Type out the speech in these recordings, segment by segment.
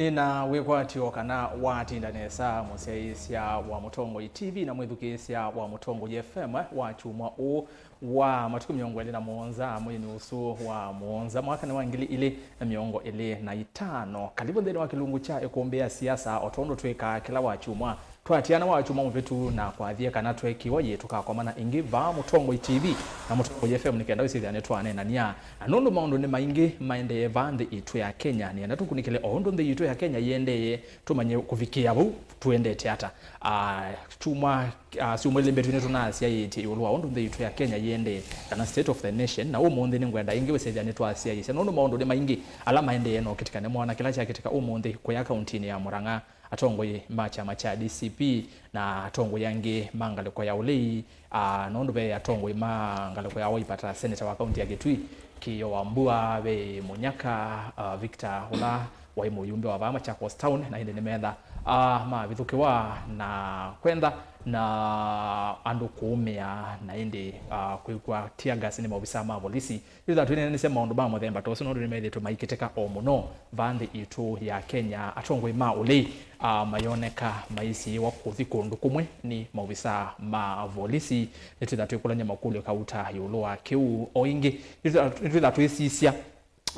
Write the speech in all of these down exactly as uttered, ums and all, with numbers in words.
Nĩna wĩkwatyo kana watinda nesa, mũsyaĩĩsya wa Mũtongoi T V na mwĩthukĩĩsya wa Mũtongoi F M, wa kyumwa ũũ wa matukũ mĩongo ĩlĩ na mũonza, mweinĩ ũsu wa mũonza, mwakanĩ wa ngili ilĩ na mĩongo ĩlĩ na itano. Kalivu nthĩnĩ wa kĩlungu kya Ĩkũmbĩ ya Siasa, o tondũ twĩkaa kĩla wa kyumwa. Twatiana wa kyumwa mũvĩtu na kwathie kana twekiwa yĩ tũkakomana ĩngĩ vaa Mũtongoi T V na Mũtongoi F M nĩ kenda wĩsĩthĩa nĩtwaneenania. Na nũndũ maũndũ nĩ maingĩ maendee vaa nthĩ itũ ya Kenya, nĩenda tũkunĩkĩle o ũndũ nthĩ itũ ya Kenya yĩendee, tũmanye kũvikĩa vau tũendete ata. Ah, kyumwa, ah, syumwa ilĩ mbĩtu nĩtũnasyaĩtye ĩũlũ wa ũndũ nthĩ itũ ya Kenya yĩendee, kana state of the nation, na ũmũnthĩ nĩngwenda ĩngĩ wĩsĩthĩa nĩtwasyaĩĩsya nũndũ maũndũ nĩ maingĩ ala maendee na ũkĩtĩka nĩ mwana kĩla kyakĩtĩka ũmũnthĩ kũya kauntinĩ ya Murang'a. Atongoi ma kyama kya D C P na atongoi angĩ ma ngalĩko ya ũlei, ah, nũndũ ve atongoi ma ngalĩko ya Wiper ta seneta wa kaunti ya Kitui, Kĩĩo wa Mbua, ve Mũnyaka, ah, Victor ũla waĩ mũyumbe wa vaa Machakos Town, na ĩndĩ nĩmetha, ah, mavithũkĩwa na kwentha na andũ kũũmĩa, na ĩndĩ, ah, kwĩkwa tear gas nĩ maovisaa ma volisi. Twĩthĩwa twĩneenanĩsya maũndũ ma mũthemba ta ũsu nũndũ nĩmethĩĩtwe maikĩtĩka o mũno vaa nthĩ itũ ya Kenya. Atongoi ma ũlei, ah, mayoneka maisiĩwa kũthi kũndũ kũmwe nĩ maovisaa ma volisi. Nĩtwĩthĩwa twĩkũlany'a makũlyo kauta ĩũlũ wa kĩu. O ĩngĩ, nĩtwĩthĩwa, nĩtwĩthĩwa twĩsisya,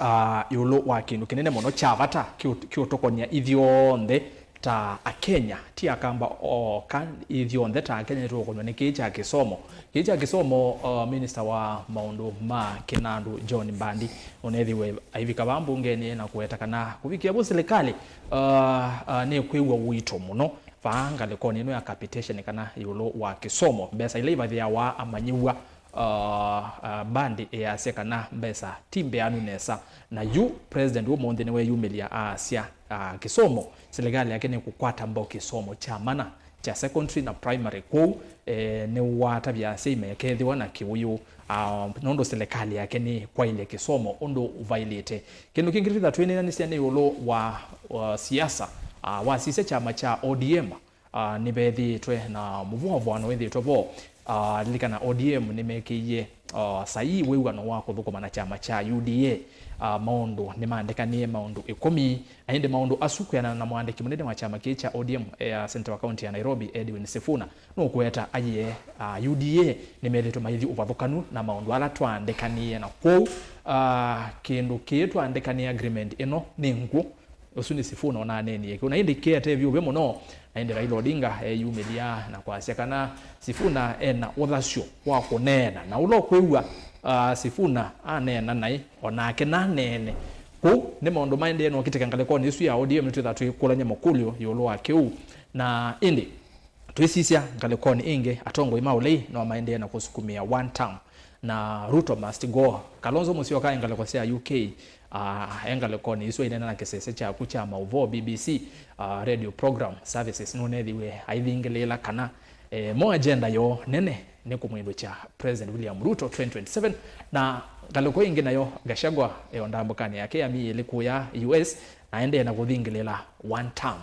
ah, ĩũlũ wa kĩndũ kĩnene mũno kya vata kĩũ-, kĩũtũkonya ithyonthe ta Akenya, ti Akamba oka, ithyonthe ta Akenya nĩtũũkonywa nĩ kĩĩ kya kĩsomo. Kĩĩ kya kĩsomo, uh, minista wa maũndũ ma kĩnandũ John Mbandi nũnethĩwe aivika vaa mbungenĩ na kũweta kana kũvikĩa vu silikalĩ, uh, uh, nĩkwĩw'a ũito mũno vaa ngalĩkonĩ ĩno ya capitation kana ĩũlũ wa kĩsomo, mbesa ila ivathĩawa amanyĩw'a. Uh, uh, Mbandi easya kana mbesa ti mbeanu nesa, na yu president ũmũnthĩ nĩweyumĩlya aasya, uh, kĩsomo, silikalĩ yake nĩkũkwata mbau kĩsomo kya mana kya secondary na primary kwoou, eh, nĩwatavya asyai mekethĩwa na kĩwĩũ, uh, nũndũ silikalĩ yake nĩkwaĩlye kĩsomo ũndũ ũvaĩlĩte. Kĩndũ kĩngĩ twĩthĩwa twĩneenanĩsya nĩ ĩũlũ wa, uh, siasa, uh, wasisya kyama kya O D M, ah, nĩvethĩĩtwe na mũvoavũano wĩthĩĩtwe vo. Ah, lilikana O D M nĩmekĩie, ah, saii wĩw'ano wa kũthũkũma na kyama kya U D A. Ah, maũndũ nĩmaandĩkanĩe maũndũ ĩkũmi, na ĩndĩ maũndũ asu kwĩanana na mũandĩki mũnene wa kyama kĩĩ kya O D M, eh, seneta wa kaunti ya Nairobi, Edwin Sifuna, nũkũweta aiee, ah, U D A nĩmethĩĩtwe maithi ũvathũkanu na maũndũ ala twaandĩkanĩe, na kwoou, ah, kĩndũ kĩĩ twaandĩkanĩe agreement ĩno nĩ ngw'ũ. Ũsu nĩ Sifuna ũnaneenie kĩu. Na ĩndĩ kĩete vyũvĩ mũno, na ĩndĩ Raila Odinga eyumĩlya na kwasya kana Sifuna ena ũthasyo wa kũneena. Na ũla ũkwĩw'a, ah, Sifuna aneena naĩ, o nake naneene. Kũu nĩ maũndũ maendee na ũkĩtĩka ngalĩkonĩ ĩsu ya O D M, nĩtwĩtha twĩkũlany'a makũlyo ĩũlũ wa kĩu. Na ĩndĩ, twĩsisya ngalĩkonĩ ĩngĩ, atongoi ma ũlei no maendee na kũsukumĩa one term na Ruto must go. Kalonzo Musyoka e ngalĩko sya U K, ah, e ngalĩkonĩ ĩsu aineena na kĩsese kyaku kya maũvoo B B C, ah, radio program services, nũnethiwe aithingĩlĩĩla kana, eh, mo agenda yoo nene nĩ kũmwĩndũkya President William Ruto twenty twenty-seven. Na ngalĩko ĩngĩ nayo, Gachagua e o ndambũkanĩ yake ya myei ĩlĩ kũya U S na aendee na kũthingĩlĩĩla one term.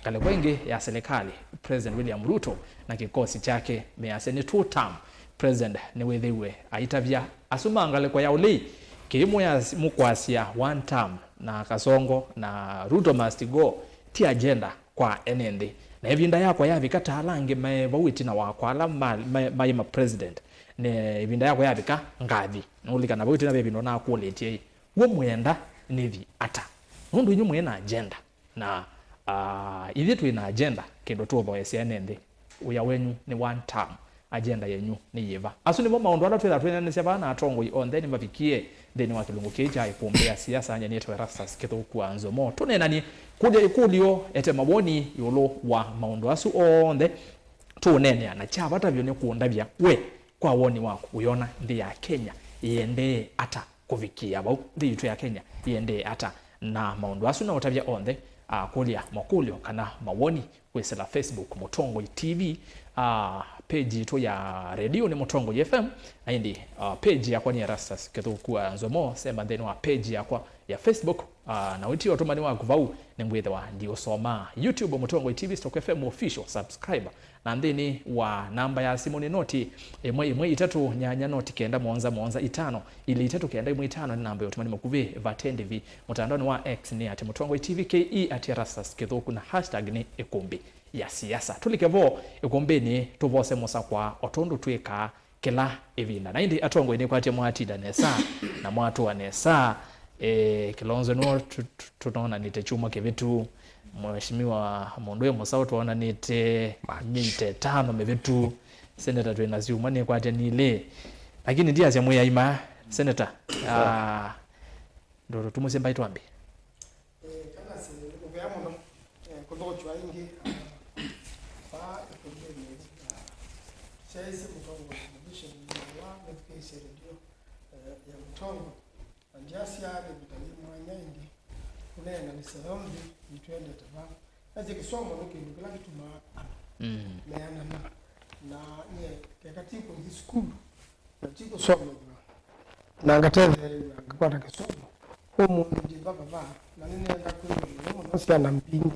Ngalĩko ĩngĩ ya silikalĩ, President William Ruto na kĩkosi kyake measya nĩ two term. President nĩwĩthĩiwe aitavya asu ma ngalĩko ya ũlei, kĩĩ mũyas-, mũkwasya one term na Kasongo na Ruto must go, ti agenda kwa ene nthĩ. Na ĩvinda yakwa yavika ta ala angĩ me vau ĩtina wakwa, ala ma-, ma-, maĩ ma president, nĩ ĩvinda yakwa yavika ngathi. Nũlikana vau ĩtina ve ĩvinda ũnakũlĩtye, "W'o mwĩenda nĩthi ata? Nũndũ inyu mwĩ na agenda." Na, ah, ithyĩ twĩ na agenda, kĩndũ tũũthoesya ene nthĩ. Wĩa wenyu nĩ one term. Agenda yenyu nĩ yĩva? Asu nĩmo maũndũ ala twĩtha twĩneenanĩsya vaa na atongoi onthe nĩmavikie nthĩnĩ wa kĩlungu kĩĩ kya Ĩkũmbĩ ya Siasa. Nyie nĩtawa Erastus Kĩthũku wa Nzomo. Tũneenanie, kũlya ĩkũlyo, ete mawoni ĩũlũ wa maũndũ asu onthe tũũneenea, na kya vata vyũ nĩ kũndavya we, kwa woni waku, wĩona nthĩ ya Kenya ĩendee ata? Kũvikĩa vau, nthĩ yitũ ya Kenya yĩendee ata? Na maũndũ asu na ũtavya onthe, ah, kũlya makũlyo kana mawoni kwĩsĩla Facebook Mũtongoi T V, ah, page yitũ ya redio nĩ Mũtongoi F M, na ĩndĩ, ah, page yakwa nĩ Erastus Kĩthũku wa Nzomo. Semba nthĩnĩ wa page yakwa ya Facebook, ah, na ũtie ũtũmani waku vau, nĩngwĩthĩwa ndiũsoma. YouTube Mũtongoi T V stroke F M official, subscribe. Na nthĩnĩ wa namba ya simũ nĩ noti ĩmwe ĩmwe itatũ nyanya noti kenda mũonza mũonza itano ilĩ itatũ kenda ĩmwe itano nĩ namba ya ũtũmani mũkuvĩ vate ndĩvi. Mũtandaonĩ wa X nĩ at Mũtongoi T V K E, at Erastus Kĩthũku, na hashtag nĩ ĩkũmbĩ ya siasa. Tũlike vo ĩkũmbĩnĩ, tũvose mũsakwa o tondũ twĩkaa kĩla ĩvinda. Na ĩndĩ atongoi nĩkwatya mwatinda nesa na mwatũa nesa. E, Kilonzo nĩwe tũ- tũ- tũnonanĩte kyumwa kĩvĩtu. Mheshimiwa mũndũ wĩ mũsaũ twonanĩte March. Myei ta ĩtano mĩvĩtu. Seneta twĩ na syumwa nĩkwatya nilĩ. Lakini ndiasya mwĩaima, Seneta. Ah, ndũtũmusye mbai twambi. Eh, kana si mũvea mũno, eh, kũthokya ĩngĩ, ah, vaa ĩkũmbĩnĩ, ah, syaĩsĩ mũtongoi wa television wa mĩthukĩĩsye redio, eh, ya Mũtongoi. Na ndyasya nĩvika yĩ mwanya ĩngĩ kũneenanĩsya yonthe yĩtwendete vaa. Nasye kĩsomo nĩ kĩndũ kĩla kĩtumaa andũ Mm. meanana. Na nyie keka ti kũthi sukulu, na ti kũsomethw'a, na ngatetheew'a ngakwata kĩsomo. Ũmũnthĩ ndĩ vava vaa, na nĩnenda kwĩw'a mũno mũno syana mbingĩ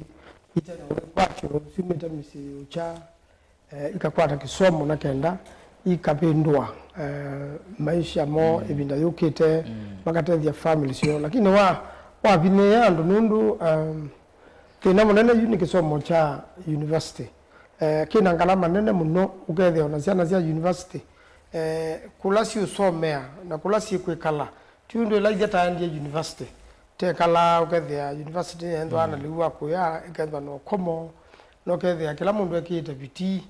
ite na wĩkwatyo syumĩte mĩsyĩ yũkya, eh, ikakwata kĩsomo na kenda ikavĩndũa, eh, maisha moo Mm. ĩvinda yũkĩte, Mm. makatethya family syoo. Lakini wa wavinyĩĩa andũ nũndũ, um, thĩna mũnene yu nĩ kĩsomo kya university. Eh, kĩna ngalama nene mũno, ũkethĩa ona syana sya university, eh, kũla siũsomea na kũla syĩkwĩkala, ti ũndũ ĩla ithyĩ taendie university. Tekalaa ũkethĩa university nĩyethwa Mm. na lĩu wa kũya, ĩkethwa na ũkomo, na ũkethĩa kĩla mũndũ ekĩĩte vitii,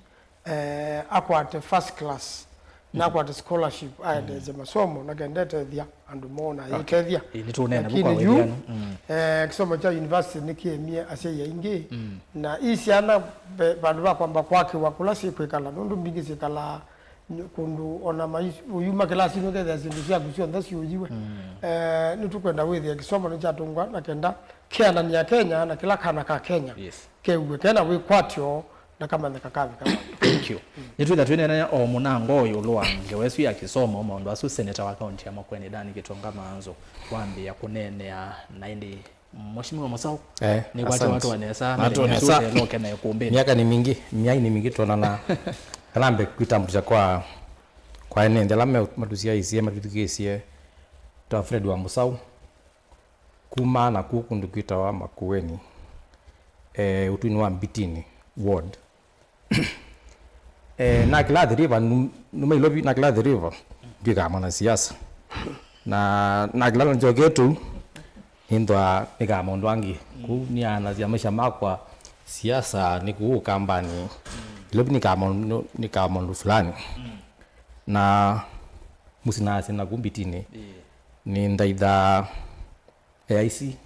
eh, akwate first class, na Mm. akwate scholarship, aendeesye masomo, na kenda etethya andũ moo na Okay. ayĩtethya. Ĩĩ, nĩtũũneena vu Lakini kwa yu, wĩthĩano. Mm. eh, kĩsomo kya university nĩkĩemie asyai aingĩ, Mm. na ii syana ve- vandũ va kwamba kwakĩwa kũla syĩkwĩkala, nũndũ mbingĩ syĩkalaa ny- kũndũ ona mai- ũyuma kĩlasinĩ ũkethĩa syĩndũ syaku syonthe syũyiwe. Mm. Eh, nĩtũkwenda wĩthĩe kĩsomo nĩkyatũngwa na kenda keanania Kenya na kĩla kana ka Kenya Yes. kew'e kena wĩkwatyo na kamanyĩka kavika vandũ. Thank you. Nĩtwĩtha twĩneenea o mũnango ĩũlũ wa ngewa ĩsu ya kĩsomo, maũndũ asu seneta wa kaunti ya Makueni, Dani Gitonga Maanzo, wambĩĩa kũneenea, na ĩndĩ Mheshimiwa Musau, Eh, nĩkwatya asante. Watu wanesa, Watu mĩthenya wanesa. Yote loke na ĩkũmbĩnĩ. Miaka ni mingi, miaka ni mingi tuonana. Kana mbe kwitambulisha kwa, kwa ene nthĩ ala me- matusiaisie, matwĩthukĩĩsie. Twa Fred wa Musau. Kuma na kũu kũndũ kwĩtawa Makueni, eh, ũtũinĩ wa Mbitini ward. Eh, nakĩla Athi River, nu- numa Ilovi, nakĩla Athi River, ndwĩkaa mwanasiasa. Na nakĩla na njokee tũu, nĩnthwa nĩkaa maũndũ angĩ. Kũu nĩanasya maisha makwa, siasa nĩ kũu Ũkambanĩ. Ilovi nĩkaa maũndũ, nĩkaa maũndũ fulani. Na mũsyĩ nasya na kũu Mbitini, nĩnthaithaa A I C.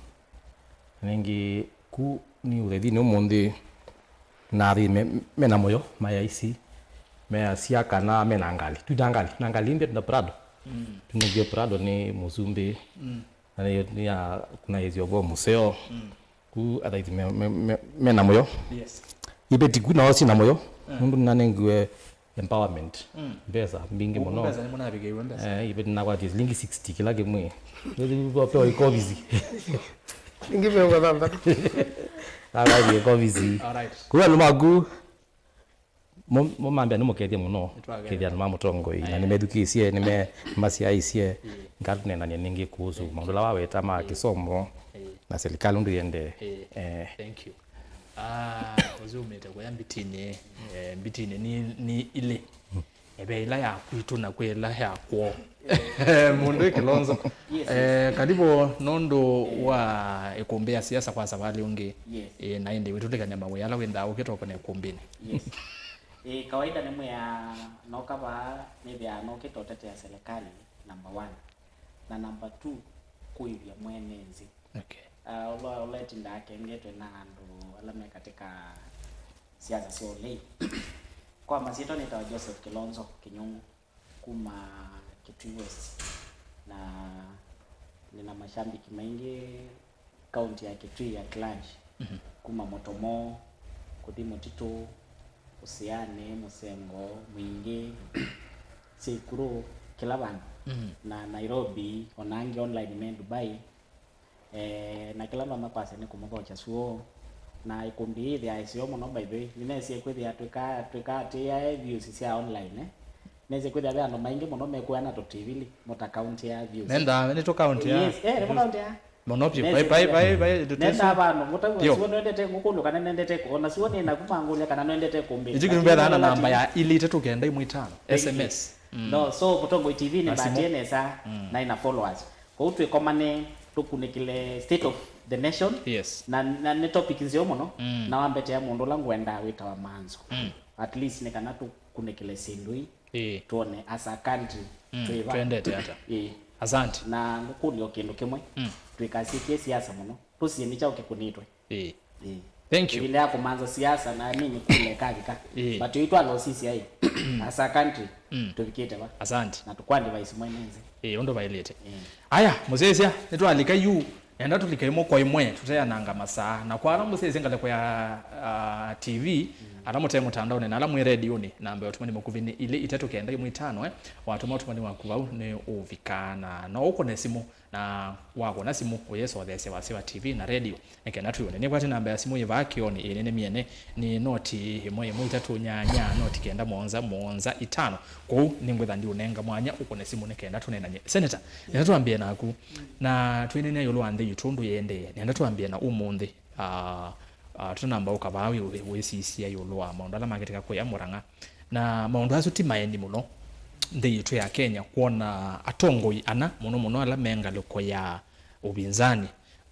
Nĩngĩ ku nĩ ũthaithinĩ ũmũnthĩ na athĩ me, me na mũyo ma A I C, measya kana me na ngalĩ. Twĩ na ngalĩ, na ngalĩ mbya, twĩ na Prado. Mm. Tũnengiwe Prado nĩ mũsumbĩ. Mm. Na nĩ, nĩ ya, kuna yĩsyo kwa mũseo. Mm. Ku athaithi me, me, me, me na mũyo. Yes. Iveti ku nao si na mũyo. Mm. Nũndũ nanengiwe empowerment. Mm. Mbesa mbingĩ mũno. Mbesa nĩ mũnavikĩiwe mbesa. Eh, ive ndinakwatie silingi sixty kĩla kĩmwe. Ndio kwa pewa ikovizi. Silingi mĩongo thanthatũ. Nakwatie ikovizi. All right. Kwa andũ maku, mo- mo mambia nĩ mũkethie mũno. Nĩtwakethia. Kethia andũ ma mũtongoi. Na nĩmethukĩĩsie, nĩme- nĩmasiaĩsie. Ngatũneenanie ningĩ kuhusu maũndũ ala waweta ma kĩsomo na serikali ũndũ yende. Eh. Thank you. Ah, ũsu umĩte kũya Mbitini, eh, Mbitini ni, ni ilĩ. Ve ĩla ya kwitũ na kwĩ ĩla ya kwoo. Mũndũ ĩ Kilonzo. Yes, eh, yes. Karibu nũndũ wa ĩkũmbĩ ya siasa kwa savalĩ ũngĩ. Yes. Eh, na ĩndĩ wĩtũlĩkany'a mawĩa ala wĩnthaa ũkĩtoka na ĩkũmbĩnĩ. Yes. Eh, kawaida nĩmwĩaa noka vaa nĩthĩaa nokĩte ũtetea serikali, number one. Na number two, kũĩvya mwene nzĩ. Okay. Ah, ũla, ũla ĩtindaa kengetwe na andũ ala me katika siasa sya ũlei. Kwa masyĩtwa nĩtawa Joseph Kilonzo Kinyungu, kuma Kitui West, na nĩna mashambiki maingĩ kaunti ya Kitui at large, mhm, kuma Mũtomo, kũthi Mũtitũ, Ũsĩanĩ, Mũsengo, Mwingĩ, Syaikuru, kĩla vandũ. Mhm. Na Nairobi, ona angĩ online me Dubai. Eh, na kĩla noona kwasya nĩ kũmũthokya syũa, Na ikundi ii ithĩawa iseo mũno, by the way. Nĩnesie kwĩthĩa twĩka, twĩka atĩĩae views sya online, eh? Nesie kwĩthĩa ve andũ maingĩ mũno mekũana tũ T V li, mũtakauntia views. Nenda nĩ tũkauntia. Yes, eh, nĩ mũkauntia. Mũno vyũ. Nesi pai pai pai pai. Nenda vandũ mũtau. Sio nendete ngũkũlyo kana nendete kũ-, ona sio nĩ naku mangũlya kana nendete kũmbĩ. Ĩngĩ nĩmbethaa na namba ya ilĩ itatũ kenda imwe itano. S M S. Mm. No, so Mũtongoi T V nĩ mbatie nesa na ina followers. Kwoou twĩkomane tũkunĩkĩle state of the nation. Yes. Na, na nĩ topic nzeo mũno. Mm. Na wambetea mũndũ ũla ngwendaa wĩtawa Manzo. Mm. At least nĩ kana tũkunĩkĩle syĩndũ ii. Ĩĩ. Tuone as a country twĩ va. Twendete ata. Ĩĩ. Asante. Na ngũkũlya o kĩndũ kĩmwe. Mm. Twĩkasĩkie siasa mũno. Tũsie nĩ kyaũ kĩkunĩtwe. Ĩĩ. Ĩĩ. Thank you. Ĩvinda ya kũmanza siasa na mimi kule kavika. Ĩĩ. But yu twalosisya ĩ. As a country, mm, tũvikĩte va. Asante. Na tũkwa advise mwene nzĩ. Ĩĩ, ũndũ vaĩlĩte. Ĩĩ. Aya, mũsyaĩĩsya, nĩtwalika yu. Nenda tũlike ĩmwe kwa ĩmwe, tũteananga masaa. Na kwa ala mũsyaĩĩsya ngalĩko ya, ah, T V, mm, ala mũte mũtandaonĩ, na ala mwĩ rediũnĩ, namba ya ũtũmani mũkuvĩ nĩ ilĩ itatũ kenda imwe itano, eh. Watũma ũtũmani waku vau nĩ ũvika, na no ũkũne simũ. Na wakwona simũ, ũyĩsotheesya wasya wa T V na redio, nĩ kenda twĩw'e. Nĩkwate namba ya simũ yĩ vaa kĩonĩ, ĩĩ, nĩnĩmĩene, nĩ noti ĩmwe ĩmwe itatũ nyanya, noti kenda mũonza mũonza itano. Kwoou nĩngwĩtha ndiũnenga mwanya ũkũne simũ nĩ kenda tũneenany'e. Senator, nĩenda twambĩe naku. Na twĩneenea ĩũlũ wa nthĩ yitũ ũndũ yĩendee. Nĩenda twambĩe na ũmũnthĩ. Ah, ah, tũnamba ũka vaa wĩ-, wĩ-, wĩsisya ĩũlũ wa maũndũ ala makĩtĩka kũya Mũrang'a. Na maũndũ asu ti maeni mũno nthĩ yitũ ya Kenya, kwona atongoi ana, mũno mũno ala me ngalĩko ya ũvinzani,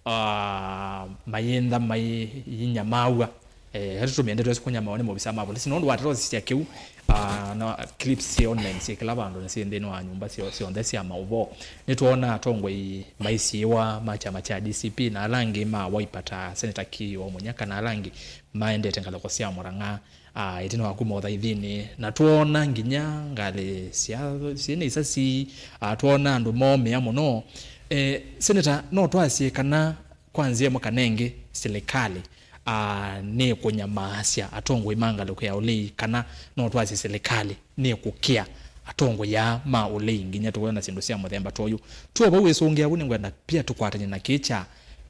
ah, mayĩntha mainyamaaw'a. Eh, atũ tũmĩende twesi kũnyamawa nĩ maovisa ma volisi nũndũ wa tũtosisya kĩu, ah, na clips syĩ online syĩ kĩla vandũ na syĩ nthĩnĩ wa nyũmba syo-, syonthe sya maũvoo. Nĩtwoona atongoi maisiĩwa ma kyama kya D C P na ala angĩ ma Wiper ta Senator Kio Munyaka na ala angĩ maendete ngalĩko sya Mũrang'a. Ah, ĩtina wa kuma ũthaithinĩ, na twoona nginya ngalĩ sya, syĩ na isasi, ah, twoona andũ moomĩa mũno. Eh, Senator, no twasye kana kwa nzĩa ĩmwe kana ĩngĩ, silikalĩ, ah, nĩkũnyamaasya atongoi ma ngalĩko ya ũlei, kana no twasye silikalĩ nĩkũkĩa atongoi aa ma ũlei nginya tũkwona syĩndũ sya mũthemba ta ũyũ? Twĩ o vau wĩsũngĩa vu, nĩngwenda pia tũkwatany'e na kĩĩ kya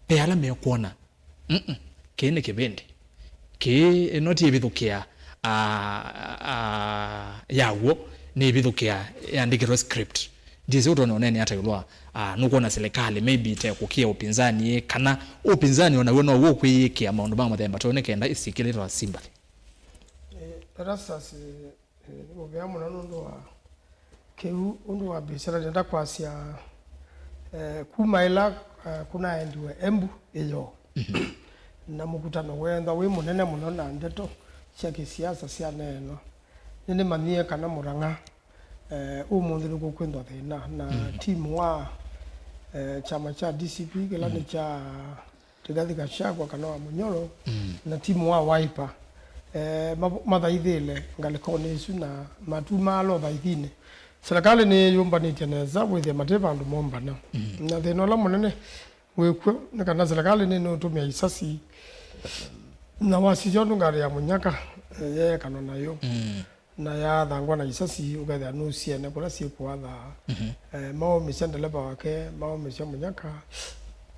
ve ala mekwona Mm-mm. Kĩĩ nĩ kĩvĩndĩ. Kĩĩ ĩno ti ĩvithũkĩa, ah, ah, ya w'o, nĩ ĩvithũkĩa yandĩkĩtwe script. Ndyĩsĩ ũtonya ũneenea ata ĩũlũ wa, ah, nũkwona silikalĩ maybe te kũkĩa ũpinzani, kana ũpinzani o naw'o no w'o ũkwĩyĩkĩa maũndũ ma mũthemba ta ũyũ nĩ kenda ĩsikĩlĩtwe sympathy. Eh, Erastus, eh, Eh, nĩ mũvea mũno nũndũ wa kĩu, ũndũ wa mbĩsĩla nĩenda kwasya, eh, kuma ĩla, eh, kũnaendiwe Embu ĩyoo. Na mũkutano weethwa wĩ mũnene mũno na ndeto sya kĩsiasa syaneenwa. Nĩnĩmanyie kana Mũrang'a, eh, ũmũnthĩ nĩkũkwĩthwa thĩna na timu wa, eh, kyama kya D C P kĩla nĩ kya Rigathi Gachagua kana wa Munyoro na timu wa Wiper, eh, ma-, mathaithĩle ngalĩkonĩ ĩsu na matumaala ũthaithinĩ. Silikalĩ nĩyĩyũmbanĩtye nesa wĩthĩe mate vandũ mombana. Na thĩna ũla mũnene wĩkw'o nĩ kana silikalĩ nĩnũtũmĩa isasi na wasisya ũndũ ngalĩ ya Munyaka, eh, yeekanwa nayo. Na yaathangwa na isasi, ũkethĩa nũsiene kũla syĩkũathaa. Eh, maũmĩsya ndeleva wake, maũmĩsya Munyaka,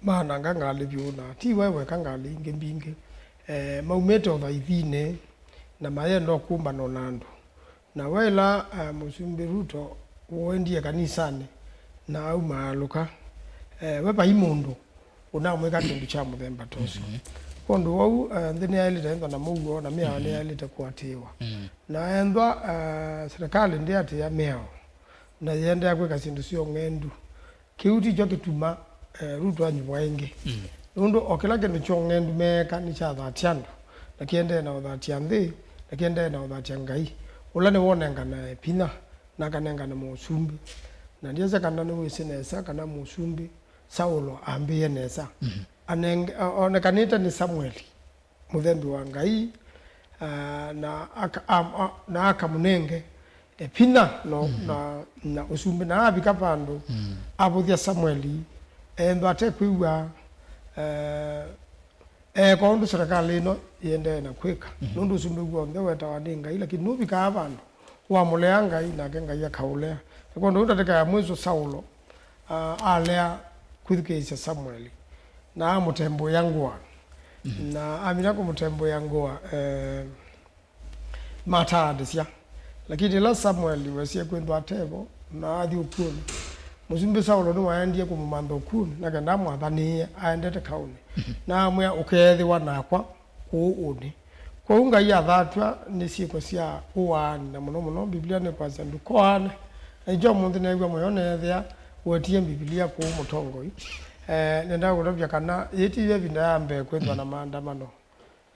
maananga ngalĩ vyũ, na ti we weka, ngalĩ ingĩ mbingĩ. Eh, maumĩte ũthaithinĩ, na mayenda ũkũmbana na andũ. Na waĩla, eh, Mũsumbĩ Ruto ũendie kanisanĩ, na aumaalũka, eh, we vai mũndũ ũnamwĩka kĩndũ kya mũthemba ta ũsu. Kwondũ wau, eh, nthĩ nĩyaĩlĩte ĩthwa na mũuo, na mĩao nĩyaĩlĩte kũatĩĩwa. Na ethwa, eh, silikalĩ ndĩatĩĩa mĩao, na yĩendeea kwĩka syĩndũ syong'endu, kĩu tikyo kĩtuma, eh, Ruto anyuvwa ĩngĩ. Nũndũ o kĩla kĩndũ kyong'endu meeka nĩkyathatya andũ, na kĩendee na ũthatya nthĩ, na kĩendee na ũthatya Ngai, ũla nĩwonenganae vinya, na akanengane mũsumbĩ. Na ndyĩsĩ kana nĩwĩsĩ nesa kana mũsumbĩ Saulo ambĩĩe nesa. Anenge-, a-, onekanĩte nĩ Samueli, mũthembi wa Ngai, ah, na aka-, am-, a-, na akamũnenge, eh, vinya no, na, na ũsumbĩ. Na avika vandũ, avũthya Samueli, ethwa atekwĩw'a, eh, eeka ũndũ silikalĩ ĩno ĩendee na kwĩka. Nũndũ ũsumbĩ w'onthe wetawa nĩ Ngai, lakini nũvikaa vandũ wamũlea Ngai, nake Ngai akaũlea. Na kwondũ ũu ndatĩka ya mwĩso Saulo, ah, alea kwĩthukĩĩsya Samueli, na amũtembũĩa ngũa. Na amina kũmũtembũĩa ngũa, eh, mataandĩsya. Lakini ĩla Samueli wesie kwĩthwa atevo na athi ũkw'ũnĩ, mũsumbĩ Saulo nĩwaendie kũmũmantha ũkw'ũnĩ, na kenda amwathanĩĩe aendete kaũnĩ, na amwĩa, "Ũkeethĩwa nakwa kũũ ũnĩ." Kwoou Ngai athatw'a nĩ syĩko sya ũaani, na mũno mũno Mbivilia nĩkwasya, "Ndũkoaane." Na nĩkyo ũmũnthĩ neew'a mũyo neethĩa wetie Mbivilia kũũ mũtongoi. Eh, nenda kũtavya kana yĩĩ ti yo ĩvinda ya mbee kwĩthwa na maandamano,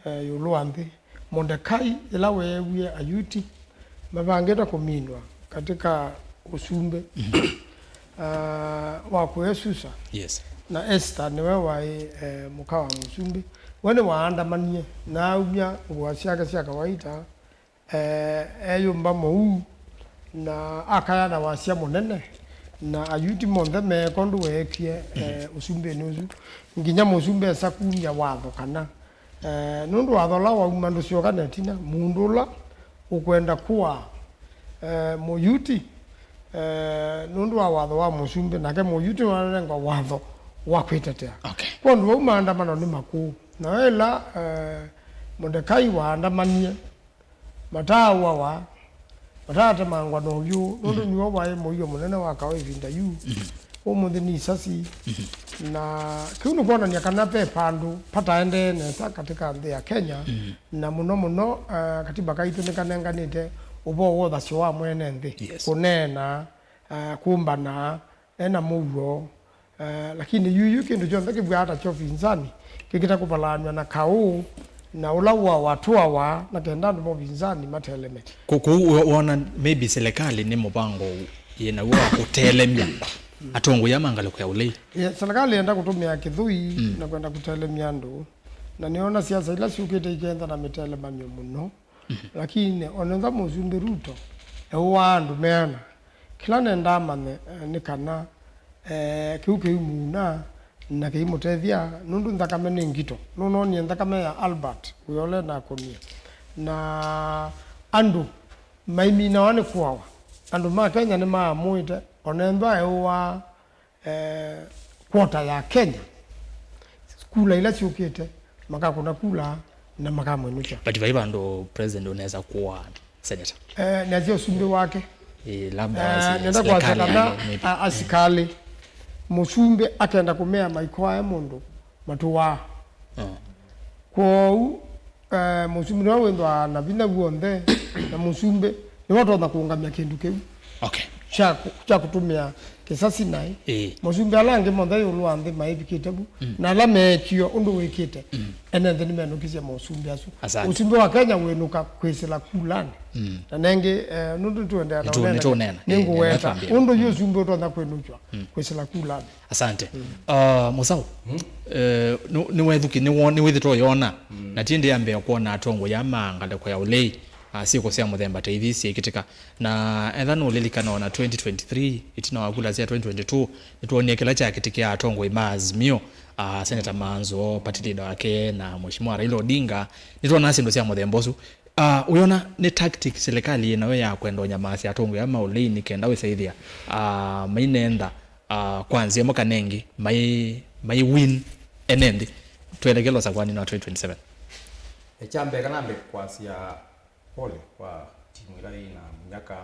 eh, ĩũlũ wa nthĩ. Mordekai, yĩla weewie Ayuti mavangĩte kũminwa katika ũsumbĩ, ah, wa kũya Susa, Yes. na Esther nĩwe waĩ, eh, mũka wa mũsumbĩ, we nĩwaandamanie na aumya ngũa syake sya kawaita, eh, eyũmba mũuu, na akaya na wasya mũnene, na Ayuti monthe meeka ũndũ weekie, eh, ũsumbĩnĩ ũsu, nginya mũsumbĩ esa kumya watho kana, eh, nũndũ watho ũla wauma ndũsyoka na ĩtina, mũndũ ũla ũkwenda kũaa, eh, Mũyuti, eh, nũndũ wa watho wa mũsumbĩ, nake Mũyuti nĩwanengwa watho wa kwĩtetea. Okay. Kwondũ vau maandamano nĩ makũũ. Na ĩla, eh, Mordekai waandamanie, mataaũawa, mataatemangwa na ũvyũ, nũndũ nĩw'o waĩ mũio mũnene wa kaũ ĩvinda yu. Ũmũnthĩ nĩ isasi. Na kĩu nĩkwonany'a kana ve vandũ pataendee nesa katika nthĩ ya Kenya, na mũno mũno, ah, katiba kaitũ nĩkanenganĩte ũvoo wa ũthasyo wa mwene nthĩ, Yes. kũneena, ah, kũmbana, ena mũuo, eh, lakini yu, yu kĩndũ kyonthe kĩvw'aa ta kya ũvinzani, kĩkĩta kũvalaanw'a na kaũ, na ũla ũawa watũawa, na kenda andũ ma ũvinzani mateleme. Kũ-, kũu wona maybe serikali nĩ mũvango yĩnaw'o wa kũtelemya atongoi aa ma ngalĩko ya ũlei? Ye, serikali yenda kũtũmĩa kĩthũi na kwenda kũtelemya andũ, na nĩona siasa ila syũkĩte ikenda na mĩtelemany'o mũno. Lakini onethwa Mũsumbĩ Ruto eũaa andũ meana, kĩla nendaa manye, eh, nĩ kana, eh, kĩu kĩimũuna na kĩimũtethya, nũndũ nthakame nĩ ngito. Nũnoonie nthakame ya Albert ũyole nakũnie. Na andũ maiminawa nĩ kũawa. Andũ ma Kenya nĩmaamũĩte, onethwa eũaa eh, quarter ya Kenya, kula ila syũkĩte, makakũna kula na makamwĩnũkya. But vai vandũ president ũnesa kũaa senator. Eh, nasya ũsumbĩ wake. Eh, labda Eh, asi-, nenda kwasya serikali kana maybe. A-, asikalĩ, mũsumbĩ akenda kũmea maikoae mũndũ matũaa. Mm. Kwoou, eh, mũsumbĩ nĩwe wĩthwaa na vinya w'onthe, na mũsumbĩ nĩwe ũtonya kũũngamya kĩndũ kĩu Okay. kya kũ-, kya kũtũmĩa kĩsasi naĩ. Ĩĩ. Mũsumbĩ ala angĩ monthe ĩũlũ wa nthĩ maĩvikĩte vu, Mm. na ala meekĩo ũndũ wĩkĩte, Mm. ene nthĩ nĩmenũkisye mosumbĩ asu. Asante. Ũsumbĩ wa Kenya wĩnũka kwĩsĩla kulanĩ. Mm. Na nengĩ, eh, nũndũ nĩtũendeea na Nĩtũ-, ũnena, nĩtũũneena. Ĩĩ, nĩngũweta nĩtwambia. Ũndũ yu ũsumbĩ ũtonya kwĩnũkw'a Mm. kwĩsĩla kulanĩ. Asante. Uh, Mũsaũ, eh, nĩ, nĩwethũki-, nĩwo-, nĩwĩthĩtwe ũyona, na ti ĩndĩ ya mbee kwona atongoi aa ma ngalĩko ya ũlei, ah, syĩko sya mũthemba ta ithi syĩkĩtĩka. Na etha nũlilikana ona twenty twenty-three, ĩtina wa kula sya twenty twenty-two, nĩtwonie kĩla kyakĩtĩkĩa atongoi ma Azimio, ah, Senator Manzo, party leader wake, na Mheshimiwa Raila Odinga, nĩtwonaa syĩndũ sya mũthemba ũsu. Ah, ũyona nĩ tactic serikali yĩ nayo ya kwenda ũnyamaasya atongoi aa ma ũlei nĩ kenda wĩsaĩthĩa, ah, maineentha ah, kwa nzĩa ĩmwe kana ĩngĩ, mai, mai win ene nthĩ. Twelekele ũsakũanĩ wa twenty twenty-seven. E, kya mbee kana mbe kwasya pole kwa timu ĩla yĩ na Munyaka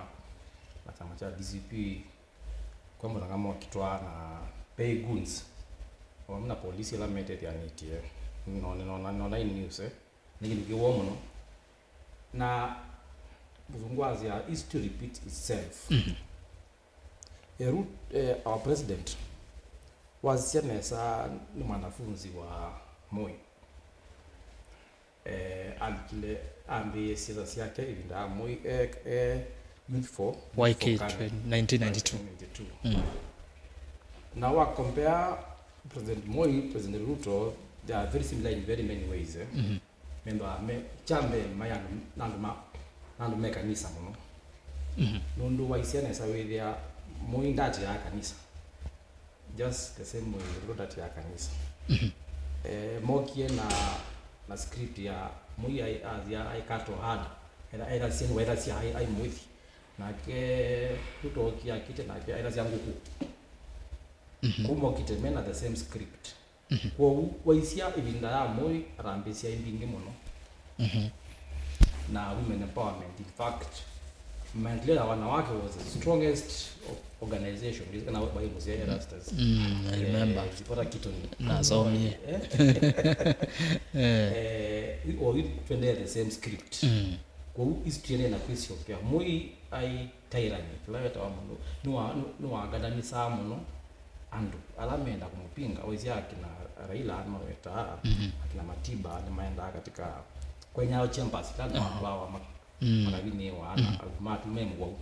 na kyama kya D C P kwa mũthanga mokitwa na pay goons. Vamwe na polisi ĩla metethanĩtye. Nona, nona, nona in news, eh. Nĩ kĩndũ kĩwoo mũno. Na Mũzungu asya, "History repeats itself." Mhm. Eh, Ru-, eh, our president wasisya nesa nĩ mwanafunzi wa Moi. Eh, alikile ambĩĩe siasa syake ĩvinda ya Moi, eh, eh, youth for, Y K for Kanu, nineteen ninety-two. Nineteen ninety-two. Mm. Na wa compare President Moi, President Ruto, they are very similar in very many ways, eh. Mhm. Methĩwa me, kya mbee, maĩ andũ, na andũ ma, na andũ me kanisa mũno. Mhm. Nũndũ waisye nesa wĩthĩa Moi ndatĩaa kanisa. Just the same way Ruto ndatĩaa kanisa. Mhm. Eh, mokie na, na script ya Moi ai, athia ai cut hard. Ethasya, ethasya ai, ai mũthi. Nake Ruto okie akite nake ethasya ngũkũ. Mhm. Kuma okite mena the same script. Kwoou waisya ĩvinda ya Moi atambĩĩsya ĩndĩ ĩngĩ mũno. Na women empowerment, in fact, maendeleo ya wanawake was the strongest o-, organization. Kana waimusya Erastus. Mm, I remember. Eh, Zipporah Keaton. Nasomie. Eh, we, or we twendea the same script. Kwoou history nĩ na kwĩsyokea. Moi ai tyranny, kĩla wetawa mũndũ, nĩwa-, nĩwangandamisaa mũno andũ ala meenda kũmũpinga. Waisya akina Raila nĩmawetaa, akina Matiba nĩmaendaa katika kwenyayo chambers ila nĩmatwawa ma-, makavinĩĩwa na auma me mũwau.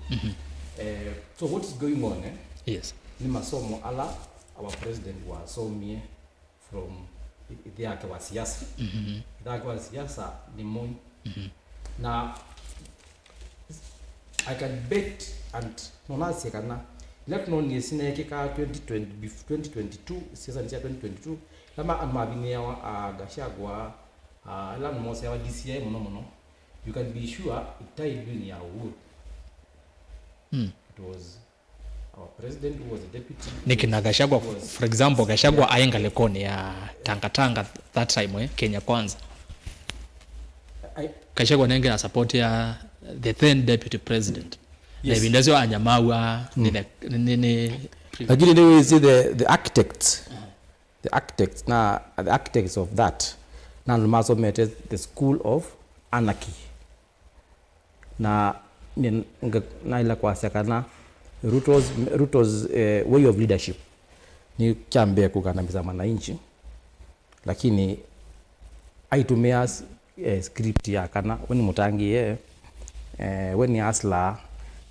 Eh, so what is going on, eh? Yes. Nĩ masomo ala our president wasomie from ĩthe wake wa siasa. Ĩthe wake wa siasa nĩ Moi. Na I can bet and nonasye kana ila tũnonie sineekĩkaa twenty twenty, bef-, twenty twenty-two, siasanĩ sya twenty twenty-two, ila ma-, andũ mavinĩawa, a Gachagua, a, ila andũ moseawa D C I mũno mũno, you can be sure itaĩ ndwini ya Uhuru. It was our president who was the deputy. Nĩkĩ na Gachagua, for example, Gachagua aĩ ngalĩkonĩ ya Tangatanga that time, eh, Kenya Kwanza. I, Gachagua nengĩ na support ya the then deputy president. Na Yes. Ĩvinda ĩsyo anyamawa nĩ the- nĩ- nĩ- nĩ- Lakini nĩwĩsĩ the, the architects, the architects na the architects of that na andũ masomete the school of anarchy. Na nĩ- nga- naĩla kwasya kana Ruto's, Ruto's eh, way of leadership nĩ kya mbee kũkandamiza mwananchi, lakini aitũmĩa s- eh, script ya kana we nĩ mũtangĩĩe, eh, we nĩ hustler,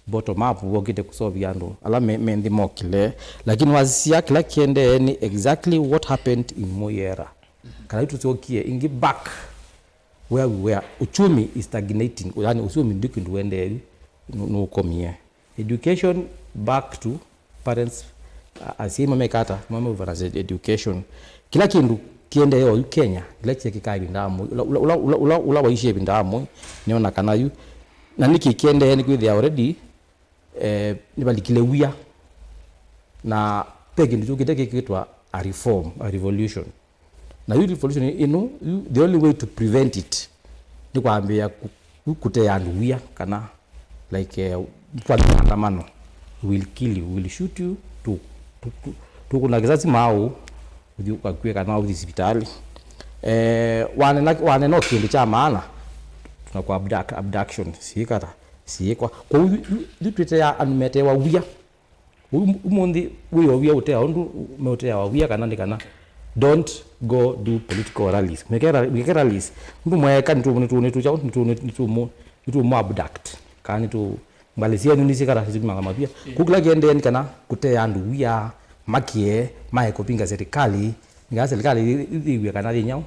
bottom up wokĩte kũseũvya andũ ala me, me nthĩ mokĩle. Lakini wasisya kĩla kĩendee nĩ exactly what happened in Moi era. Kana itũsyokie ĩngĩ back where we were. Uchumi is stagnating, yani uchumi ndĩ kĩndũ ũendee yu, nũ- nũkomie. Education back to parents, a- asyai mamekata mamevana education. Kĩla kĩndũ kĩendee oyu Kenya, kĩla kyekĩkaa ĩvinda amwe, ũla, ũla, ũla, ũla, ũla, ũla waisye ĩvinda amwe, nĩona kana yu. Na nĩkĩ kĩendee nĩ kwĩthĩa already eh, nĩvalikile wia. Na ve kĩndũ kyũkĩte kĩkĩtwa a reform, a revolution. Na yu revolution ĩno, yu, the only way to prevent it nĩ kwambĩĩa kũ- kũ- kũtea andũ wia, kana like eh, kwa maandamano, we will kill you, we will shoot you, tu- tu- tu- tũkũna kĩsasi maũ, ũthi ũkakw'e kana ũthi sivitalĩ. Eh, wanena wanena o kĩndũ kya maana, tunaku abduct, abduction siikata siikwa. Kwoou yu- yu- yu twĩtea andũ metewa wia. Ũyu ũmũnthĩ wĩ o wia ũtea ũndũ meũteawa wia, kana nĩ kana don't go do political rallies. Mwĩke ra- mwĩke rallies. Ũndũ mweeka nĩtũ- nĩtũ- nĩtũ- nĩtũ- nĩtũ- nĩtũmũ abduct, kana nĩtũ mbalĩ syenyu nĩsyĩkata nĩsyĩmanga mavia. Kũu kĩla kĩendee nĩ kana kũtea andũ wia, makĩe mae kũvinga serikali, nĩkana serikali ĩthĩw'e kana yĩ nyaũ.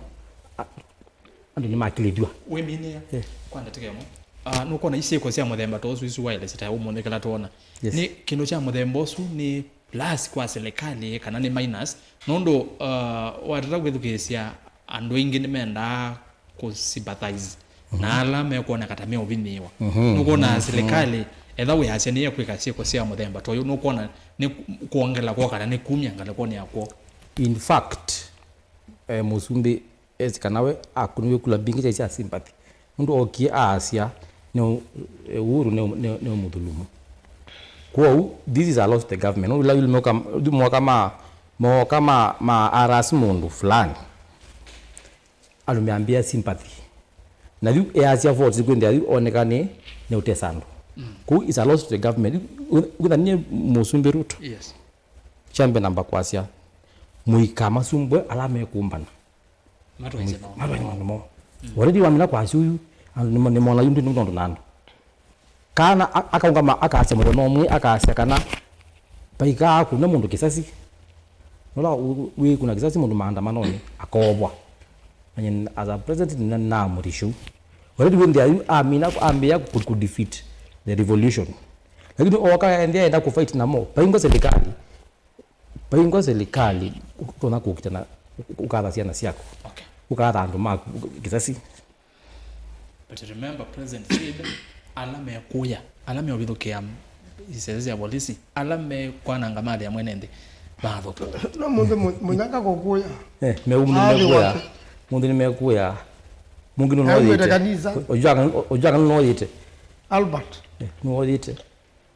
Andũ nĩmakilĩthw'a. Wĩminĩa Eh. Kwa ndatĩka ĩmwe. Ah, nũkwona isyĩko sya mũthemba ta ũsu isu waelesya ta ũmũnthĩ kĩla twoona. Yes. Nĩ kĩndũ kya mũthemba ũsu nĩ plus kwa serikali kana nĩ minus? Nũndũ ah, watata kwĩthukĩĩsya andũ aingĩ nĩmendaa kũ sympathize na ala mekwoneka ta meũvinyĩĩwa. Nũkwona serikali etha wĩasya nĩyekwĩka syĩko sya mũthemba ta ũyũ, nũkwona nĩ kwongela kwoo kana nĩ kumya ngalĩkonĩ ya kwoo? In fact, eh, mũsumbĩ esi kana we akũniw'e kula mbingĩ sya sympathy. Nũndũ ookie aasya nĩ Uhuru nĩ, nĩ, nĩ mũthulumu. Kwoou this is a loss to the government. Nũndũ ĩla yu moka, yu moka ma, moka ma, ma harass mũndũ fulani, andũ meambĩa sympathy. Na yu easya votes kwĩthĩa yu oneka nĩ, nĩ ũtesa andũ. Kwoou it's a loss to the government. Wĩthanie mũsumbĩ Ruto. Yes. Kyambe namba kwasya mũikamasumbwe ala mekũmbana. Matwaisye maũndũ. Matwaisye maũndũ moo. Already wamina kwasya ũyu, andũ nĩmo- nĩmona yu ndĩ nũndũ na andũ. Kana a- akaũngama akasya mũthenya ũmwe akasya kana vaikaa kũna mũndũ kĩsasi. Nola wĩ kũna kĩsasi mũndũ maandamanonĩ akoovwa. Manye as a president nĩ namũrishũ. Already wĩ nthĩa yu amina ambĩa kũ- kũ defeat the revolution. Lakini oka nthĩa enda kũ fight namo, vaingwa serikali. Vaingwa serikali, ũtonya kũkita na ũkatha syana syaku. Okay. Ũkatha andũ maku kĩsasi. But remember, President said, ala mekũya, ala meũvithũkĩa isese sya volisi, ala mekwananga mali ya mwene nthĩ, Matho. No mũnthĩ mũ- mũnyaka kũkũya. Eh, meũmũ nĩmekũya. Mũnthĩ nĩmekũya. Mũngĩ nũnoyĩte. Ũjwaka nũnoyĩte. Albert. Nũnoyĩte.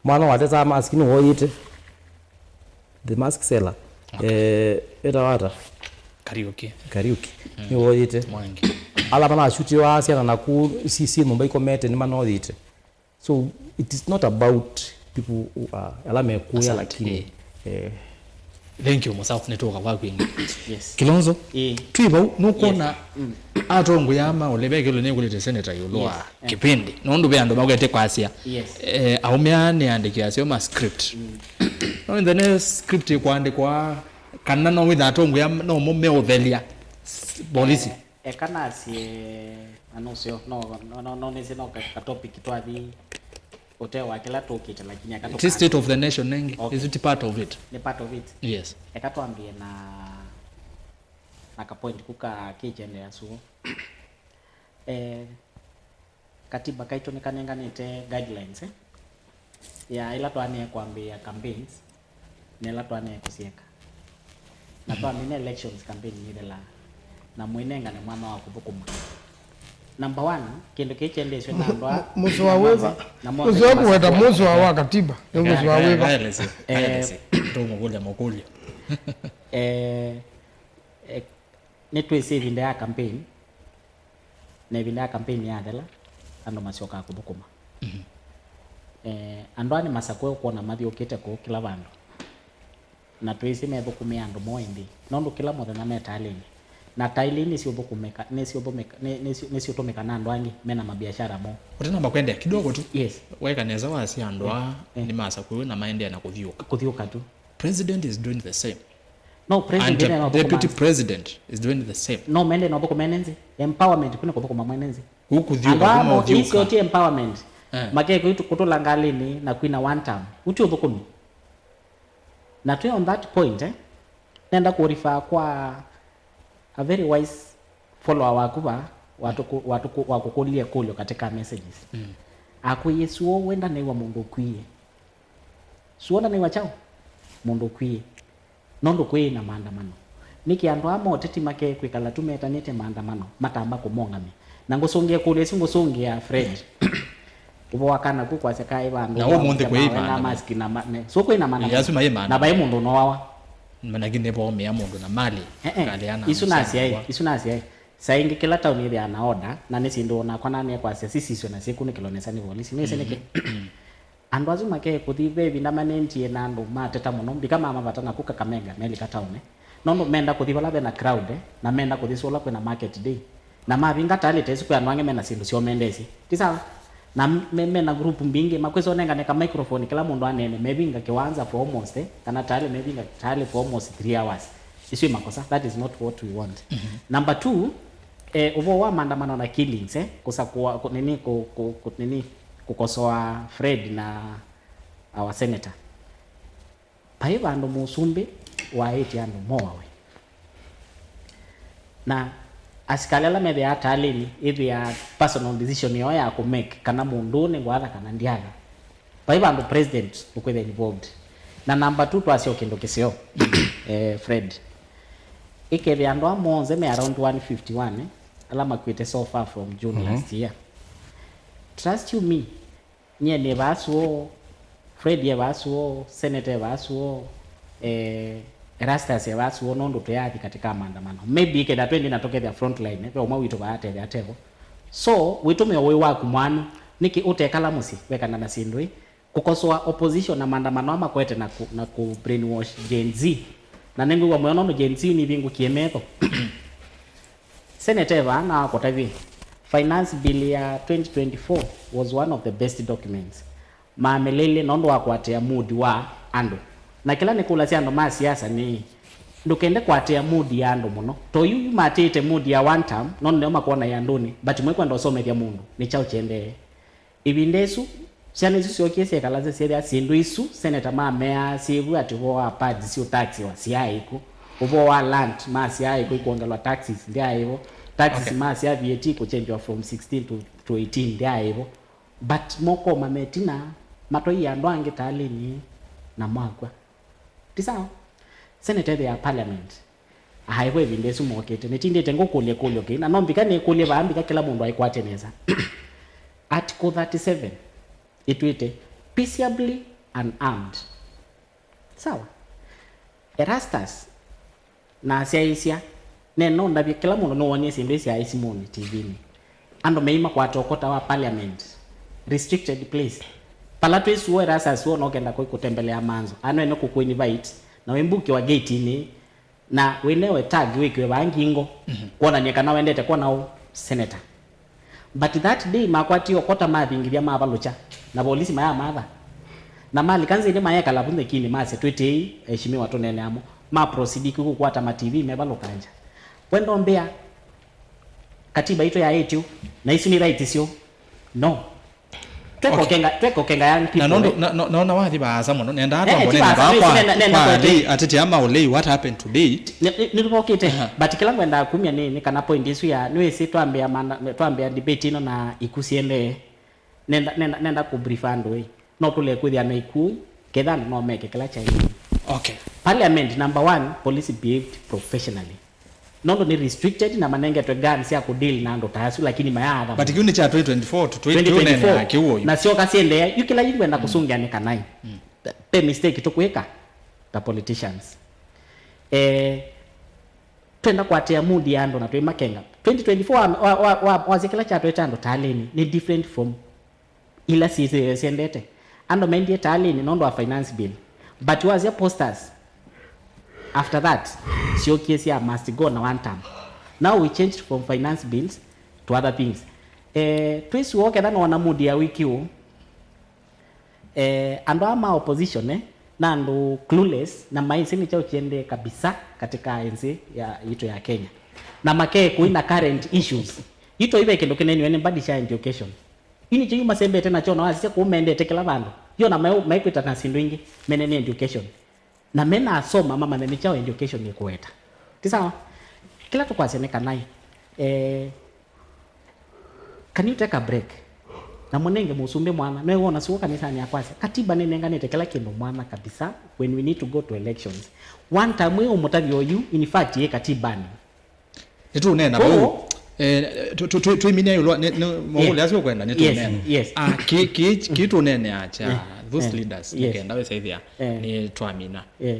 Mwana watesaa mask nĩwoyĩte. The mask seller. Eh, etawa ata? Kariuki. Kariuki. Nĩwoyĩte. Mwangi. Ala manashutiwa syana na kũu si si nyũmba ikomete nĩmanoyĩte. So it is not about people who are ala mekuya. Asante. Lakini eh, Thank you, Musa, nĩtũka kwaku ĩngĩ. Yes. Kilonzo, Ĩĩ. Twĩ vau, nũkwona atongoi aa ma ũle ve kĩũlũ nĩkũlĩte seneta ĩũlũ wa kĩpindi. Nũndũ ve andũ makwete kwasya. Yes. Eh, aũme aa nĩ andĩki aseo ma script. No in the next script ĩkũandĩkwa kana no wĩtha atongoi aa no mo meũthelya s- polisi. Eka nasye na nũseo no no no no nĩsĩ no ka- ka topic twathi ũtee wa kĩla tũkĩte lakini aka It is state of the nation nengi. Okay. Is it part of it? Nĩ part of it. Yes. Eka twambie na na ka point ku ka kĩkyendea suo. Eh, katiba kaitũ nĩkanenganĩte guidelines eh? Ya ĩla twanĩe kwambĩĩa campaigns na ĩla twanĩe kũsyĩka na twamina elections campaign nĩthelaa na mũinengane mwanya wa kũthũkũma. Number one, kĩndũ kĩĩ kyendeesw'e na andũ aa mũsoa wĩva? Mũsoa kũweta mũsoa wa katiba nĩ mũsoa wĩva? Tũmũkũlya mũkũlyo. Eh, eh, nĩtwĩsĩ ĩvinda ya campaign na ĩvinda ya campaign yathela andũ masyokaa kũthũkũma. Eh, andũ aa nĩ masakũe ũkwona mathyũkĩte kũu kĩla vandũ na twĩsĩ methũkũmĩa andũ moo ĩndĩ nũndũ kĩla mũthenya me talĩnĩ na tailĩ nĩsiũthũkũmĩka nĩsiũthũmĩka nĩ- nĩsi- nĩsiũtũmĩka na andũ angĩ mena mabiashara moo. Ũtanamba kwendea kidogo tu. Yes. Waĩka nesa wasya andũ aa nĩmasakũiwe na maendeea na kũthyũka. Kũthyũka tu. President is doing the same. No president ene no deputy president is doing the same. No mende no thũkũma ene nthĩ. Empowerment kwĩ nĩ kũthũkũma mwene nthĩ. Kũu kũthiũka andũ aa mo- ĩsyo ti empowerment. Eh. Makeke kũtũla ngalĩnĩ na kwina one term. Ũti ũthũkũmi. Na twĩ on that point eh, nenda kũrefer kwa a very wise follower waku va watũkũ- watũkũ- wakũkũlilye kũlyo katika messages. Akwĩie suo wenda nĩwa mũndũ ũkwĩie. Suo ndanĩwa kyaũ? Mũndũ ũkw'ĩĩ. Nũndũ kwĩĩ na maandamano. Nĩkĩ andũ aa ma ũteti make kwĩkala tu metanĩte maandamano matamba kũmong'amya? Na ngũsũngĩe kũlyo ĩsu ngũsũngĩa Fred. Ũvoo wa kana ku kwasya kaĩ vandũ na ũmũnthĩ kwĩ maandamano. Mask na ma- ne- so kwĩ na maandamano. Yasu maĩ maandamano. Na vaĩ mũndũ ũnoawa. Managi nĩ vomea mũndũ na mali. Eh, eh. Kalea na isu nasyaĩ, isu nasyaĩ. Saa ingĩ kĩla tauni ĩthĩawa na order na nĩ syĩndũ onakwa nanĩe kwasya sisiswe na syĩkunĩkĩlwa nesa nĩ volisi. Nĩsĩ nĩkĩ? Andũ asu make kũthi ve ĩvinda manendie na andũ mateta mũno mbika mamavata naku Kakamega melika taũnĩ nũndũ menda kũthi vala vena crowd eh, na menda kũthi sũla kwĩna market day na mavinga talĩ ta ĩsu kwĩ andũ angĩ mena syĩndũ syoo mendesye ti sawa na me, mena group mbingĩ makwĩsa ũnengane ka microphone kĩla mũndũ aneene mevinga kĩwanza for almost eh, kana talĩ mevinga talĩ for almost three hours. Isu nĩ makosa, that is not what we want. Number two, eh, ũvoo wa maandamano na killings eh, kũsakũa kũ- nini kũ- kũ- kũ- nini kũkosoa Fred na our senator. Vai vandũ mũsumbĩ waĩtye andũ moawe na asikalĩ ala methĩaa talĩnĩ ĩthĩaa personal decision yoo ya kũmake kana mũndũ ũũ nĩngwatha kana ndyatha. Vai vandũ president ũkwĩthĩa involved. Na number two twasya o kĩndũ kĩseo eh, Fred, ĩkethĩa andũ aa monthe me around one fifty-one eh, ala makwĩte so far from June last year. Trust you me, nyie nĩ vaa suo, Fred e vaa suo, Senator e vaa suo, eh, Erastus e vaa suo nũndũ tũyathi katika maandamano. Maybe ĩkethĩa twendi na tũkethĩa frontline eh, ve ũmwe witũ vaatethea tevo. So wĩtũmĩe ũĩ waku mwanu, nĩkĩ ũtekala mũsyĩ wekana na syĩndũ ĩ? Kũkosoa opposition na maandamano aa makwete na kũ, na kũ brainwash Gen Z. Na nĩngwĩw'a mũyo nũndũ Gen Z nĩvingũkie metho. Senate eva na wakũtavye, finance bill ya twenty twenty-four was one of the best documents. Maamĩlĩlye nũndũ wa kũatĩĩa mood wa andũ. Na kĩla nĩkũlasya andũ ma siasa nĩ, ndũkende kũatĩĩa mood ya andũ mũno. To yu yu matĩĩte mood ya one term, nũndũ nĩyo makwona ĩ andũnĩ, but mwĩkwenda ũsomethya mũndũ, nĩ kyaũ kĩendee? Ĩvinda ĩsu, syana isu syookie syekalase syethĩa syĩndũ isu seneta mameaa syĩvu atĩ ũvoo wa pads siũtaxiwa syaĩ kũ, ũvoo wa land masyaĩ kũ ikwongelwa taxes ndyaĩ vo, taxes Okay. masya V A T kũchenjwa from sixteen to, to eighteen ndyaĩ vo, but mokoma metina matwaie andũ angĩ talĩnĩ na mwakw'a. Ti sawa? Senate ethĩaa parliament. Aĩ, kwa ĩvinda ĩsu mokĩte. Nĩtindĩte ngũkũlya kũlyo kĩĩ, na no mbika nĩkũlye vaa mbika kĩla mũndũ aikwatye nesa. Article thirty-seven ĩtwĩte, "Peaceably unarmed." Sawa? Erastus nasyaĩĩsya, nena ũndavye, kĩla mũndũ nĩwonie syĩndũ isyaĩ simũnĩ, T V-nĩ. Andũ meima kwata ũkota wa parliament. Restricted place. Pala twĩ suo Erastus wona ũkenda kũi kũtembelea manzo. Ano ene kũkũ invite, na wĩmbukiwa gate-inĩ, na wĩnewe tag wĩkĩwe vaa ngingo, mhm, kwonany'a kana wendete kwona ũ senator. But that day makwatie ũkota mathingithya mavalũkya, na volisi mayamatha. Na malika nzĩnĩ mayekala vu nthĩkinĩ masya, "Twĩtĩei, eheshimiwa, tũneenea mo." Ma proceed kũkwata ma T V mevalũkangya. Wendo mbĩa, katiba itũ yaĩtyo, na isu nĩ rights syoo? No. Tweka, okay, ũkenga, tweka ũkenga young people, na nondu, eh, na, na, naona wathi vaasa mũno. Nenda, eh, twambo ti nene vaasa, vaa kwa, nenda, nenda kwa kwa atĩ, atĩ tia maũlei, what happened today? Nĩ, nĩ, nĩtũvokĩte. Aha. But kĩla ngwendaa kumya nĩ, nĩ kana point ĩsu ya, nĩwĩsĩ twambĩa mana-, twambĩa debate ĩno na iku siendee. Nenda, nenda, nenda kũ brief andũ ĩ. No tũle kwĩthĩa na iku, ketha andũ no meke kĩla kyaĩlĩte. Okay. Parliament, number one, police behaved professionally. Nũndũ nĩ restricted na manengetwe guns sya kũ deal na andũ ta asu, lakini mayaatha. But kĩu nĩ kya twenty twenty-four, tũ-, tũ-, twenty twenty-four, tũneenea kĩu ũyu. Na syoka siendeea, yu kĩla yu ngwenda kũsũngĩa nĩ kana ĩ, pe mistake tũkwĩka ta politicians. Eh, twenda kwatĩa mood ya andũ na twĩmakenga. Twenty twenty-four wa, wa, wa, wa, wasya kĩla kyatwete andũ talĩnĩ nĩ different from ila syĩsĩwe syendete. Andũ maendie talĩnĩ nũndũ wa finance bill. But wasya posters, after that, syokie sya must go na one term. Now we changed from finance bills to other things. Eh, twĩsuo ketha nona mood ya wiki ũũ. Eh, andũ aa ma opposition, eh, na andũ clueless na maĩsĩ nĩ kyaũ kĩendee kabisa katika nthĩ ya, yitũ ya Kenya. Na makee kũi na current issues. Yu tũive kĩndũ kĩneniwe nĩ mbadi sya education. Yu nĩkyo yu masembete nakyo, na wasisya kũu mendete kĩla vandũ. Yo na mai-, maikwĩta na syĩndũ ingĩ, mene nĩ education. Na mena asoma mamanye nĩ kyaũ education ĩkũweta. Ti sawa? Kĩla tũkwasya nĩ kana ĩ, eh, can you take a break? Na mũnenge mũsumbĩ mwanya. Nĩwe wona suo kanisanĩ akwasya, katiba nĩnenganĩte kĩla kĩndũ mwanya kabisa when we need to go to elections. One time ĩ ũmũtavya oyu, in fact, yĩ katibanĩ. Nĩtũũneena vau. Kwoou, eh, tũ-, tũ-, tũ-, twĩmine ĩũlũ wa, nĩ, nĩ, maũlĩ, yes, asu ũkwenda, yes, nĩtũũneena. Yes. Ah, kĩ, kĩ, kĩ tũũneenea kya, eh, those, eh, leaders, yes, nĩkenda wĩsaĩthĩa, eh, nĩtwamina. Eh.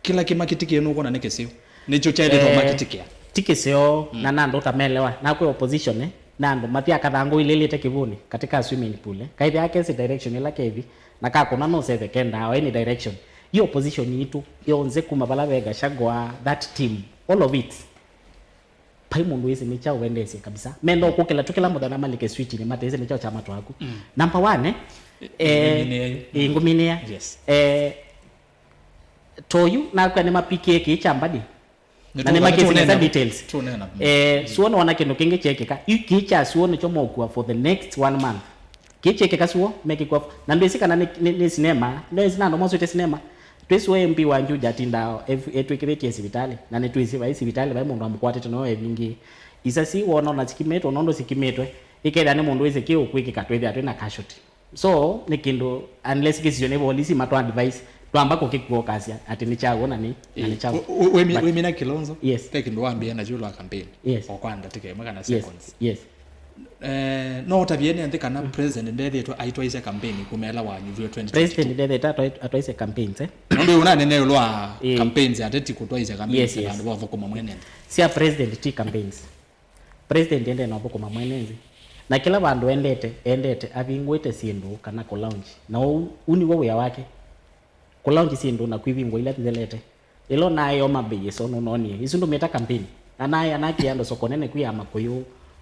Kĩla kĩmakĩtikĩe nũkwona nĩ kĩseo. Nĩkyo kyaĩlĩtwe, eh, makĩtikĩa. Ti kĩseo, mm, na nandũ ũtamelewa. Nakwĩ opposition, eh, na andũ mathya kathangũ ilĩlĩte kĩvũnĩ katika swimming pool, eh. Kaĩthĩa kesi direction ĩla kevi, na kakũna nũseve kendaa o any direction. Yu opposition yitũ yonthe kuma vala ve Gachagua, that team, all of it. Vai mũndũ wĩsĩ nĩ kyaũ wendeesye kabisa. Menda ũkũkĩla tu kĩla mũthenya malike street-inĩ, matesĩ nĩ kyaũ kya matwaku. Mm. Number one, eh, eh, ngũminĩa yu. Ĩ, ngũminĩa. Yes. Eh, toyu, nakwĩa nĩ mapikie kĩĩ kya mbadi. Na nĩ makĩsĩ nesa details. Tũneena. Mm. Eh, suo nĩwona kĩndũ kĩngĩ kyekĩka. Yu kĩĩ kya suo nĩkyo mokua for the next one month. Kĩĩ kyekĩka suo, mekĩkwa. Na ndwĩsĩ kana nĩ, nĩ, nĩ sinema. Ndwĩsĩ na andũ mosũĩte sinema. Twĩsĩ M P wa Juja atindaa ev-, etwĩkĩthĩtye sivitalĩ, na nĩtwĩsĩ vai sivitalĩ vai mũndũ amũkwatĩte no evingie. Isasi wona ona sikimĩtwe, nũndũ sikimĩtwe, ĩkethĩa nĩ mũndũ wĩsĩ kĩ ũkwĩkĩka, twĩthĩa twĩ na casualty. So, nĩ kĩndũ, unless kĩsisyo nĩ volisi matwa advice, twamba kũkĩkua ũkasya atĩ nĩ kyaũ na nĩ, na nĩ kyaũ. Ĩ, wĩ-, wĩmi-, but wĩmina Kilonzo, yes, ve kĩndũ wambĩĩa nakyo lwa campaign. Yes. O kwa ndatĩka ĩmwe kana, yes, seconds. Yes. Eh, no ũtavye nĩ nthĩ kana, mm, president ndethĩtwe aitwaisya campaign kumela wanyuviwe twenty twenty-two? President ndethĩtwe atwai-, atwaisye campaigns, eh? Nũndũ ũnanene ĩũlũ wa, ĩĩ, campaigns, ateti kũtwaisya campaigns, yes, yes, vandũ va ũthũkũma mwene nthĩ. Sya president ti campaigns. President ende na ũthũkũma mwene nthĩ. Na kĩla vandũ endete, endete avingũĩte syĩndũ kana kũ launch. Na ũu, ũu nĩw'o wĩa wake. Kũ launch syĩndũ na kwĩvingũa ila ithelete. Ĩla ũnaĩ Homa Bay ĩso nũnonie. Isu ndũmĩta campaign. Anaĩ anakĩa andũ soko nene kũ ya Makũyũ,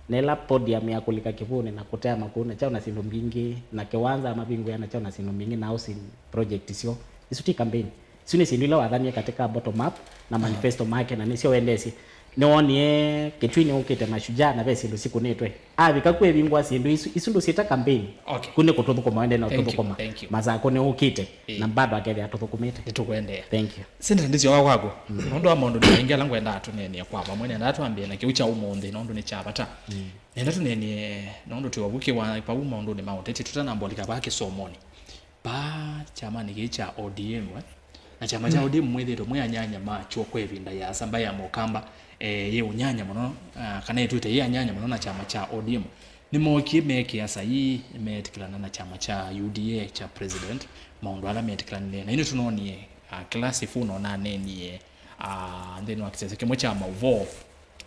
na ĩla podium ya kũlika kĩvũnĩ na kũtea makũũ na kyaũ na syĩndũ mbingĩ, na kĩwanza mavingũĩa na kyaũ na syĩndũ mbingĩ na housing project syo. Isu ti campaign. Isu nĩ syĩndũ ila wathanie katika bottom up na, aha, manifesto make, na nĩsyo wendeesye. Nĩwonie Kĩtui nĩũkĩte Mashujaa na ve syĩndũ sikũnĩtwe. Avika ku evingũa syĩndũ isu, isu ndũsyĩta campaign. Okay. Ku nĩ kũtũthũkũma, wende na ũtũthũkũma. Thank you, thank you. Masakũ nĩũkĩte, ĩĩ, na bado akethĩa atũthũkũmĩte. Nĩtũkwendeea. Thank you. Sindĩ ndĩsyoka kwaku. Mm. Nũndũ wa maũndũ nĩ maingĩ ala ngwendaa tũneenea kwa vamwe, nenda twambĩe na kĩu kya ũmũnthĩ, nũndũ nĩ kya vata. Mm. Nenda tũneenee, nũndũ twĩ wavuki wa pau maũndũnĩ ma ũteti, tũtanamba ũlika vaa kĩsomonĩ. Vaa kyamanĩ kĩĩ kya O D M, eh? Na kyama kya O D M mwĩthĩĩtwe mwĩ anyanya makyo kwa ĩvinda yĩasa. Mbaĩ ya Mũkamba, eh, yĩ ũnyanya mũno, ah, kana ĩtw'ĩte yĩ anyanya mũno na kyama kya O D M. Nĩmookie meekĩa saii, meetĩkĩlana na kyama kya U D A kya President maũndũ ala meetĩkĩlanile. Na yu nĩtũnoonie, ah, kĩla Sifuna ũnaneenie, ah, nthĩnĩ wa kĩsese kĩmwe kya maũvoo.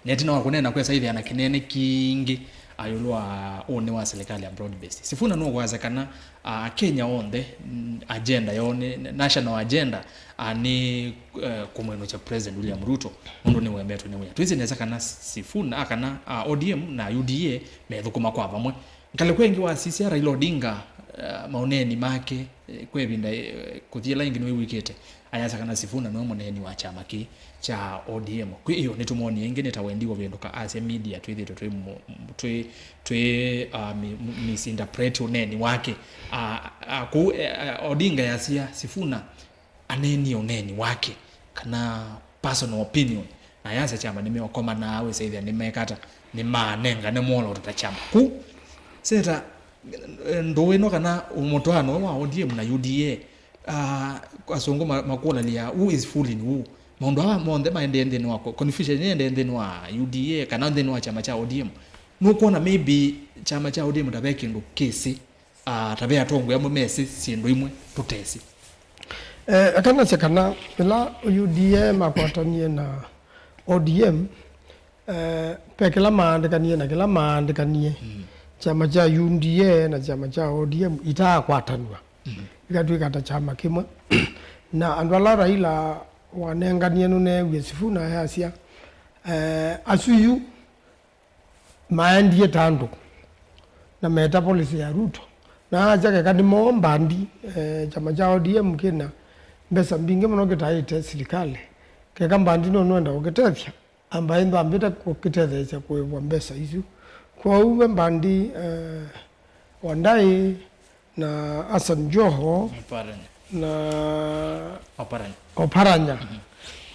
Na ĩtina wa kũneena kwesa ĩthĩa na kĩnene kingĩ, ah, ĩũlũ wa ũnĩ wa silikalĩ ya broad based. Sifuna nũkwasya kana, ah, Akenya onthe, mm, agenda yoo nĩ, national agenda, ah, nĩ, eh, kũmwĩnũkya President William Ruto, nũndũ nĩwembetwe nĩ wĩa. Twĩsĩ nesa kana Sifuna, ah, kana, ah, O D M na U D A methũkũma kwa vamwe. Ngalĩko ĩngĩ wasisya Raila Odinga, eh, maũneeni make, eh, kwa ĩvinda, eh, kũthi ĩla ĩngĩ nĩwĩw'ĩkĩte, ayasya kana Sifuna nĩwe mũneeni wa kyama kĩĩ kya O D M. Kwĩ ĩyo nĩtũmwonie ĩngĩ nĩ ta wendi kũvĩndũka, asya media twĩthĩtwe twĩ mu-, twĩ, twĩ, ah, mi-, mu-, misinterpret ũneeni wake. Ah, ah, kũu, eh, ah, Odinga yasya Sifuna aneenie ũneeni wake, kana personal opinion, na ayasya kyama nĩmeũkomanaa, wĩsa ĩthĩa nĩmekata, nĩmanengane mwolooto ta kyama. Kũu, seta, eh, ndũũ ĩno kana mũtwaano wa O D M na U D A, ah, asũngũ ma-, makũlanĩa, who is fooling who? Maũndũ aa monthe maendee nthĩnĩ wa co-, confusion ĩendee nthĩnĩ wa U D A kana nthĩnĩ wa kyama kya O D M. Nũkwona maybe kyama kya O D M ta ve kĩndũ kĩsĩ, ah, ta ve atongoi amwe mesĩ syĩndũ imwe tũtesĩ. Eh, eka nasye kana ĩla U D A makwatanie na O D M, eh, ve kĩla maandĩkanie na kĩla maandĩkanie, mm, kyama kya U D A na kyama kya O D M itaakwatanw'a, mm, ikatw'ĩka ta kyama kĩmwe. Na andũ ala Raila wanenganie nũneewie Sifuna ayasya, eh, asu yu maendie ta andũ na meta policy ya Ruto. Na asya keka nĩmo mbandi, eh, kyama kya O D M kĩna mbesa mbingĩ mũno kĩtaĩte silikalĩ. Keka mbandi no nũenda kũkĩtethya, amba ĩndũ ambĩte kũkĩtetheesya kũĩvwa mbesa isu. Kwoou we mbandi, eh, Wandaĩ na Hassan Joho Oparanya. Na Oparanya. Oparanya. Mhm.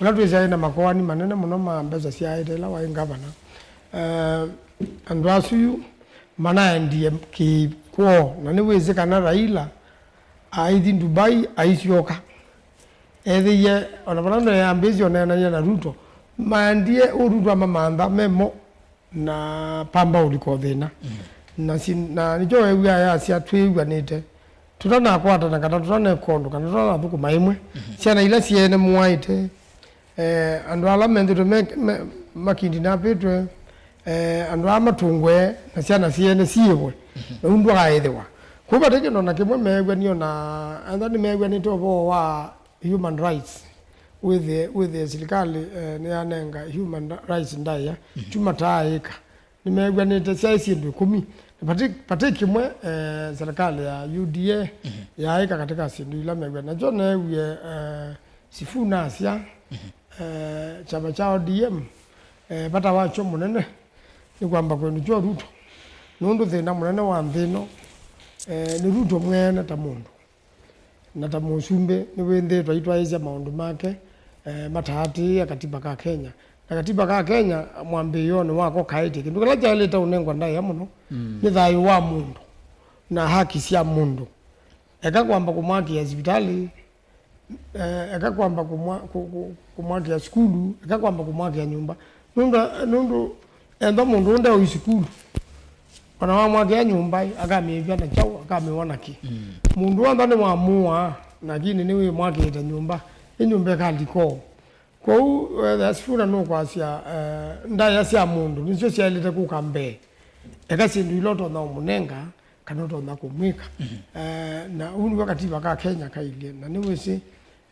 Ũla twĩsĩ aĩ na makoani manene mũno ma mbesa syaĩte ĩla waĩ ngavana. Eh, andũ asu yu manaendie kĩkwoo, na nĩwĩsĩ kana Raila aithi Dubai aisyoka. Ethĩie, ona vala ndeambĩĩsye ũneenany'a na Ruto, maendie ũ Ruto amamantha memo na pamba ũlika ũthĩna. Mm. Na si-, na nĩkyo weew'aa ayasya twĩw'anĩte, tũtanakwatana kana tũtaneka ũndũ kana tũtanathũkũma ĩmwe. Mhm. Syana ila syeene mũaĩte, eh, andũ ala menthĩtwe me, me, makindinapĩtwe, eh, andũ ala matũngwe na syana syeene siĩvwe, mhm, na ũndũ aĩthĩwa. Kũu vate kĩndũ na kĩmwe meew'anie, ona ethwa nĩmeew'anĩte ũvoo wa human rights, wĩthĩe, wĩthĩe silikalĩ, eh, nĩyanenga human rights ndaĩa, mhm, kyuma ta ĩka. Nĩmeew'anĩte syaĩ syĩndũ ĩkũmi. Na vati, vati kĩmwe, eh, silikalĩ ya U D A, mhm, yaĩka katika syĩndũ ila meew'anĩte. Nakyo neewie, eh, Sifuna asya, mhm, eh, kyama kya O D M, eh, vata wakyo mũnene nĩ kwamba kwĩnũkya Ruto. Nũndũ thĩna mũnene wa nthĩ ĩno, eh, nĩ Ruto mwene ta mũndũ. Na ta mũsumbĩ, nĩwĩthĩĩtwe aitwaĩĩsya maũndũ make, eh, mataatĩĩe katiba ka Kenya. Na katiba ka Kenya, mwambĩĩonĩ wako kaĩtye kĩndũ kĩla kyaĩlĩte ũnengwa ndaĩa mũno, mm, nĩ thayũ wa mũndũ na haki sya mũndũ. Eka kwamba kũmwakĩa sivitalĩ, eh, eka kwamba kũmwa-, kũ-, kũ-, kũmwakĩa sukulu, eka kwamba kũmwakĩa nyũmba. Nũndũ, nũndũ ethwa mũndũ ũũ ndeũi sukulu, ona wamwakĩa nyũmba, akamĩĩvya na kyaũ, akamĩwa na kĩ? Mm. Mũndũ w'onthe nĩwamũaa, lakini nĩwĩmwakĩĩte nyũmba, ĩ nyũmba ĩkalika ũũ? Kwoou, wethĩa Sifuna nũkwasya, eh, ndaĩa sya mũndũ nĩsyo syaĩlĩte kũka mbee. Eka syĩndũ ila ũtonya ũmũnenga, kana ũtonya kũmwĩka. Mhm. Eh, na ũu nĩw'o katiba ka Kenya kailyĩ. Na nĩwĩsĩ,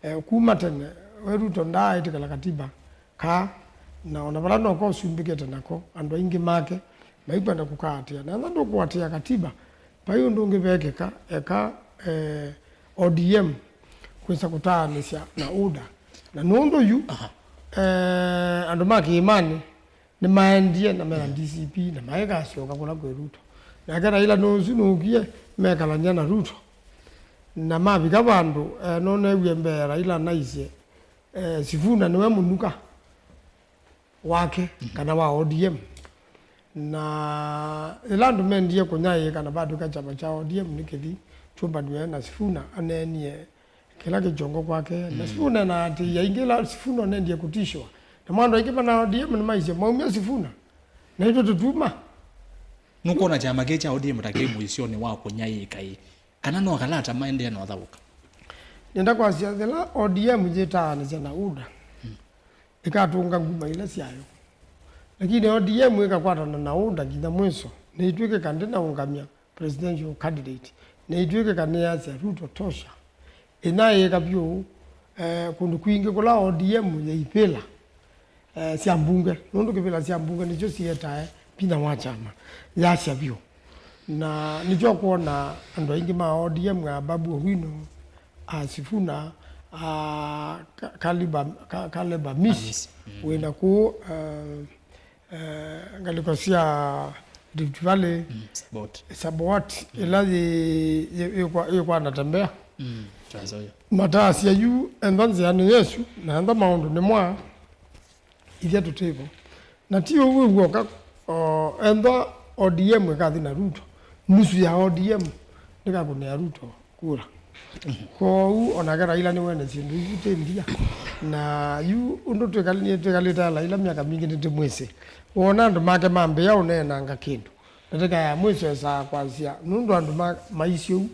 eh, kuma tene, we Ruto ndaaĩtĩkĩla katiba kaa, na ona vala noko ũsumbĩkĩte nako, andũ aingĩ make maikwenda kũkaatĩa. Na ethwa ndũkũatĩĩa katiba, vai ũndũ ũngĩ vekĩka, eka, eh, O D M kwĩsa kũtaanĩsya na ũda. Na nũndũ yu, aha, eh, andũ ma kĩĩmanĩ nĩmaendie na mena D C P na maikasyoka kũla kwĩ Ruto. Nake Raila nũsu nũkie mekalany'a na Ruto. Na mavika vandũ, eh, nũneewie mbee Raila naisye, eh, Sifuna nĩwe mũnuka wake, mhm, kana wa O D M. Na yĩla andũ mendie kũnyaĩĩka na vatw'ĩka kyama kya O D M nĩkĩthi kyũmbanw'e na Sifuna aneenie Kĩla kĩkyongo kwake. Na Sifuna na atĩĩa aingĩ ĩla Sifuna ũnendie kũtishwa. Na andũ aingĩ mana O D M nĩmaisye, "Mwaumya Sifuna. Na itwe tũtuma." Nũkwona kyama kĩĩ kya O D M ta kĩ mũisyonĩ wa kũnyaĩĩka ĩ? Kana no kalata maendee na ũthaũka? Nenda kwasya, yĩla O D M yĩtaanĩsya na UDA, ĩkatũnga nguma ila syayo. Lakini O D M ĩkakwatana na UDA nginya mwiso, na itw'ĩkĩka ndĩnaũngamya presidential candidate, na itw'ĩkĩka nĩyasya Ruto tosha. Ĩnaĩĩka vyũ, eh, kũndũ kwingĩ kũla O D M yaivĩla, eh, sya mbunge, nũndũ kĩvĩla sya mbunge nĩsyo sietae vinya wa kyama, yasya vyũ. Na nĩkyo kwona andũ aingĩ ma O D M, a Babu Owino, a Sifuna, a Ka-, Kaliba, Ka-, Caleb Amisi, Amisi, mm, wĩna kũũ, eh, eh, ngalĩko sya Rift Valley, mm, Sabot. Sabot, mm, ĩla yĩ, yĩ, yĩ kwa, yĩ kwa Natembeya. Mm, Trans Nzoia. Matasya yu, enda nzĩanĩ Yesũ, na enda maũndũ nĩ mwa, ithyĩ tũtĩ vo. Na ti ũu wĩw'oka, o, enda O D M ĩkathi na Ruto, nusu ya O D M nĩkakũnĩa Ruto kura. Kwoou onake Raila nĩwene syĩndũ isu ti ndia. Na yu ũndũ twĩkal-, nĩ twĩkalĩte na Raila myaka mingĩ nĩtĩmwĩsĩ. Wona andũ make mambĩĩa ũneenanga kĩndũ, ndatĩka ya mwiso esaa kwasya, nũndũ andũ ma-, maisye ũu,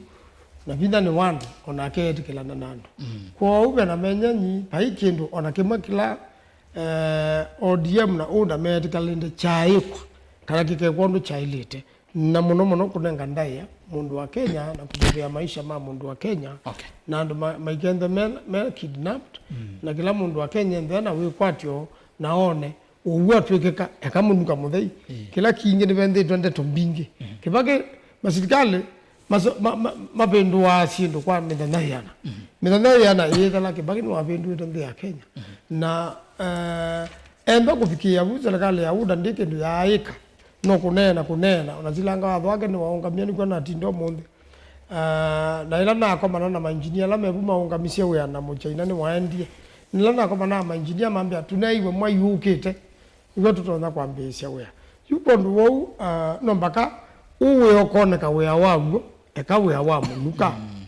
na vinya nĩ wa andũ, onake etĩkĩlana na andũ. Mm. Kwoou ve na menyanyi, vai kĩndũ ona kĩmwe kĩla, eh, O D M na UDA meetĩkĩlanĩte kyaĩkwa, kana kĩkekwa ũndũ kyaĩlĩte. Na mũno mũno kũnenga ndaĩa mũndũ wa Kenya na kũthũkĩa maisha ma mũndũ wa Kenya. Okay. Na andũ ma-, maikenthe me, me kidnapped, mm, na kĩla mũndũ wa Kenya enthe na wĩkwatyo na one ũw'o atw'ĩkĩka, eka mũnuka mũthei. Ĩĩ. Kĩla kingĩ nĩventhĩtwe ndeto mbingĩ. Mhm. Kĩvakĩ masilikalĩ maso-, ma-, ma-, mavĩndũaa syĩndũ kwa mĩthenya ĩana. Mhm. Mĩthenya ĩana ĩyĩthela Kĩvakĩ nĩwavĩndũĩte nthĩ ya Kenya. Mhm. Na, eh, enda kũvikĩĩa vu, serikali ya UDA ndĩ kĩndũ yaaĩka. No kũneena, kũneena, ona silanga watho wake nĩwaũngamie nĩkw'o natinda ũmũnthĩ. Ah, na ĩla nakomana na mainjinia ala mevu maũngamisye wĩa na Mũchaina nĩwaendie. Na ĩla nakomana na mainjinia mambĩa, "Tũneeiwe mwai ũkĩte, nĩw'o tũtonya kwambĩĩsya wĩa." Yu kwondũ wou, ah, no mbaka ũwĩa ũkoneka wĩa waw'o, eka wĩa wa mũnuka. Mm.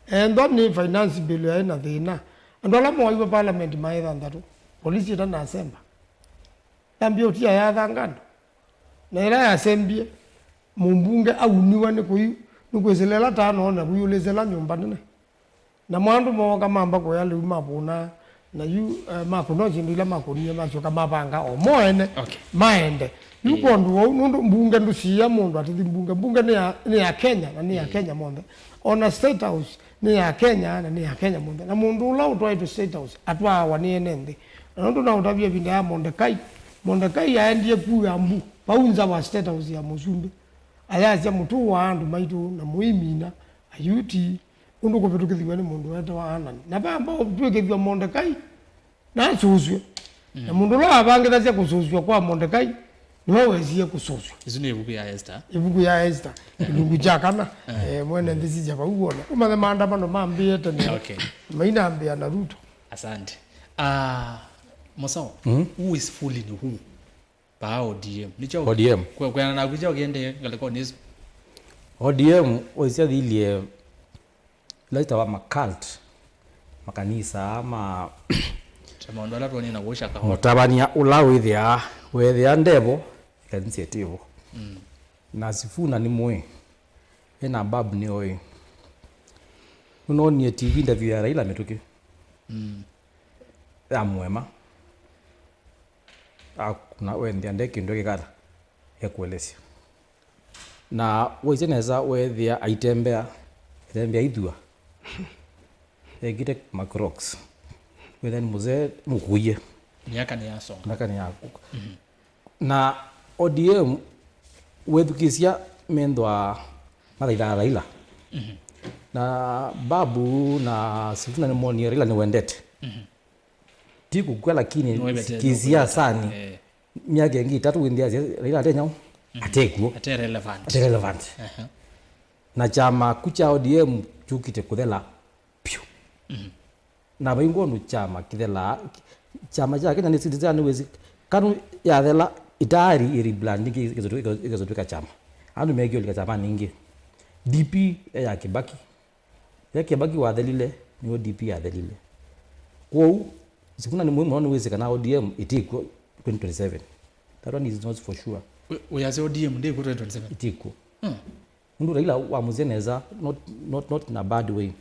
Ethwa nĩ finance bill yaĩ na thĩna, andũ ala mooiwe parliament maĩ thanthatũ, polisi ĩtanasemba. Yambie ũtia ya thangano. Na ĩla yasembie, mũmbunge auniwe nĩ kũi-, nĩ kwĩsĩla ĩla taa noona kũiũlĩsĩla nyũmba nene. Namo andũ mooka mamba kũya lĩu mavũna, na yu, eh, makũna syĩndũ ila makũnie, masyoka mavanga o mo ene, okay, maende. Yu, ĩĩ, kwondũ wau, nũndũ mbunge ndũsiĩa mũndũ atĩthi mbunge. Mbunge nĩ ya, nĩ ya Kenya, na nĩ ya, ĩĩ, Kenya monthe. Ona State House nĩ ya Kenya, na nĩ ya Kenya monthe. Na mũndũ ũla ũtwaĩtwe State House atwaawa nĩ ene nthĩ. Na nũndũ naũtavya ĩvinda ya Mondekai, Mondekai aendie kũya mbu, vau nza wa State House ya mũsumbĩ. Ayasya, "Mũtũũaa andũ maitũ na mũimina Ayuti ũndũ kũvĩtũkĩthw'a nĩ mũndũ weetawa Anani." Na vamba ũtw'ĩkĩthw'a Mondekai na asũsw'e. Mm. Na mũndũ ũla wavangĩthasya kũsũsw'a kwa Mondekai nĩwe wesie kũsũsw'a. Isu nĩ ĩvuku ya Esther. Ĩvuku ya Esther, kĩlungu kya kana. Eh. Eh, mwene nthĩ sisya vau wone. Ũmanye maandamano mambĩĩe tene. Okay. Mainambĩa na Ruto. Asante. Ah, Mosao, mm, who is fooling who? Paa O D M. Nĩkyo O D M. Kwe-, kwĩana naku kyo kĩendee ngalĩkonĩ ĩsu. O D M ũisyathilye ila itawa ma cult, makanisa, ma ta maũndũ ala tuonĩ na kũu Shakahola. Mũtavany'a ũla wĩthĩaa, weethĩa ndevo, ĩkanisa ĩtĩvo. Mm. Na Sifuna nĩ mũĩ. Ena Babu nĩ oĩ. Nũnoonie T V interview ya Raila mĩtũkĩ. Mm. Ya mũema. Akuna wendea nde kĩndũ kĩkata ekũelesya. Na waisye nesa weethĩa aitembea, aitembea ithua. Ekĩte ma Crocs. Wethĩa nĩ mũzee mũkũie. Myaka nĩyasonga. Myaka nĩyakũka. Mhm. Na O D M wethukĩsya methwa mathaithaa Raila. Mhm. Na Babu na Sifuna nĩmonie Raila nĩwendete. Mhm. Ti kũkw'a, lakini nĩwevete kĩsiasani, eh, myaka ĩngĩ ĩtatũ wĩnthĩasya Raila ate nyau, mhm, atekuo. Ate relevant. Ate relevant. Aha. Na kyama ku kya O D M kyũkĩte kũthela vyũ. Mhm. Na vaingwa ũndũ kyama kĩthelaa, kyama kya Kenya nĩ citizen nĩwĩsĩ, kanu yathela itaari ĩrebrand ĩngĩ ĩkesũtwĩka kyama. Andũ meekie ũlika kyama ningĩ. D P ya Kibaki. Ya Kibaki wathelile, Nĩ O D P yathelile. Kwoou, Sifuna nĩ mũĩ mũno nĩwĩsĩ kana O D M ĩtĩkw'o twenty twenty-seven. That one is not for sure. Wĩasya O D M ndĩkw'o twenty twenty-seven? Ĩtĩkw'o. Hmm. Nũndũ Raila wamũsya nesa, not, not, not in a bad way.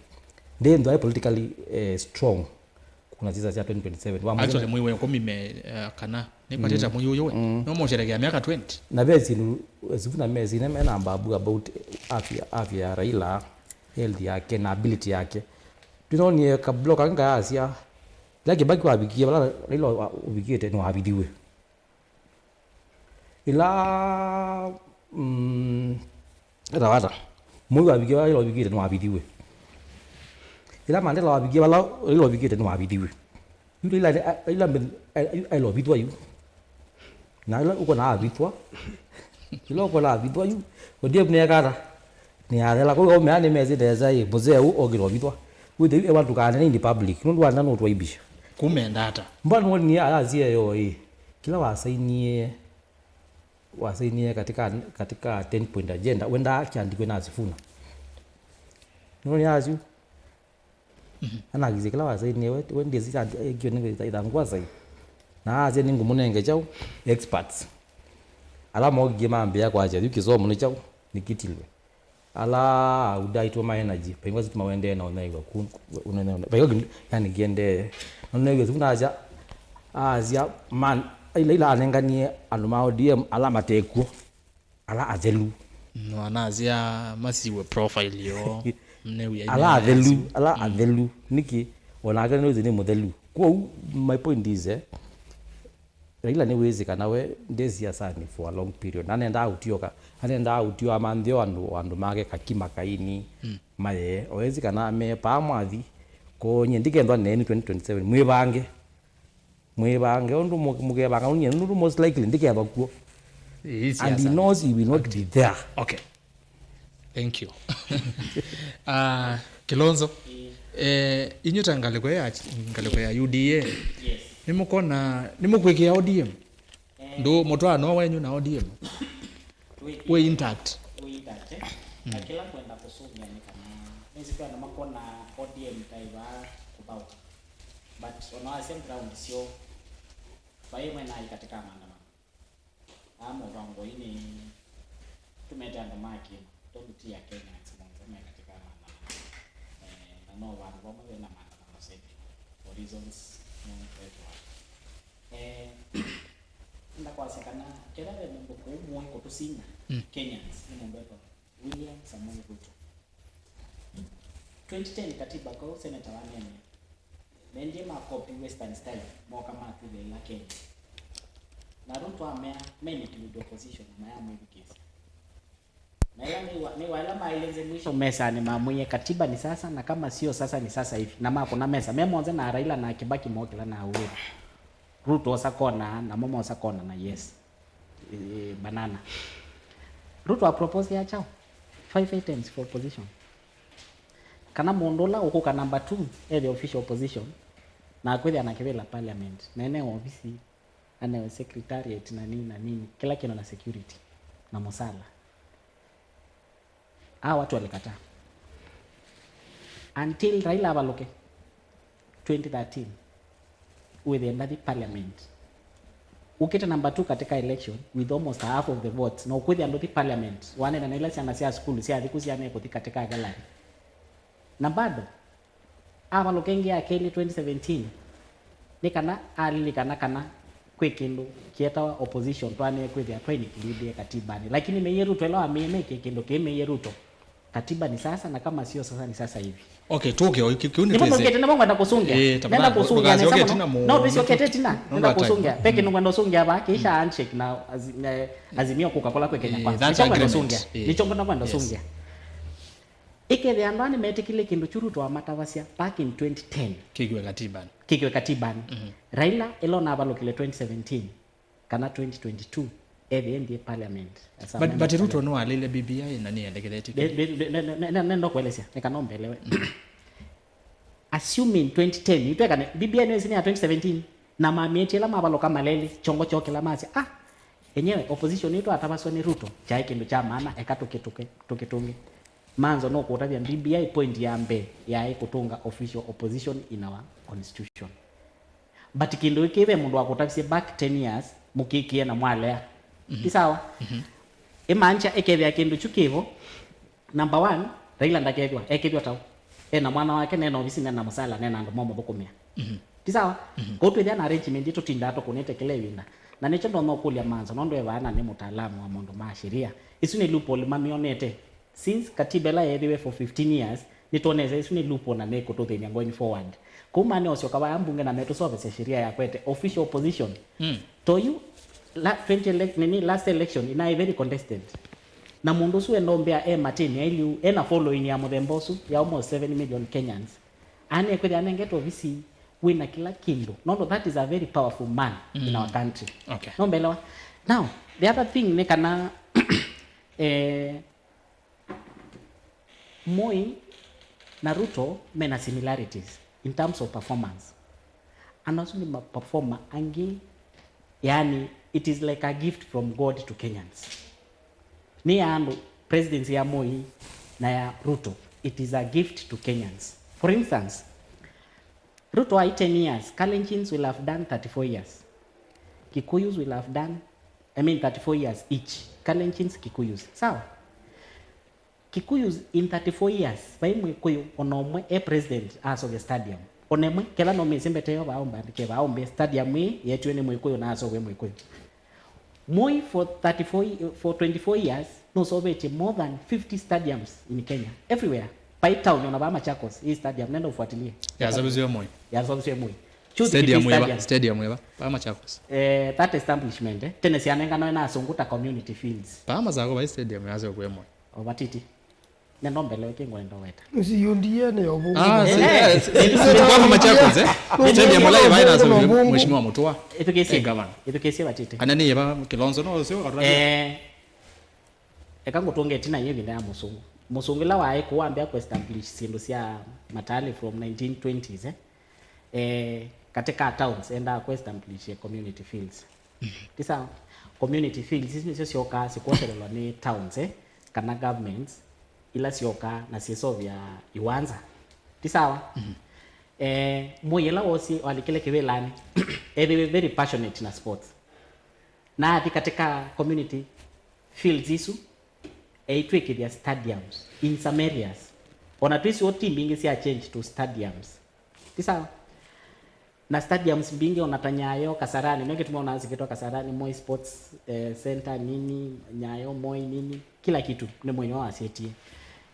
Ndĩnthwa e politically eh, strong kuna siasa sya twenty twenty-seven. Wamũsya actually, mwei wa ĩkũmi me uh, kana nĩkwatĩte mwei ũyũ we. Mm. No mũsherekea myaka twenty. Na ve syĩndũ eh, Sifuna mesine mena mbabu about eh, afya, afya ya Raila, health yake na ability yake. Tũnonie kabloka ngayasya ĩla Kĩbaki wavikie vala Raila wa- ũvikĩte nĩwavithiw'e. Ĩla mm, ĩtawata mũi wavikie vala Raila ũvikĩte nĩwavithiw'e. Ĩla Mandela wavikie vala Raila ũvikĩte nĩwavithiw'e. Yu Raila ila aĩlovithwa yu. Na ĩla ũkona avithwa, ĩla ũkona avithwa yu, O D M nĩyekata nĩyathela. Kwa hiyo mea nĩmesĩ nesa ĩ mũzee ũũ okĩla ovithwa. Wĩthĩe yu ewa ndũkanene in public nũndũ wanda nũtwaibisha. Kumenda ata? Mbona nĩwonie ayasie yo ĩ kĩla wasainie wasainie katika, katika ten point agenda wendaa kyandikwe na Sifuna. Nĩwonie asu. Anakisye kĩla wasainie we, we ndĩsĩ ĩkĩo nĩ ĩthangũ wasai. Na asya nĩngũmũnenge kyaũ? Experts. Ala mokikie mambĩa kwasya yu kĩsomo nĩ kyaũ? Nĩkĩtilwe. Ala audaitwe ma energy, paingwa sitima wendee na ũnyaĩw'a ku paingwa kĩndũ yani kĩendee. Na ũnyaĩw'a simu nasya asya man ila ila anenganie andũ ma O D M ala matekw'o. Ala athelu. No anasya masiwe profile yoo. Mneu ya ala athelu, ala athelu. Niki onake nĩwĩsĩ nĩ mũthelu. Kwoou my point is eh, Raila nĩwĩsĩ kana we ndĩ siasani for a long period. Na nendaa ũtioka, na nendaa ũtio amanthio andũ, andũ make kakima kaini mayee. Owĩsĩ kana me paa mwathi. Koo nyie ndikendwa nenu twenty twenty-seven. Mwĩvange. Mwĩvange ũndũ mũkevanga ũnyie nũndũ most likely ndikethwa kw'o. And he knows he will not be there. Okay. Thank you. Uh, Kilonzo, eh, inyu ta ngalĩko ya ngalĩko ya U D A. Yes. Nĩmũkona nĩmũkwĩkĩa O D M. Eh. Ndũ mũtwaano wenyu na O D M. Wĩ intact. Wĩ intact. Eh? Mm. Na kĩla kwenda kũsũngĩa nĩ kana nĩsĩ kwĩ andũ makona O D M ta ĩvaa kũthaũka. But on our same ground syo, vai ĩmwe naĩ katika maandamano. Aa mũvango ii nĩ tũmete andũ ma kĩma, tondũ ti Akenyans monthe me katika maandamano. Eh, na no vandũ vamwe vena maandamano seke for reasons known to everyone. Eh, enda kwasya kana kethwa ve mũndũ kũu mũĩ kũtũsinda Kenyans nĩ mũndũ etwa William Samoei Ruto. Twenty ten katiba kau senator wanene, mendie ma copy western style, moka matwĩlĩĩla Kenya. Na Ruto amea mainclude opposition na mayamwĩthukĩĩsya. Na ĩla nĩwa, nĩwa ĩla maĩle nzĩ mwisho mesanĩ mamwĩie, "Katiba ni sasa, na kama sio sasa ni sasa hivi." Na makũna mesa me monthe, na Raila na Kibaki mokĩla na Uhuru. Ruto osa kona, namo mosa kona na yes. Eh, banana. Ruto apropose ya chao five items for opposition. Kana mũndũ ũla ũkũka number two ethĩe official opposition, na akwĩthĩa na kĩvĩla parliament, na ene ovisi, anewe secretariat na nini na nini, kĩla kĩndũ na security na mũsala. Aa watu walikataa until Raila avalũke twenty thirteen, wĩthĩe ndathi parliament. Ũkĩte number two katika election with almost half of the votes, na ũkwĩthĩa ndũthi parliament, wanene na ila syana sya sukulu syathi kũ, syana ĩkũthi katika gallery. Na bado avalũka ĩngĩ ya kelĩ twenty seventeen, nĩ kana alilikana kana kwĩ kĩndũ kĩetawa opposition twanĩe kwĩthĩa twainclude katibanĩ. Lakini meiye Ruto ĩla wamĩie meke kĩndũ kĩĩ, meiye Ruto, "Katiba ni sasa, na kama sio sasa ni sasa hivi." Okay, tũke o, kĩ- kĩu nĩ nĩvo twĩsĩ. Tũkĩte nĩvo ngwenda kũsũngĩa. Eh, nenda kũsũngĩa nesa mũno. No, ndũsyoke tena. Nũndũ no, ndũsyoke tena. Nenda kũsũngĩa. Pe kĩndũ ngwenda ũsũngĩa vaa, kĩisha handshake na azi- eh, Azimio kũka kũla kwĩ Kenya Kwanza. Nĩkyo ngwenda ũsũngĩa. Nĩkyo ngwenda ũsũngĩa. Ĩkethĩa andũ aa nĩmetĩkĩlile kĩndũ kyu Ruto amatavasya back in twenty ten. Kĩkiwe katibanĩ. Kĩkiwe katibanĩ. Raila ĩla ũnavalũkile twenty seventeen kana twenty twenty-two, ethĩe nthĩ parliament. But, but Ruto nĩwaleile B B I na nĩelekeletye. Nenda kuelesya, nĩkana ũmbelewe. Assuming twenty ten, itwekane, B B I nĩwĩsĩ nĩ ya twenty seventeen, na mamĩtye ĩla mavalũka maleli, kyongo kyokĩla masya, "Ah, enyewe opposition ĩtũ atavaswa nĩ Ruto, kyaĩ kĩndũ kya maana, eka tũkĩtũke, tũkĩtũnge." Manzo no kũtavya B B I point ya mbee yaĩ kũtũnga official opposition in our constitution. But kĩndũ kĩĩ ve mũndũ wakũtavisye back ten years, mũkĩkĩe na mwalea. Mhm. Ti sawa? Mhm. Ĩmaanisha ĩkethĩa kĩndũ kyu kĩvo, number one, Raila ndakethwa, ekethwa tau. Ena mwana wake, nena ovisi, nena mũsala, nena andũ momũthũkũmĩa. Mhm. Ti sawa? Mhm. Kwoou twĩthĩa na arrangement ĩtũtindaa tũkũnĩte kĩla ĩvinda. Na nĩkyo ndonya ũkũlya Manzo, nũndũ e vaa na nĩ mũtaalamu wa maũndũ ma sheria. Isu nĩ loophole mamĩonete. Since katiba ĩla yeethiwe for fifteen years, nĩtwonete isu nĩ loophole na nĩkũtũthĩny'a going forward. Kwoou maneũsyoka vaa mbunge na metũsovesya sheria ya kwete official opposition. Mm. To yu, la, twenty ele-, nini, last election inaĩ very contested. Na mũndũ ũsu enda ũmbĩa e matĩni ailiu, ena following ya mũthemba ũsu ya almost seven million Kenyans. Anekwĩthĩa anengetwe ovisi wĩna kĩla kĩndũ. Nũndũ that is a very powerful man in our country. Okay. Nũmbelewa? Now, the other thing nĩ kana, eh, Moi na Ruto mena similarities in terms of performance. Ana asu nĩ ma performer angĩ, yani, it is like a gift from God to Kenyans. Nĩ ya andũ, presidency ya Moi na ya Ruto, it is a gift to Kenyans. For instance, Ruto ai ten years, Kalenjins will have done thirty-four years. Kikuyus will have done, I mean, thirty-four years each. Kalenjins, Kikuyus. Sawa? Kikuyus in thirty-four years, vai Mwĩkũyũ ona ũmwe e president asovya stadium. Ona ĩmwe, ketha no mĩsĩ mbete yo vaa ũmbandĩke vaa ũmbĩ stadium ĩĩ yetiwe nĩ Mwĩkũyũ na asovya Mwĩkũyũ. Moi for thirty-four, for twenty-four years, nũsovetye more than fifty stadiums in Kenya. Everywhere. Pai town, ona vaa Machakos, hii stadium, nenda ũfuatilie. Yasovisiwe Moi. Yasovisiwe Moi. Chuthi Stadium Kitui ĩva, Stadium. Stadium ĩva, vaa Machakos. Eh, that establishment, eh, tene syanenganawe na asũngũ ta community fields. Vaa Masako vai stadium yasovisiwe Moi. O vatiti. Nenda ũmbelewe kĩngwenda weta. Nziyũndie nĩ ũvũngũ. Ah, si, eh, si, si, si, kwa Machakos, eh? Stadium ĩla ĩvaĩ na Mheshimiwa Mutua. Ĩthukĩĩsye. Eh, gavana. Ĩthukĩĩsye vatiti. Kana nĩ ĩva Kilonzo no ũseo katwa. Eh, eka ngũtũnge ĩtina yĩ ĩvinda ya mũsũngũ. Mũsũngũ ĩla waĩ kũu wambĩa kũ establish syĩndũ sya matali from nineteen twenties, eh? Eh, katika towns endaa kũ establish community fields. Ti sawa? Community fields, isu nĩsyo syokaa sikwoselelwa nĩ towns, eh, kana governments, ila syokaa na syĩsovya iwanza. Ti sawa? Mhm. Eh, Moi ĩla wosie walikile kĩvĩlanĩ, ethiwe very passionate na sports. Na athi katika community fields isu, eitwĩkĩthya stadiums in some areas. Ona twĩsĩ o team ingĩ sya change to stadiums. Ti sawa? Na stadiums mbingĩ ona ta Nyayo, Kasarani, nĩkĩo tũmeona sikĩtwa Kasarani, Moi Sports, eh, Center, nini, Nyayo, Moi, nini, kila kitu, nĩ Moi nĩwe wasyetie.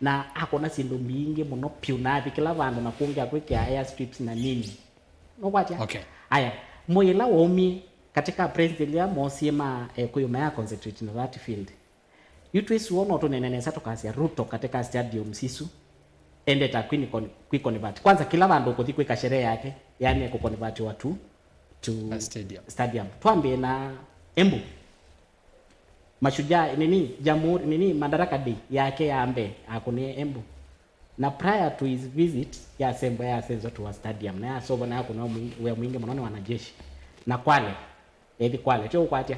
Na akona syĩndũ mbingĩ mũno pyũ, na athi kĩla vandũ na kũngĩa kwĩkĩa airstrips na nini. Nũkwatya? Okay. Aya, Moi ĩla waumie, katika president ĩla moosie ma, eh, Kũyũ maya concentrate na that field. Yu twĩsĩ w'o no tũnene nesa tũkasya Ruto katika stadiums isu endete kwĩ-, kwĩ convert. Kwanza kĩla vandũ ũkũthi kwĩka sherehe yake, yani kũ convertiwa to, to a stadium. Stadium. Twambĩe na Embu. Mashujaa, nini, Jamhuri, nini, Madaraka Day yake ya mbee akũnĩe Embu. Na prior to his visit, yasembwa yasenzwa to a stadium. Na yasovwa na yakũnwa mwĩ-, wĩa mwingĩ mũno nĩ wanajeshi. Na Kwale. Ethi Kwale, tyo ũkwatya.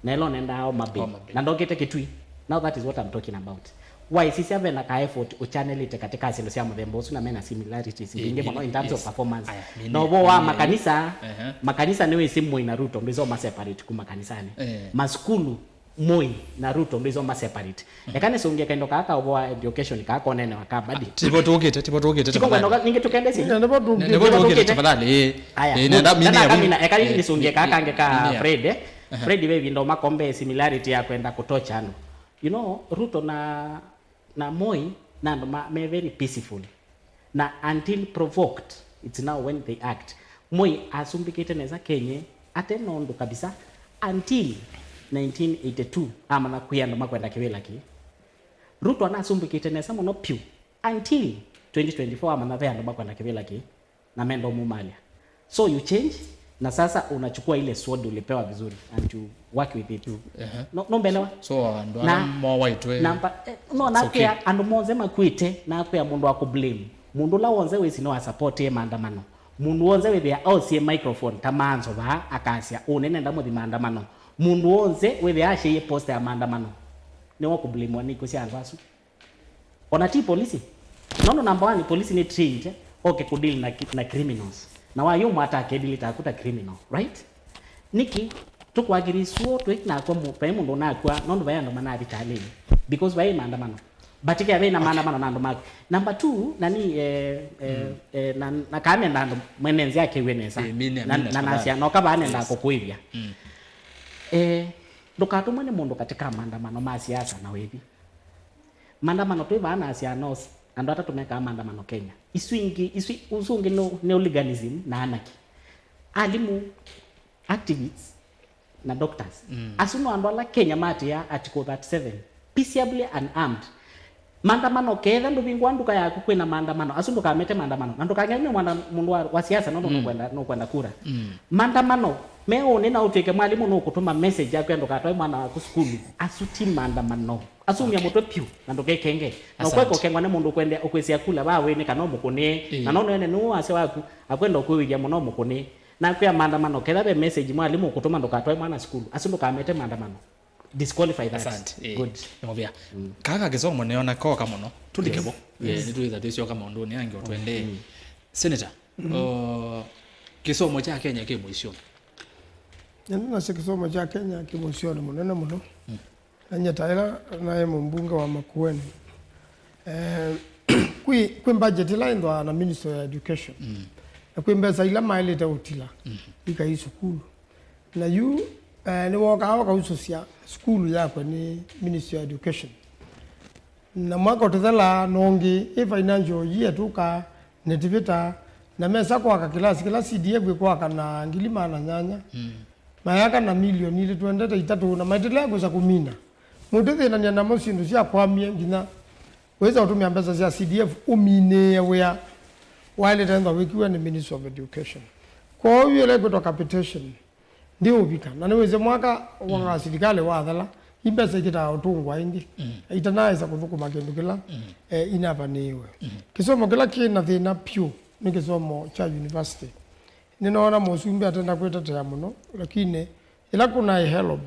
Na ĩla ũnendaa Homa Bay. Homa Bay. Na ndokĩte Kitui. Now that is what I'm talking about. Why sisya vena ka effort ũchanelite katika syĩndũ sya mũthemba ũsu na mena similarities mbingĩ mũno in terms of performance. Na ũvoo wa makanisa, makanisa nĩwĩsĩ Moi na Ruto ndwĩsĩ ũma separate kuma kanisanĩ. Eh. Masukulu, Moi na Ruto ndwĩsĩ ũma separate. Eka nĩsũngĩe kaindo kaa ka ũvoo wa education kaa konene wa kabadi. Tivo tũkĩte, tivo tũkĩte. Tiko ngwenda ningĩ tũkendesye. Nĩvo tũkĩte. Nĩvo tũkĩte tafadhali. Eh. Aya, eh, nenda mine kamina, eka nĩsũngĩe kaa kangĩ ka Fred, eh. Fred ve ĩvinda ũmakombe similarity ya kwenda kũtocha andũ. You know, Ruto na, na Moi na andũ ma, me very peaceful. Na until provoked, it's now when they act. Moi asumbĩkĩte nesa Kenya, ate na ũndũ kabisa, until nineteen eighty-two, amanya kwĩ andũ makwenda kĩvĩla kĩĩ. Ruto anasumbĩkĩte nesa mũno pyũ, until twenty twenty-four, amanya ve andũ makwenda kĩvĩla kĩĩ. Na menda ũmumalya. So you change, na sasa unachukua ile sword ulipewa vizuri and you work with it. Ehe. No, no mbelewa? So, andũ ala mowaitwe, namba, eh, no, it's okay. Nakwĩa andũ monthe makwĩte, nakwĩa mũndũ wa kũblame. Mũndũ ũla wonthe wĩsĩ no asupportie maandamano. Mũndũ wonthe wĩthĩa osie microphone ta Manzo vaa akasya, "Ũũ nĩnenda mũthi maandamano." Mũndũ wonthe wĩthĩa asyaie poster ya maandamano, nĩwe ũkũblamewa nĩ ikw'ũ sya andũ asu. Ona ti polisi. Nũndũ number one, polisi nĩ trained, eh, oke kũdeal na, na criminals. Na wayũmwata akedilita aku ta criminal, right? Nĩkĩ tũkwagĩrĩswo twĩ nakwa mũ-, vai mũndũ ũnakw'a, nũndũ vai andũ manathi talĩnĩ? Because vai maandamano. But kĩa vai na maandamano na andũ maku. Number two, nani, eh, eh, eh, na, na kaa menda andũ mwene nzĩ akew'e nesa. Eh, mine, na, mine, na tafadhali. Nasya, noka vaa nendaa kũkũĩvya. Eh, ndũkatũmwe nĩ mũndũ katika maandamano ma siasa na wĩthi. Maandamano twĩ vaa na asya nose, andũ atatũ mekaa maandamano Kenya. Isu ingĩ, isu, ũsu ũngĩ nĩ, nĩ hooliganism na anarchy. Alimũ, activists, na doctors. Asu no andũ ala Kenya matĩaa Article thirty-seven, peaceably and armed. Maandamano, ketha ndũvingũa nduka yaku kwĩna maandamano, asu ndũkamete maandamano. Na ndũkang'enye mwana mũndũ wa, wa siasa nũndũ nũkwenda, nũkwenda kura. Maandamano, me ũnĩ na ũtw'ĩke mwalimũ nũkũtũma message yaku ya ndũkatwae mwana waku sukulu. Asu ti maandamano. Asu umya mũtwe piũ na ndũkekenge. Na ũkweka ũkengwa nĩ mũndũ ũkwendea, ũkwĩsĩa kula vaa wĩnĩ kana ũmũkũnĩe. Na no nene nũũ wasya waku, akwenda ũkwĩw'ĩthya mũno ũmũkũnĩe. Nakwĩa maandamano, ketha ve message mwalimũ ũkũtũma ndũkatwae mwana sukulu, asu ndũkamete maandamano. Disqualify that. Asante. Eh, good. Nĩ mũvea. Kaka kĩsomo nĩona koka mũno. Tũlike vo. Yes. Eh, nĩtwĩtha twĩsyoka maũndũnĩ angĩ o tũendee. Senator, o, kĩsomo kya Kenya kĩ mũisyonĩ. Nĩnasya kĩsomo kya Kenya kĩ mũisyonĩ mũnene mũno. Na nyie ta ĩla naĩ mũmbunge wa Makueni, eh, kwĩ, kwĩ budget ĩla ĩthwaa na Ministry ya Education, na kwĩ mbesa ila maĩlĩte ũtila ikai sukulu. Na yu, eh, nĩwokaa ũkausũsya sukulu yakwe nĩ Ministry ya Education. Na mwaka ũtũthelaa nũngĩ, ĩ financial year tũkaa nĩtĩvĩtaa, na mesa kwaka kĩlasi kĩla C D F ĩkwaka na ngili maana nyanya, mayaka na milioni ilĩ twendete itatũ, na maĩtĩlea kwĩsa kũmina. Mũtĩthĩnany'a namo syĩndũ syakwamie nginya wĩsa ũtũmĩa mbesa sya C D F ũminĩĩe wĩa waĩlĩte ĩthwa wĩkiwe nĩ Ministry of Education. Kwoou yu ĩla ĩkwĩtwa capitation, ndiũvika. Na nĩwĩsĩ mwaka wa silikalĩ wathela, imbesa ikĩtaa ũtũngwa ĩngĩ, itanaĩsa kũthũkũma kĩndũ kĩla, eh, inavanĩĩwe. Kĩsomo kĩla kĩ na thĩna pyũ nĩ kĩsomo kya university. Nĩnoona mũsumbĩ atenda kwĩtetea mũno, lakini ĩla kũnaĩ HELB,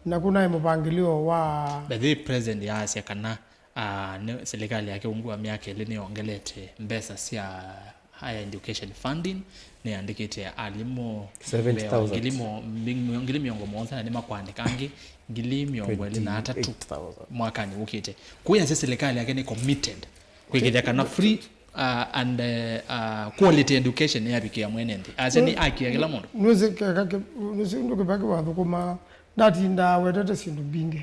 na kũnaĩ mũvangĩlĩo wa But the president yaasya kana, ah, nĩ, serikali yake ungu wa myaka ĩlĩ nĩyongelete mbesa sya higher education funding, nĩyandĩkĩte alimũ seventy thousand. Ngili mo-, mbi-, ngili mĩongo mũonza na nĩmakwandĩka angĩ ngili mĩongo ĩlĩ na atatũ twenty-eight thousand mwakanĩ ũkĩte. Kũyasya serikali yake nĩ committed kwĩkĩthya kana free, uh, and, uh, uh, quality education nĩyavikĩa mwene nthĩ. Asya nĩ haki ya kĩla mũndũ. Nũsĩ keka kĩ-, nũsĩ ũndũ Kĩbaki wathũkũmaa, ndatindaa awetete syĩndũ mbingĩ,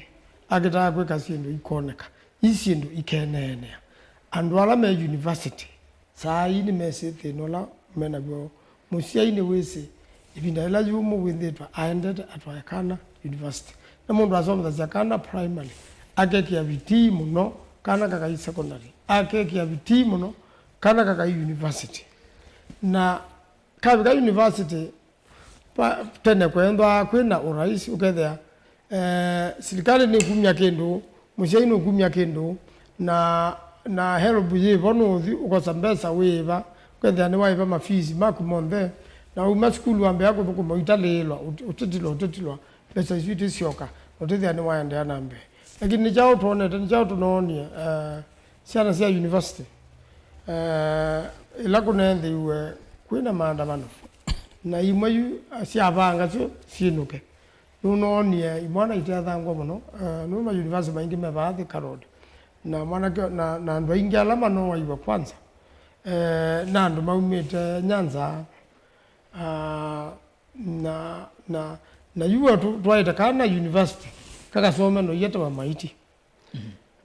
akĩtaa kwĩka syĩndũ ikoneka, i syĩndũ ikeneenea. Andũ ala me university saa ii nĩmesĩ thĩna ũla me naw'o. Mũsyai nĩwĩsĩ ĩvinda yĩla yumũ wĩthĩĩtwe aendete atwae kana university. Na mũndũ asomethasya kana primary, akekĩa vitii mũno, kana kakai secondary, akekĩa vitii mũno, kana kakai university. Na kavika university, pa, tene kwendwa kwĩna ũraisi, ũkethĩa, eh, silikalĩ nĩkumya kĩndũ, mũsyai nũkumya kĩndũ, na, na HELB yĩvo, nũthi ũkosa mbesa wĩĩva, ũkethĩa nĩwaĩva mafees maku monthe, na uma sukulu wambĩa kũthũkũma ũitalĩĩlwa, ũti-, ũtitilwa, ũtitilwa, mbesa isu itisyoka, na ũtĩthĩa nĩwaendeea na mbee. Lakini nĩ kyaũ twonete, nĩ kyaũ tũnoonie, eh, syana sya university, eh, ĩla kũnenthĩiwe kwĩna maandamano, na imwe yu syavanga syo syĩnũke. Nũnoonie imwana itethangwa mũno, eh, nũndũ ma university maingĩ me vaa Thika Road. Na mwanake, na, na andũ aingĩ ala manooaiwe kwanza, eh, na andũ maumĩte Nyanza, ah, na, na, na yu we tũ-, twaĩte kana university, kakasome no ietawa maiti.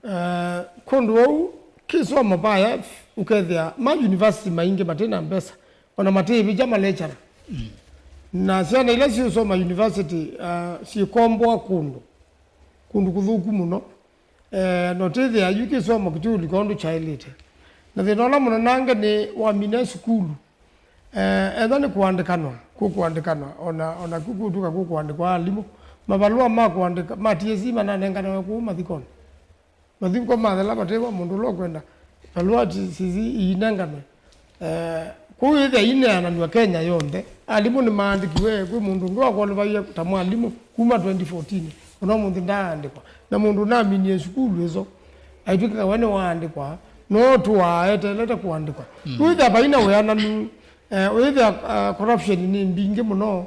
Eh, kũndũ ũu, kĩsomo vaya, ũkethĩa ma university maingĩ matĩ na mbesa, ona matĩĩvĩkya ma lecturer. Na syana ila syĩũsoma university, ah, syĩkomboa kũndũ, kũndũ kũthũku mũno. Eh, na ũtĩthĩa yu kĩsomo kĩtiũlika ũndũ kyaĩlĩte. Na thĩna ũla mũnenange nĩ wamina sukulu, Eh, ethwa nĩ kũandĩkanwa, kũkũandĩkanwa, ona, ona kũkũtuka kũkũandĩkwa alimũ. Mavalũa ma kũandĩka, ma T S C mananenganawe kũu mathikonĩ. Mathiko mathela vatĩwa mũndũ ũla ũkwenda valũa T S C iinenganwe. Eh, kũu ĩthĩa ineananw'a Kenya yonthe. Alimũ nĩmaandĩkiwe, kwĩ mũndũ ũngĩ wakwalĩvaie ta mwalimũ kuma twenty fourteen, ona ũmũnthĩ ndaaandĩkwa. Na mũndũ ũnaminie sukulu ĩso, Aitw'ĩka we nĩwaandĩkwa, no tũaa eteelete kũandĩkwa. Wĩthĩa vai na wĩananu, eh, wĩthĩa, eh, corruption nĩ mbingĩ mũno,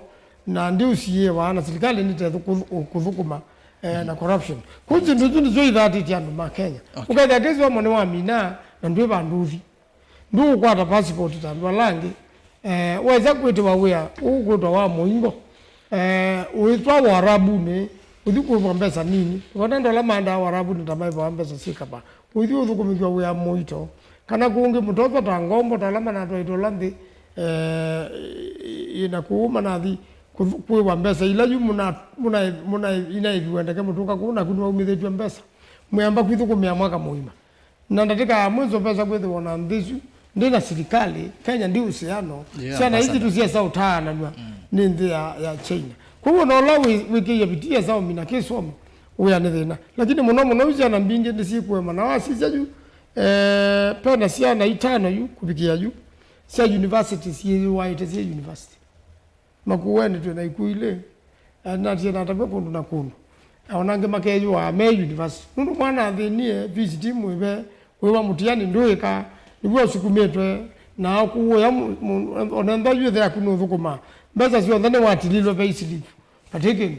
na ndiũsiĩĩwa, na silikalĩ nĩtethu kũthũkũma, eh, na corruption. Kwoou syĩndũ isu nĩsyo ithatĩtye andũ ma Kenya. Okay. Ũkethĩa kĩsomo nĩwamina, na ndwĩ vandũ ũthi. Ndũũkwata passport ta andũ ala angĩ. Eh, wesa kwĩtĩwa wĩa ũkwĩtwa wa mũingo, eh, ũĩtwa Ũarabunĩ, ũthi kũĩvwa mbesa nini. Vana andũ ala maendaa Ũarabunĩ ta maĩvawa mbesa syĩ kavaa. Ũthi ũthũkũmĩthw'a wĩa mũito. Kana kũngĩ mũtoswa ta ngombo ta ala manatwaĩtwe ũla nthĩ, eh, ĩ-, ĩ-, na kũu manathi kũthũ-, kũĩvwa mbesa ila yu mũna-, mũna-, mũna-, inaĩviwe ndeke mũtũka kũu naku nĩwaumĩthĩtw'e mbesa. Mwĩamba kwĩthũkũmĩa mwaka mũima. Na ndatĩka ya mwiso vesa kwĩthĩwa na nthĩ ĩsu ndĩ na silikalĩ, Kenya ndi usiano, yeah, syana isi ambassador. Tusyesa ũtaananw'a nĩ nthĩ ya, ya China. Kwoou ona ũla wĩ-, wĩkĩie vitia esa ũmina kĩsomo, wĩa nĩ thĩna. Lakini mũno mũno yu syana mbingĩ nĩsyĩkũema. Na wasisya yu, eh, pena syana itano yu kũvikĩa yu sya university syĩwaĩte syĩ university. Makueni twĩ na ikuũ ilĩ, eh, natie natavw'a kũndũ na kũndũ. Na ona angĩ makeyũaa me university. Nũndũ mwana athĩnie, fees ti mwĩve, wĩva mũtiani ndũĩka, nĩw'o ũsukumĩtwe, na kũũya mu-, mu-, ona ethĩwa yu ĩthe yaku nũthũkũmaa, mbesa syonthe nĩwatililwe payslip, vati kĩndũ.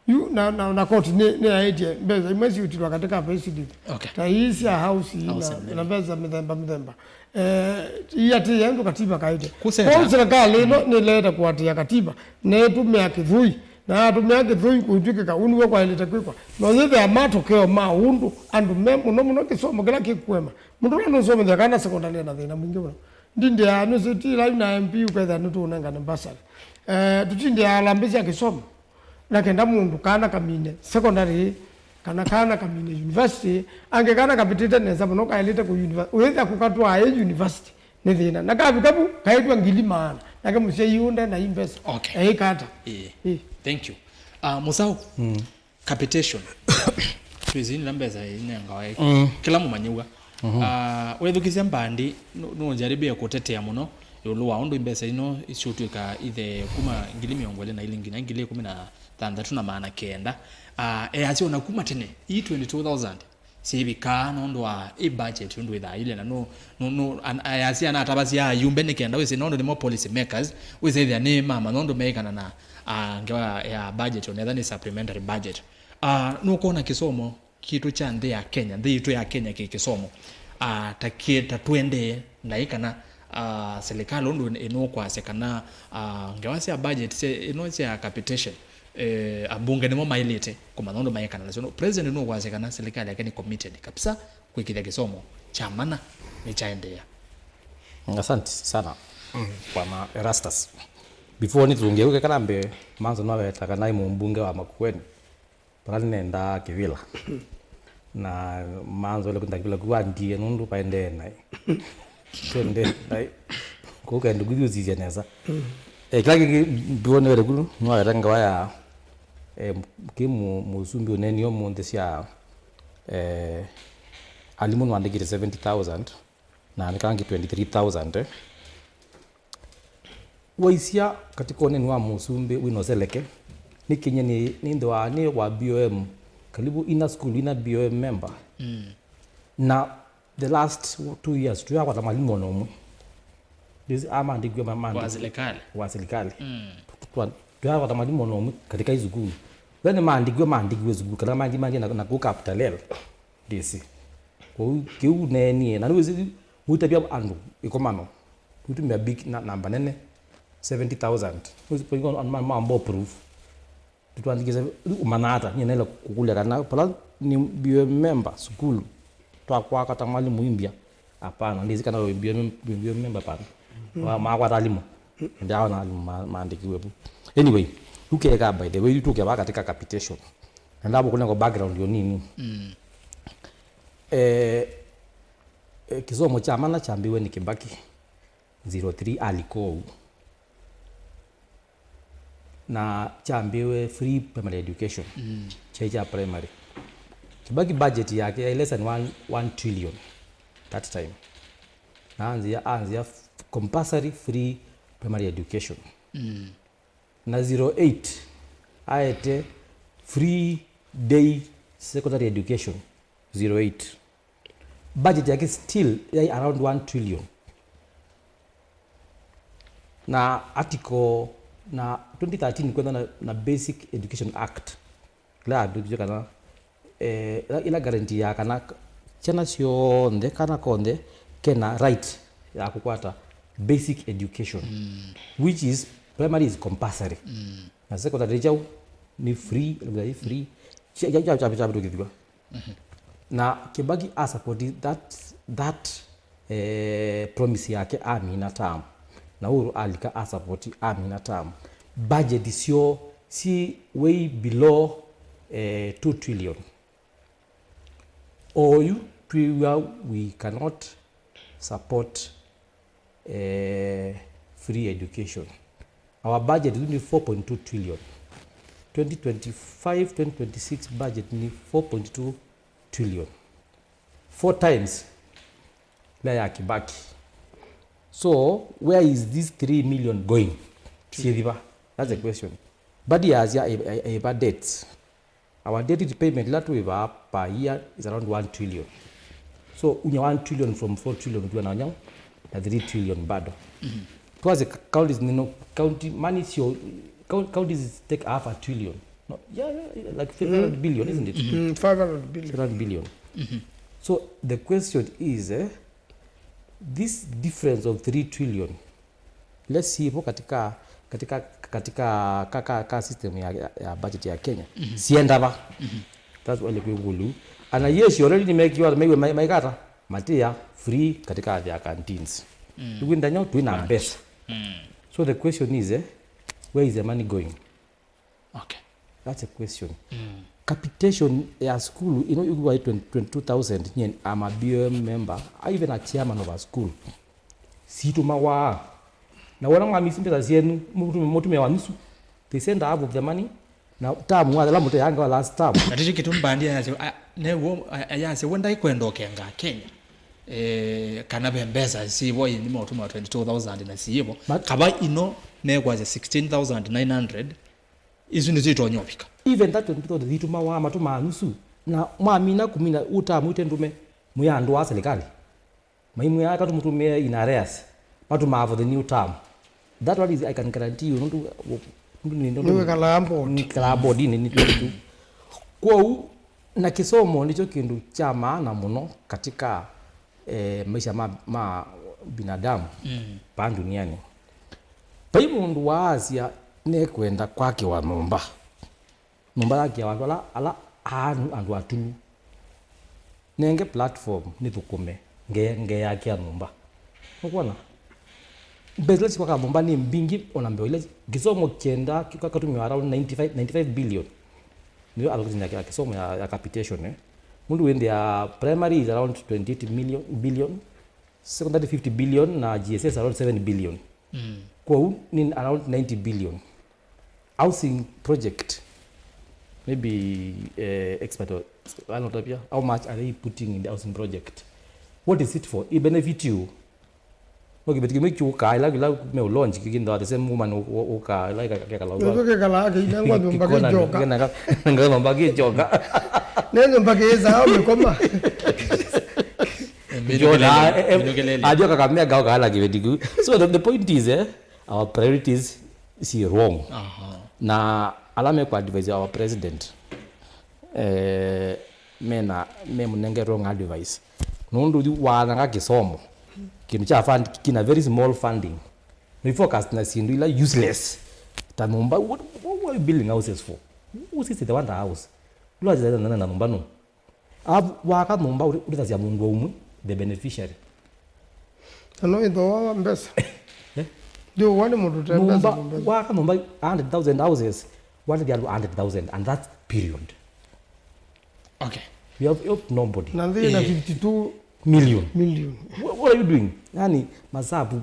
Yu, na, na, na koti nĩ, nĩyaĩtye mbesa imwe siutilwa katika payslip. Okay. Ta ii sya house, house na, and na mbesa mĩthemba mĩthemba. Eh, iatĩĩa ndũ katiba kaĩte. Kuseta. Kwoou serikali ĩno nĩleete kũatĩĩa katiba, na ĩtũmĩa kĩthũi, na yatũmĩa kĩthũi kũitw'ĩkĩka ũu nĩw'o kwaĩlĩte kwĩkwa. No yĩthĩa matokeo ma ũndũ andũ me mũno mũno kĩsomo kĩla kĩkũema. Mũndũ ũla nũsomethya kana sekondalĩ ena thĩna mwingĩ mũno. Ndindĩa nũsĩtĩla yu na M P ũkethĩa nĩtũũnengane bursary. Eh, tũtindĩaa alambĩ sya kĩsomo. Na kenda mũndũ kana kamine secondary, kana kana kamine university, angĩ kana kapitĩte nesa mũno kaĩlĩte kũ university, wĩthĩa kũkatwaa ĩ university nĩ thĩna. Na kavika vu, kaĩtwa ngili maana, nake mũsyai ũũ nde na i mbesa. Okay. Eĩka ata? Ĩĩ. Ĩĩ. Thank you. Ah, Mũsaũ, mm, capitation. Twĩsĩ nĩla mbesa inengawa ĩ. Mm. Kĩla mũmanyĩw'a. Mhm. Ah, wethukisya mbandi, nũ-, nũjaribie kũtetea mũno ĩũlũ wa ũndũ mbesa ino isyũtw'ĩka ithe kuma ngili mĩongo ĩlĩ na ilĩ nginya ngili ikũmi na thanthatũ na maana kenda. Ah, easya ona kuma tene, ii twenty-two thousand syivikaa nũndũ wa ĩ budget ũndũ ĩthaa ile, na nũ-, nũ-, nũ-, an-, easya anatavasya ayumbe nĩ kenda wĩsĩ nũndũ nĩmo policy makers, wĩsĩ ĩthĩa nĩ mamanya ũndũ meĩkana na, ah, ngewa ya budget, onetha nĩ supplementary budget. Ah, nũkwona kĩsomo kitũ kya nthĩ ya Kenya, nthĩ yitũ ya Kenya kĩ kĩsomo, ah, ta kĩ-, ta tũendee naĩ kana, ah, serikali ũndũ ĩnũkwasya kana, ah, ngewa sya budget sya, ĩno sya capitation, eh, ambunge nĩmo maĩlĩte kũmanya ũndũ maĩkana nasyo. No, president nũkwasya kana serikali yake nĩ committed kabisa kwĩkĩthya kĩsomo kya mana nĩkyaendeea. Asante sana, Bwana Erastus. Before nĩtũngĩe ũke kana mbee, Manzo naweta kana nĩ mũmbunge wa Makueni. Vala nĩnendaa kĩvĩla. Na manzoele kwenda kĩvĩla ku andie nũndũ vaendee naĩ. Twende naĩ. Kũu kaendũ kũthi ũsisya nesa. Eh, kĩla kĩngĩ mbĩwonewele ku, nĩwaweta ngawa ya, eh, kĩ mũ-, mũsumbĩ ũneni ũmũnthĩ sya, eh, alimũ nĩwandĩkĩte seventy thousand. Na nĩ kangi twenty-three thousand, eh. Waisya katika ũneni wa mũsumbĩ wĩna ũseleke, nĩkĩny'e nĩ, nĩnthĩwa nĩ wa B O M, karibu ina school ina B O M member. Mm. Na the last two years, tũyakwata mwalimũ ona ũmwe. This amandĩkiwe ma-, wa serikali. Wa serikali. Mm. Twa-, tũyakwata mwalimũ ona ũmwe katika high school. Then maandĩkiwe, maandĩkiwe school, kana mangi, mangi na, na kũ capital L. Ndĩsĩ. Kwoou kĩu neenie. Na nĩwĩsĩ ũitavya andũ ĩkomano, ũitũmĩa big na-, namba nene, seventy thousand. Nĩwĩsĩ andũ ma-, mambo proof. Tũtwandĩkĩse, rĩu ũmanya ata? Nyie naĩle kũkũlya kana pala nĩ B O M member sukulu, twakwaka ta mwalimũ imbya? Hapana, ndĩsĩ kana wĩ B O M, wĩ B O M member pana. Mm. Wa-, makwata alimũ. Ndaona alimũ ma-, maandĩkiwe vu. Anyway, rĩu keka by the way, rĩu tũke vaa katika capitation. Na ndavũkũnenga background yo nini. Mm. Eh, eh, kĩsomo kya mana kyambĩwe nĩ Kibaki, zero three ali kũu. Na kyambĩwe free primary education. Mm. Kyai kya primary. Kibaki budget yake yai less than one, one trillion that time. Na anzia, anzia compulsory free primary education. Mm. Na zero eight aete free day secondary education, zero eight. Budget yake still yai around one trillion. Na article na twenty thirteen kwenda na, na Basic Education Act, ila yatwĩkĩtwe kana, eh, ila, ila guarantee ya kana k- syana syonthe, kana konthe kena right ya kũkwata basic education, which is primary is compulsory, na secondary kyau ni free, ni free. Kya- kya- kya- kya- kyavĩtũkĩthw'a. Na Kibaki a support that, that, eh, promise yake amina term, na Uhuru alika a support amina term. Budget syo si way below, eh, two trillion. Oyu twĩw'a we cannot support, eh, free education. Our budget is only four point two trillion. Twenty twenty-five, twenty twenty-six budget ni four point two trillion. Four times ila ya Kibaki. So where is this three million going? Syĩthĩwa? That's a question. But yasya aiva debts. Our debt repayment ila twĩvaa per year is around one trillion. So unya one trillion from four trillion, tuwe na nyau na three trillion bado. Twasye counties, you know, county money sio, coun- counties take half a trillion. No, yeah, yeah, yeah, like five hundred billion, isn't it? Mm, five hundred billion. Five hundred billion. So the question is, eh, this difference of three trillion, let's see, ipo katika, katika, katika ka, ka, ka system ya, ya, ya budget ya Kenya, sienda va? That's why kwĩ kũlũ. Ana yes, already nimekiwa, meiwe mai- maikata matia free katika their canteens. Ikwinda nyau twina mbesa. So the question is, eh, where is the money going? Okay. That's a question. Capitation ya school ino ikuwa twenty, twenty-two thousand, nyie, I'm a B O M member, I even a chairman of a school. Situmawa. Na wona mwamisi mbesa syenu, mutume, mutume wa nusu. They send half of the money. Na term wa la mtu yanga wa last term. Na ticho kitu mbandi ya sio, a- ne wo a- ya sio wenda ikwenda okenga Kenya. Eh, kana ve mbesa sivo indi mautuma twenty-two thousand na sivo. But kava ino ne kwa sixteen thousand nine hundred. Isu nĩsyo itonya ũvika. Even that twenty thousand thitumawa matuma nusu, na mwamina kumina utamu ite ndume, mwĩ andũ a serikali. Maimwĩa aka tũmũtũmĩe in arrears, matumaa for the new term. That one is, I can guarantee you, nũndũ, nũndũ nĩ- nũndũ nĩwĩkalaa board. Nĩkalaa board-inĩ, nĩ- nĩ- kwoou, na kĩsomo nĩkyo kĩndũ kya maana mũno katika, eh, maisha ma, ma binadamu vaa duniani. Vai mũndũ waasya nĩkwenda kwakĩwa nyũmba. Nyũmba yakĩawa andũ ala, ala aanu, andũ atulu. Nenge platform nĩthũkũme, nge-, ngeyakĩa nyũmba. Nũkwona? Mbesa ila sikwaka nyũmba nĩ mbingĩ ona mbeo ila kĩsomo kĩenda kĩka- katũmĩwa around ninety-five, ninety-five billion. Nĩyo allocation ya kĩsomo ya, ya capitation, eh. Mũndũ wĩndĩa primary is around twenty-eight million, billion, secondary fifty billion, na G S S around seven billion. Kwoou nĩ around ninety billion. Housing project, maybe, eh, expert or, I don't know, how much are they putting in the housing project? What is it for? It benefit you? No kĩveti kĩmwe kĩũkaa, ila, ila me launch, kĩkĩnda the same woman ũ- ũ- ũkaa, ila ĩka- kĩkala ũka- Nĩkyo kĩkalaa kĩinengwa nyũmba kĩ njoka. Kĩnenga nyũmba kĩ njoka. Nĩ nyũmba kĩĩsaa ũmĩkoma. Njoka, eh, eh, ajoka kamea gao kaala kĩveti kĩu. So the, the point is, eh, our priorities si wrong. Aha. Na ala mekwa advise our president, eh, mena, memũnenge wrong advice. Nũndũ yu wananga kĩsomo, kĩndũ kya fund kina very small funding. We focus na syĩndũ ila useless. Ta nyũmba, what, what, what are you building houses for? Who sits in the wonder house? Ula sits na nyũmba no. Avu waka nyũmba ũrĩ- ũrĩthasya mũndũ ũmwe, the beneficiary. Na no ĩthoa wa mbesa. Eh? Ndio wani mũndũ te mbesa. Nyũmba, nyũmba. Waka nyũmba a hundred thousand houses, wandĩthya andũ a hundred thousand, and that's period. Okay. You have helped nobody. Na nthĩ na Eh. fifty-two Million. Million. What, what are you doing? Yani, masabu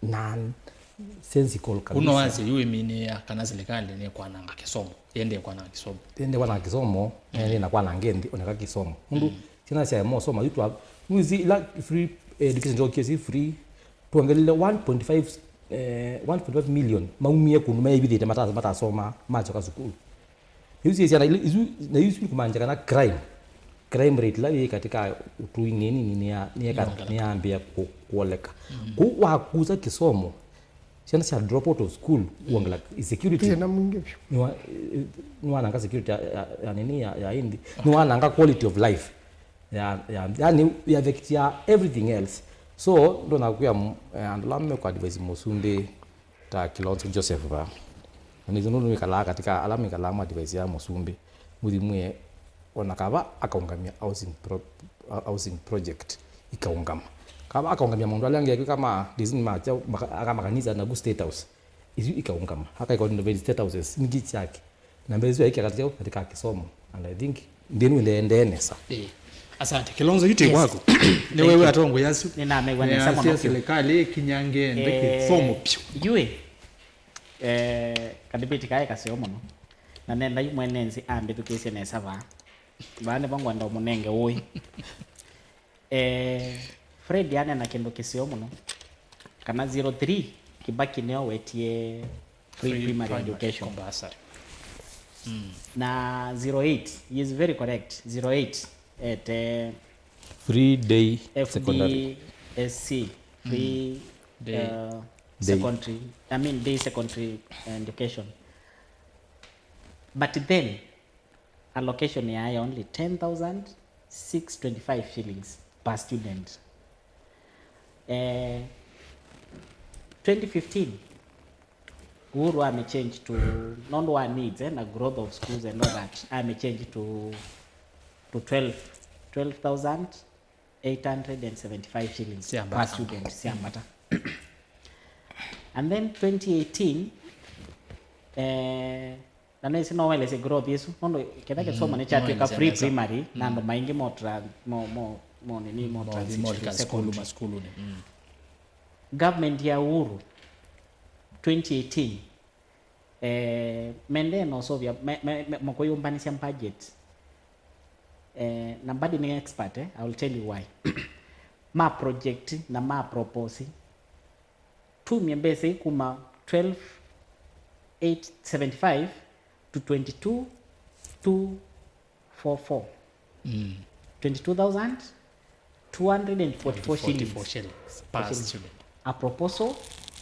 nonsensical kabisa. Kuno wasi yu imini ya kana serikali ni kwananga kisomo. Yende kwananga kisomo. Yende kwananga kisomo, yende na kwananga nthĩ, oneka kisomo. Mundu, mm, sina sya mo soma, yu twa, mwezi ila free education ndio kiasi free. Tuongelele one point five, eh, one point five million maumie kundu meivithite mata- matasoma, machoka sukulu. Yu si syana isu, na yu si kumanja kana crime. crime rate ĩla yĩ katĩ ka ũtũi nĩ nini, nĩya- nĩyeka- Nĩyongeleka. Nĩyambĩĩa kũ- kuoleka. Kũu wakusa kĩsomo, syana sya drop out of school, kuongela insecurity. Thĩna mwingĩ vyũ. Nĩwa- nĩwananga security ya- ya- ya nini ya- ya ĩndĩ. Nĩwananga quality of life. Ya- ya- yani, ya affectia everything else. So ndonya kwĩa m- eh, andũ ala mekwa advise mũsumbĩ ta Kilonzo Joseph va. Na nĩsĩ nũndũ nĩkalaa katĩ ka ala mĩkalaa ma advise ya mũsumbĩ, mũthimwĩe ona kava akaũngamya housing pro- housing project ikaũngama. Kava akaũngamya maũndũ ala angĩ ekwĩka ma design ma kyaũ, maka- aka makanisa na ku State House, isu ikaũngama. Akaikwa renovate State Houses ningĩ syake. Na mbesa isu aikia katĩ kau katĩ ka kĩsomo. And I think ndĩnu ndendee nesa. Eh, asante. Kilonzo, yu tĩ Yes. Kwaku. Nĩ Thank wewe you. Atongoya asu. Nĩnamew'a nesa mũno Nĩasya vyũ. Serikali ĩkinyange nthĩ Eh, kĩsomo vyũ. Yu ĩ, eh, kadebate kaĩ kaseo mũno. Na nenda yu mwene nthĩ ambĩthukĩĩsye nesa vaa. Vaa nĩvo ngwenda ũmũnenge ũĩ. Eh, Fred anena kĩndũ kĩseo mũno, kana zero three Kibaki nĩyo wetie free Free primary primary education. Compulsory. Mm. Na zero eight, he is very correct. Zero eight, ete Free day secondary. F D S C, free, Day. uh, Day. Secondary, I mean, day secondary education. But then, allocation yaĩ only ten thousand six twenty-five shillings per student. Eh, twenty fifteen, Uhuru amechange to, nũndũ wa needs, eh, na growth of schools and all that, amechange to, to twelve, twelve thousand eight hundred and seventy-five shillings per Syambata. Student, syambata. And then twenty eighteen, eh, na nĩsĩ no welesye growth ĩsu, nũndũ ketha kĩsomo Mm, nĩkyatw'ĩka no free nzĩa primary, na andũ Mm. maingĩ mo tra- mo- mo- mo nini, mo Mo- transit mo to lika sukulu, secondary. Masukulunĩ. Mm. Government ya Uhuru, twenty eighteen, eh, mendee na ũseũvya, me- me- me- makũyũmbanĩsya budget. Eh, na Mbadi nĩ expert, eh, I will tell you why. Ma project na ma propose tumie mbesa ii kuma twelve eight seventy-five to twenty-two two four four. Mm. Twenty-two thousand two hundred and forty-four shillings. Forty-four shillings per Shillings. Student. A proposal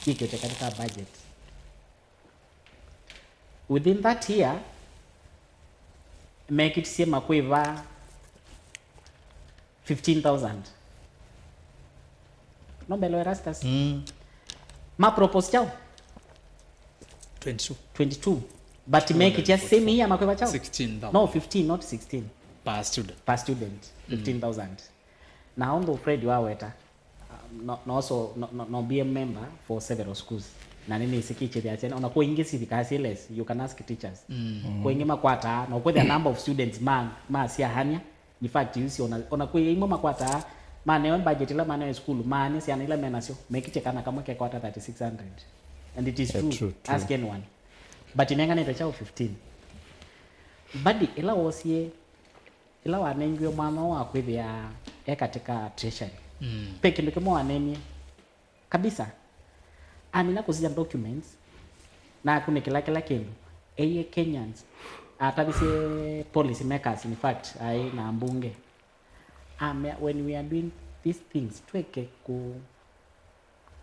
yĩkĩte katika budget. Within that year, mekĩtisye makwĩva fifteen thousand. No mbelo Erastus. Mm. Ma propose chao? Twenty-two. Twenty-two. But make it just same year makwĩva chao? Sixteen thousand. No, fifteen, not sixteen. Per student. Per student, Mm. fifteen thousand. Na ũndũ Fred waweta, um, no, no, also, no, no, no be a member for several schools. Na nĩnĩsĩ kĩkĩthĩa kyene, ona kwa ingĩ sivikaa syĩles, you can ask teachers. Mm. Kwa ingĩ makwataa, na ũkwĩthĩa number of students ma, ma syaania, In fact, you see, ona, ona kwĩ imwe makwataa, manewe budget ila manewe sukulu, maane syana ila menasyo, mekĩtye kana kamwe kekwata thirty-six hundred. And it is Eh, true, true, true. Ask anyone. But inenganĩte chao fifteen. Mbadi, ila wosie, ila wanengiwe mwanya wa kwĩthĩa e katika treasury. Mm. Pe kĩndũ kĩmwe wanenie, Kabisa. Amina kũsisya documents, na akunĩkĩla kĩla kĩndũ. Eye Kenyans, atavisye policy makers, in fact, aĩ na mbunge. Amea, when we are doing these things, tweke ku-,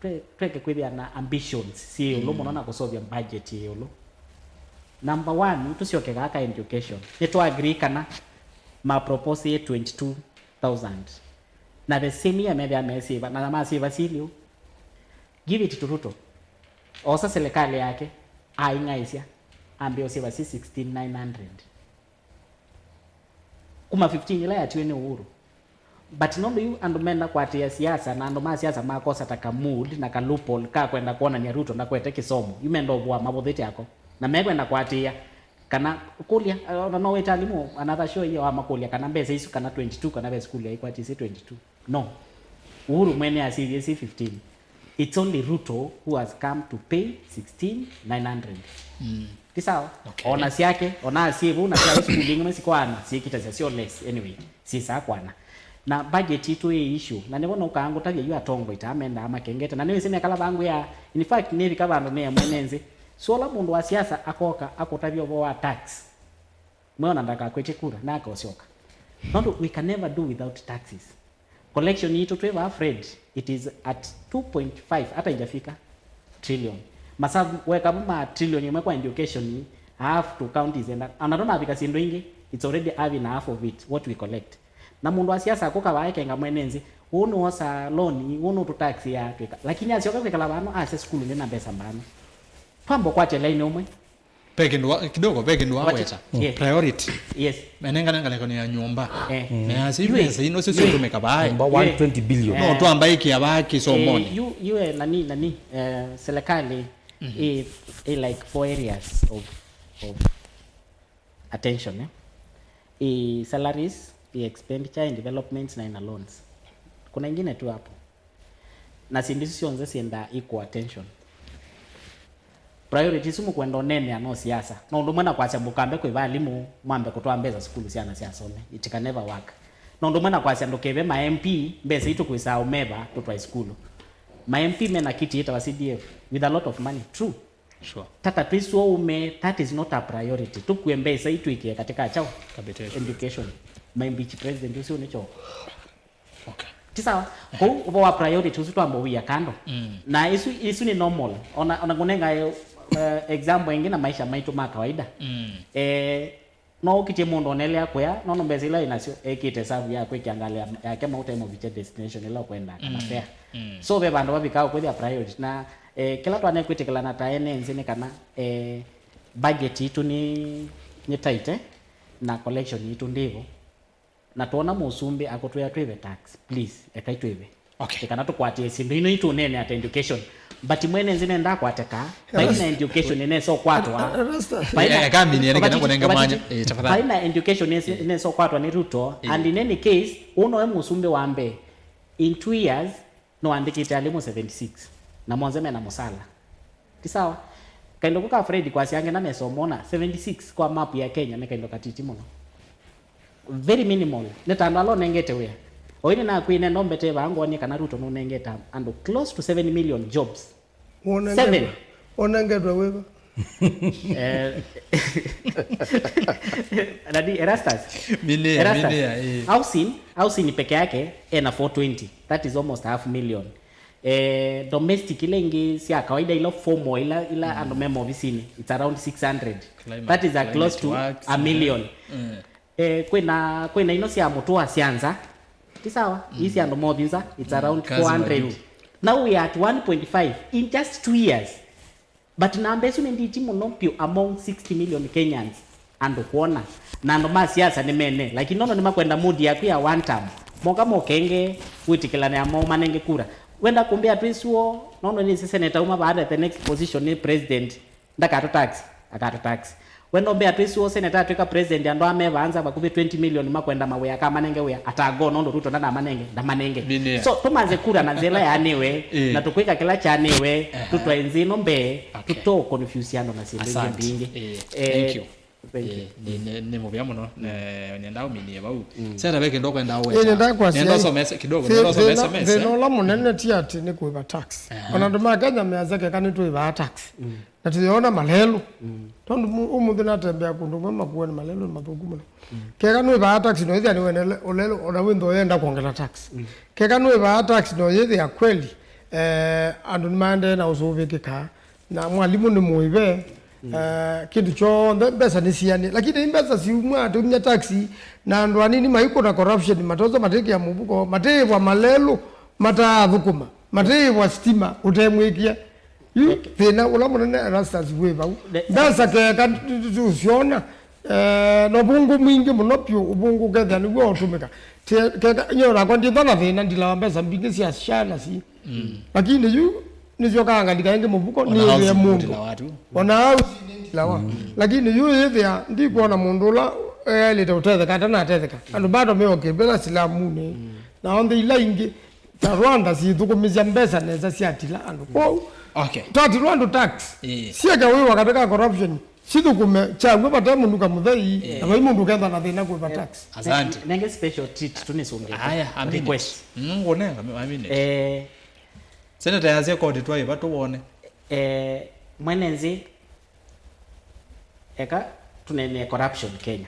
twe-, tweke kwĩthĩa na ambitions syĩ ĩũlũ Mm. mũno na kũseũvya budget yĩ ĩũlũ. Number one, tũsyoke kaa ka education. Nĩtwa agree kana ma propose yĩ twenty-two thousand. Na the same year methĩa me save, na ma save silio. Give it to Ruto. Osa serikali yake, aing'aisya, ambĩa ũsave si sixteen nine hundred. Kuma fifteen ila yatiwe nĩ Uhuru. But nũndũ yu andũ menda kwatĩĩa siasa, na andũ ma siasa makosa ta ka mood na ka loophole ka kwenda kwonany'a Ruto ndakwete kĩsomo. Yu menda ũvũa mavũthĩte ako. Na mekwenda kwatĩĩa. Kana kũlya, ona no wĩte alimũ, another show ĩyo wamakũlya kana mbesa isu kana twenty-two kana ve sukulu yaikwatisye twenty-two. No. Uhuru mwene asivye si fifteen. It's only Ruto who has come to pay sixteen nine hundred. Mm. Ti sawa? Okay. Ona syake, ona asie vau na sya sukulu ingĩ sikwana, sikitasya syo less. Anyway, sisaa kwana. Na budget itũ ĩ issue. Na nĩvo nũkaa ngũtavya yu atongoi ta mendaa makengete. Na nĩwĩsĩ nekala vangũ ya, in fact, nĩvika vandũ nĩa mwene nthĩ. So, ũla mũndũ wa siasa akoka akũtavya ũvoo wa tax, mwe ona ndakakwĩtye kura, na akosyoka. Nũndũ we can never do without taxes. Collection yitũ twĩ vaa, Fred, it is at two point five, hata ijafika trillion. Masavu weka ma trillion ĩmwe kwa education, half to counties, and ona tũnavika syĩndũ ingĩ, it's already having half of it what we collect. Na mũndũ wa siasa akũka vaa ekenga mwene nthĩ, ũũ nĩwosaa loan, ũũ nũtũtaxĩaa, twĩka. Lakini asyoka kwĩkala vano, asya sukulu ndĩna mbesa mbano. Twamba kwatya laini ũmwe. Ve kĩndũ wa- kidogo, ve kĩndũ waweta. Yeah. Priority. Yes. Menengane ngalekano ya nyũmba. Eh. Na yasi Yue. Pesa ino sio Yue. Tumeka bae. Nyũmba Yue. One twenty billion. No, eh, twamba ikia ba kisomoni. Eh, yu- yue nani, nani, eh, serikali, mm-hmm, i- i like four areas of, of attention, eh? I salaries, i expenditure, in developments, na ina loans. Kuna ingine tu hapo. Na syĩndũ isu syonthe syendaa equal attention. Priorities isu mũkwenda ũneenea no siasa. No ũndũ ũmwe na kwasya mũkambe kwĩva alimũ, mwambe kũtwaa mbesa sukulu syana syasome. It can never work. No ũndũ ũmwe na kwasya ndũkeve ma M P mbesa ii tũkwĩsaa ũmeva tũtwae sukulu. Ma M P mena kiti yĩtawa C D F with a lot of money. True. Sure. Tata twĩsũa ume, that is not a priority. Tũkue mbesa ii twĩkĩe katika chao. Capitation. Education. My bitch president ũcio nĩ choko. Okay. Ti sawa? Kũu ũvoo wa priority ũsu twamba ũia kando. Mm. Na isu, isu nĩ normal. Ona, ona kũnenga, eh, example ĩngĩ na maisha maitũ ma kawaida. Mm. Eh, no ũkitie mũndũ onelea kũya, nono mbesa ila inasyo, ekĩte savu ya kwĩkĩa ngalĩ ya- yake mauta ĩmũvikye destination ĩla ũkwenda kana, mm, fare. Mm. So ve vandũ vavikaa ũkwĩthĩa priority. Na, eh, kĩla twanekwĩtĩkĩlana ta ene nthĩ nĩ kana, eh, budget yitũ nĩ, nĩ tight, eh, na collection yitũ ndĩvo. Na twona mũsumbĩ akũtwĩa twĩve tax, please, ekai twĩve. Okay. Nĩ kana tũkwatĩe syĩndũ ino itũneenea ta education. But mwene nthĩ nendaa kwateka, vai na education ĩnesa ũkwatwa. Rasta. Vai na- Eh, eh, kaminie, nĩ kana kũnenga mwanya. Eh, tafadhali. Vai na education ĩnesa- ĩnesa ũkwatwa nĩ Ruto. Eh. And in any case, ũũ nowe mũsumbĩ wa mbee. In two years, nĩwandĩkĩte alimũ seventy six. Na monthe mena mũsala. Ti sawa? Kaindo kũ ka Fred kwasya angĩ na nesa ũmona, seventy six kwa map ya Kenya nĩ kaindo katiti mũno. Very minimal. Nĩ ta andũ ala ũnengete wĩa. Oĩ nĩnakwĩe nenda ũmbetee vaa ngwonie kana Ruto nũnengete andũ close to seven million jobs. Seven. Ũnengetwe wĩva? Eh, nani, Erastus? Minia, Erastus. Minia, eh. Housing, housing peke yake ena four twenty. That is almost half million. Eh, domestic ila ingĩ sya kawaida, ila formal, ila, ila, mm, andũ me maovisinĩ, it's around six hundred. Climate, that is a close to a million. Mm. Eh, kwĩna, kwĩna ino sya mũtũa sya nza. Ti sawa? Mm. Ii sya andũ mothi nza, it's, mm, around four hundred. Now we are at one point five in just two years. But namba ĩsu nĩ nditi mũno pyũ among sixty million Kenyans. Andũ kwona. Na andũ ma siasa nĩ mene. Lakini nono nĩmakwenda mood yaku ya one term. Moka mokenge, wĩtĩkĩlane amo manenge kura. Wenda kũmbĩa twĩsuo, nono nĩsĩ senator uma baada the next position nĩ president. Ndakatũ tax, akatũ tax. Wenda ũmbĩa twĩsuo senator atwĩka president, andũ ame vanza vakuvĩ twenty million makwenda mawĩa, akamanenge wĩa, atago nondo Ruto ndanamanenge, ndamanenge. Minia. So, tũmanze kura na nzĩa ĩla yaanĩwe, eh, na tũkwĩka kĩla kyaanĩwe, ehe, tũtwae nthĩ ĩno mbee, okay, tũto confuse andũ na syĩndũ ingĩ. Asante. Mbingĩ. Eh, eh, thank you. Thank you. Eh, nĩ, nĩ, nĩ mũvea mũno. Mm. Eh, nenda ũminie vau. Mm. Sasa ve kĩndũ kwenda, eh, weta. Nenda kwasya nenda ĩ-, ũsome kidogo, thĩ-, nenda ũsome thĩna, S M S, thĩna eh, ũla mũnene ti atĩ nĩ kũĩva tax. Aha. Ona andũ ma Kenya measya keka nĩtũĩvaa tax. Mm. Na tũyona malelũ. Mm. Tondũ mu-, ũmũnthĩ natembea kũndũ kũmwe makuwa nĩ malelũ nĩ mathũku mũno. Mm. Keka nũĩvaa tax no ĩthĩa nĩwene le-, ũlelũ, ona wĩntho ũyenda kwongela tax. Mm. Keka nũĩvaa tax no yĩthĩa kweli, eh, andũ nĩmaendee na ũsũvĩkĩka. Na mwalimũ nĩ mũĩve, mm, eh, kĩndũ kyonthe, mbesa nĩ sianĩ. Lakini mbesa siumwa tũmya tax, na andũ anini maikũna corruption, matosa matĩkĩa mũvuko, matĩĩvwa malelũ, mataathũkũma, matĩĩvwa stima, ũtemwĩkĩa. Yu, okay, thĩna ũla mũnene Erastus wĩ vau. The- mbesa keka tu- tu- tu- tũsyona, eh, na ũvũngũ mwingĩ mũno pyũ, ũvũngũ kethĩa nĩw'o ũtũmĩka. Te- keka, nyo nakwa nditha na thĩna, ndilawa mbesa mbingĩ sya SHA na si. Mm. Lakini yu, nĩsyokaa ngalika ĩngĩ mũvuko, ona nĩĩthĩe house mũndũ. Ndilawa tu. Ona house nĩ ndilawa. Mm. Lakini yu yĩthĩa, ndikwona mũndũ ũla eĩlĩte ũtetheka atanatetheka. Andũ bado meoke mbela silamunĩ. Mm. Na onthe ila ingĩ, ta Rwanda sithũkũmĩsya mbesa nesa syatila andũ. Kwoou, okay, twatilwa andũ tax. Ĩĩ. Syeke wĩwa katĩ ka corruption, sithũkũme kyaw'o vate mũnuka mũthei, ĩĩ, na vai mũndũ ũkethwa na thĩna kwĩva tax. Asante. Ne-, nenge special treat tu nĩsũngĩte. Aya, a minute. Request. Mm, ngunenga, a minute. Eh, Senator yasya koti twaĩva tũwone. Eh, mwene nthĩ, eka tũneenee corruption Kenya.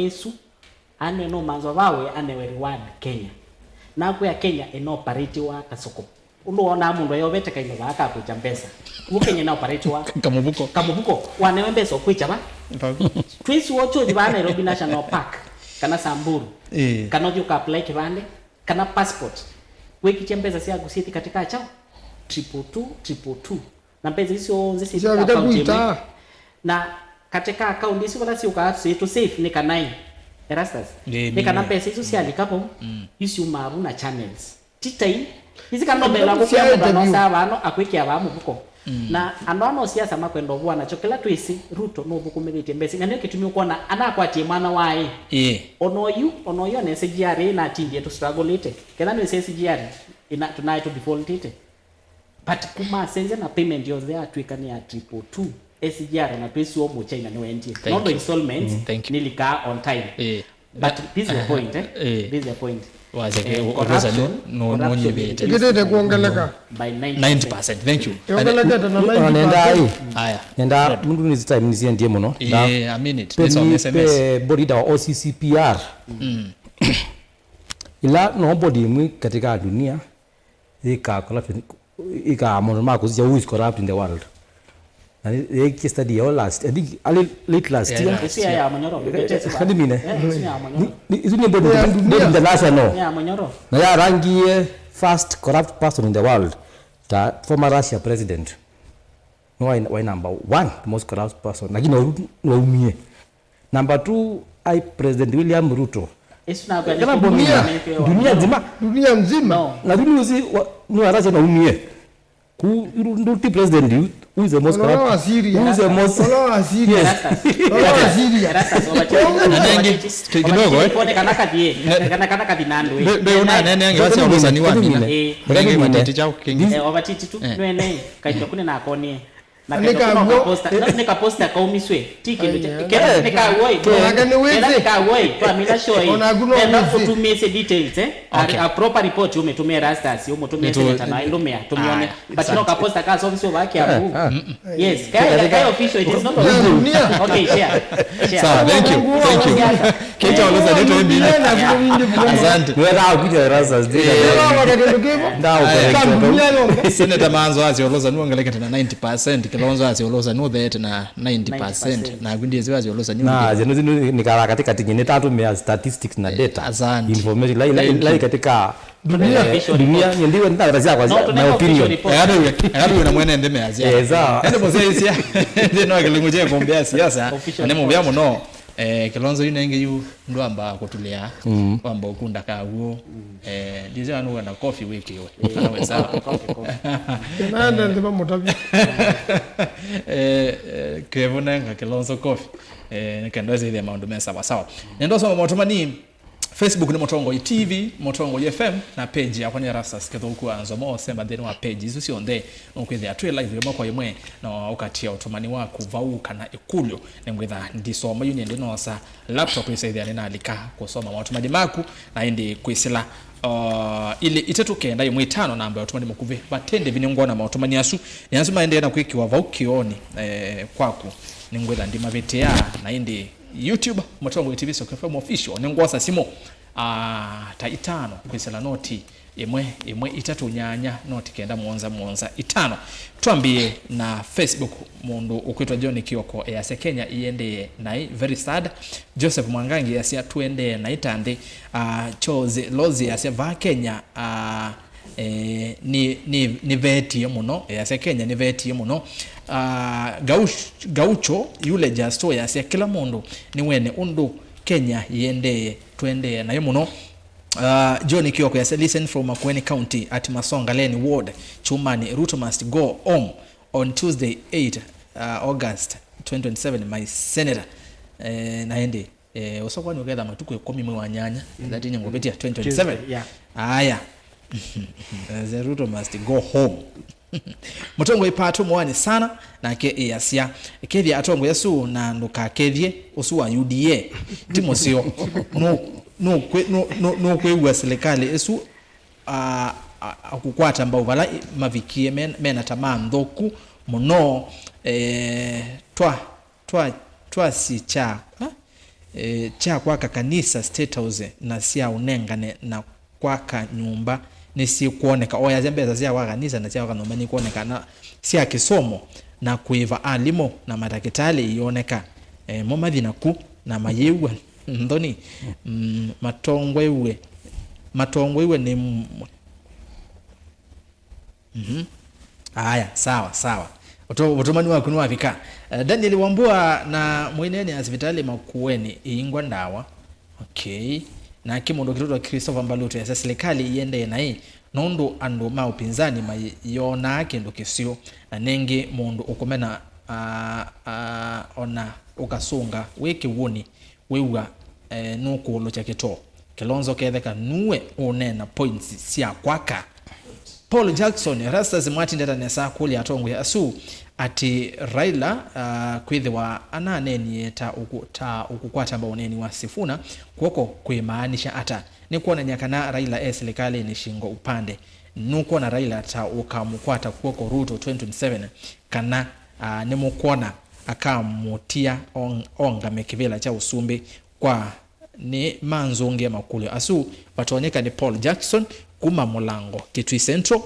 mĩsu, anwe no manzwa vawe anewe reward Kenya. Nakwĩa Kenya ĩna operatiwa ta soko. Ũndũ wonaa mũndũ ayovete kaino vaa ka kwĩkya mbesa. Kuo Kenya ĩna operatiwa kamũvuko. Kamũvuko, wanewe mbesa ũkwĩkya va? Twĩsi wokyo ũthi vaa Nairobi National Park, kana Samburu, ĩĩ, kana ũthi ũka apply kĩvandĩ, kana passport. Wĩkĩtye mbesa syaku syĩthi katika chao, triple two, triple two. Na mbesa isu syonthe syĩthi akaunti ĩmwe. Na katika akaunti isu vala syũkaa syĩtũ safe nĩ kana ĩ, Erastus? Ĩĩ, nĩ kana mbesa isu syalika vau, mm, isyumaa vu na channels. Ti tai. Isi kana no mbela kũkwĩa mũndũ anosaa vano akwĩkĩa vaa mũvuko. Mm. Na andũ ano siasa makwenda ũvũa nakyo kĩla twĩsĩ Ruto nũthũkũmĩthĩtye mbesa. Na nĩyo kĩtumi ũkwona anakwatie mwana waĩ. Ĩĩ. Ona oyu, ona oyu ona S G R ĩ natindie tũstrugglĩte. Ketha nĩwĩsĩ S G R ĩna, tũnaĩ tũdefaultĩte. But kuma asenze na payment yonthe yatw'ĩka nĩ ya triple two, S G R na twĩsĩ o Mũchina nĩwendie. Thank you. Nondo installments, mm, thank you, nĩlikaa on time. Eh. But this is the point, eh? Eh. This is the point. Waseke, eh, corruption, no, no, corruption nyivĩte. Ĩkĩtĩte kuongeleka by ninety percent. Thank you. Ĩongelekete na ninety percent. Ona nenda ai. Aya. Nenda, Fred, mũndũ nĩ time nĩsiendie mũno. Eh, a minute. Nĩsome S M S. Pe body ĩtawa O C C P R. Mm. Ila no body ĩmwe katika dunia ĩkaa corruption, ĩkaa maũndũ ma kũsisya who is corrupt in the world. Na nĩ-, yeekie study yao last, I think, early, late last year. Yeah, last year. Ĩsu ya Mũnyoro, Ndimine. Eh, ĩsu ya Mũnyoro. Ni, ni, ĩsu nĩ body, ya dunia, body international. Ya Mũnyoro. Na yarangie first corrupt person in the world, ta former Russia president. No, why, why number one, the most corrupt person? Lakini no, no umie. Number two, ai President William Ruto. Ĩsu nakwenda. Kana dunia, dunia nzima. Dunia nzima. No. Na dunia uzi wa, no, hata sema umie. Ku, ndu ti president yu, who is the most corrupt? Who is the most? Wala wa Syria. Yes. Wala wa Syria. Erastus. Wala wa Syria. Erastus, wala wa Syria. Na nengi, ki-, kidogo, eh. Kone kana kathie, kana, kana kathi na andũ, eh. Be, be una nene ange wasi olosa ni wamina. Eh. Nenge matiti chao kingi. Eh, ovatiti tu, eh, nene, kaitwa kune na akonie. Na nĩ kendo kũno kaguo. Kaposta, no, nĩ kaposta kaumiswe. Ti kĩndũ kya, ai, kenda, eh, nĩ kauoi. Nake nĩ wĩsĩ. Kenda nĩ kauoi, twamina show ĩ. Onaku no wĩsĩ. Nenda ũtumĩsye details, eh? A, okay, a proper report ũmĩtũmĩe Erastus, ũmũtũmĩe seneta na ndũmĩa, tũmĩone. Aya, but no asante. Kaposta ka service over kia bu. Ah, ah. Yes, kaya, kaya official, it is not official. Dunia. Okay, share. Share. Sawa, thank you. Thank you. Kĩta olosa nĩ twĩ mbili. Asante. Nĩwenda kuja Erastus. Eh. Nda. Aya. Seneta Manzo asya olosa nĩ wongelekete na ninety percent, Kilonzo asya olosa nĩ ũtheete na ninety percent. Ninety percent. Na kundi ezi asya olosa nĩ. Na, zinu, zinu, nikala katikati nyinyi tatu mea statistics na, eh, data. Asante. Information, lai, lai, thank you, lai katika dunia, eh, dunia, nyendiwe nda katika kwa, no, my opinion. Official report. Aya, aya, na mwene nde mea zya. Eh, sawa. Ende mose isia. Nde no kilingo je kombea siasa. Official report. Nemo bia muno. Eh, Kilonzo yu nenge yu ndwamba kũtulĩa, mm, wamba ũkunda kaw'o. Mm. Eh, ndize wanu wenda kofi wĩkĩwe. Eh, kana we sawa. Kofi, kofi, kofi. Nanda nthima mutabi. Eh, eh, Kevo nenga Kilonzo kofi. Eh, nĩkenda ĩthĩa maũndũ me sawa sawa. Nenda ũsoma motũmani. Facebook nĩ Mũtongoi T V, Mũtongoi F M, na page yakwa nĩ Erastus Kĩthũku wa Nzomo. Semba nthĩnĩ wa page isu syonthe, nũkwĩthĩa twĩ live ĩmwe kwa ĩmwe, na ũkatia ũtũmani waku vau kana ĩkũlyo. Nĩngwĩtha ndisoma yu nĩndĩ nosa laptop ĩsaithĩa nĩnalika kũsoma maũtũmani maku, na ĩndĩ kwĩsĩla, uh, ilĩ itatũ kenda ĩmwe itano namba ya ũtũmani mũkuvĩ. Vate ndĩvi nĩngwona maũtũmani asu, nĩ asu maendee na kwĩkĩwa vau kĩoonĩ, eh, kwaku. Nĩngwĩtha ndimavĩtĩa, na ĩndĩ YouTube, Mũtongoi T V Soko F M Official, nĩngwosa simũ, ah, ta itano kwĩsĩla noti ĩmwe, ĩmwe, itatũ, nyanya, noti kenda, mũonza, mũonza, itano. Twambĩe na Facebook, mũndũ ũkwĩtwa John Kioko easya, Kenya ĩendee naĩ, very sad. Joseph Mwangangi easya, tũendee naĩ ta nthĩ. Ah, Charles Lozi easya, vaa Kenya, ah, eh, nĩ, nĩ, nĩvetie mũno, easya Kenya nĩvetie mũno. Ah, Gauch-, Gaucho yule Justo easya, kĩla mũndũ nĩwene ũndũ Kenya yĩendee, tũendee naĩ mũno. Ah, John Kioko easya, listen from Makueni County at Masonga Lane Ward, Chumani, Ruto must go home on Tuesday eight, ah, August twenty twenty-seven, my senator. Eh, na ĩndĩ, eh, ũsokwa nĩ ũketha matukũ ĩkũmi mwei wa nyanya, mm, that nĩ ngũvĩtya twenty twenty-seven. Tuesday, yeah. Aya. The Ruto must go home. Mũtongoi Pato Moani sana, nake easya, kethya atongoi asu na ndũkakethye ũsu wa U D A. Ti mũseo. Nũ-, nũkwĩ-, nũ-, nũ-, nũkwĩw'a silikalĩ ĩsu, a, a, akũkwata mbau vala i-, mavikie men-, mena tamaa nthũku mũno. Eh, twa, twa, twasi kya, a? E, kya kwaka kanisa State House na sya ũnengane na kwaka nyũmba nĩsyĩkwoneka. Oyasya mbesa sya kwaka kanisa na sya kwaka nyũmba nĩkwoneka, na sya kĩsomo na kũĩva alimũ na matakĩtalĩ iyoneka. E, mo mathi naku na mayĩw'a nthoni. Mm, matongoew'e, matongoew'e nĩ m-, Mhm. Aya, sawa, sawa. Ũtũ-, ũtũmani waku nĩwavika. Eh, Daniel Wambua na mũineenea sivitalĩ Makueni ĩingwa ndawa. Okay. Nake mũndũ ũkĩtũtwa Christopher Mbalutu easya silikalĩ iendee naĩ nũndũ andũ ma ũpinzani mayonaa kĩndũ kĩseo. Na nĩngĩ mũndũ ũkũmena, ah, ah, ona ũkasũnga wĩ kĩw'ũnĩ. Wĩw'a, eh, nũkũũlũkya kĩtoo. Kilonzo ketheka nuwe ũũneena points sya kwaka. Paul Jackson, Erastus mwatindata nesa kũlya atongoi asu atĩ Raila, ah, kwĩthĩwa ananeenie ta ũkũ-, ta ũkũkwata mbau ũneeni wa Sifuna kw'oko kwĩmaanisha ata? Nĩ kwonany'a kana Raila e silikalĩnĩ shingo upande. Nũkwona Raila ta ũkamũkwata kw'oko Ruto twenty twenty-seven, kana, ah, nĩmũkwona akamũtia ong-, ongame kĩvĩla kya ũsumbĩ kwa nĩ manzũngĩe makũlyo asu? Vatonyeka nĩ Paul Jackson kuma Mũlango, Kitui Central.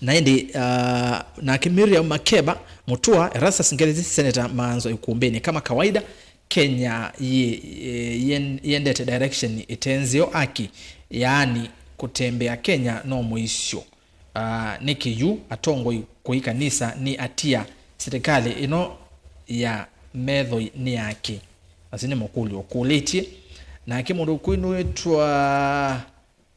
Na ĩndĩ, ah, nake Miriam Makeba Mũtua, Erastus Ngelesi, Senator Maanzo Ikumbĩnĩ. Kama kawaida, Kenya yĩ, eh, yen-, yendete direction ĩte nzeo aki, yaani kũtembea Kenya no mũisyo. Ah, nĩkĩ yu atongoi kũi kanisa nĩ atia? Silikalĩ ĩno ya methoi nĩ yake? Asu nĩ mũkũlyo ũkũlĩtye. Nake mũndũ kwĩnũĩtwa,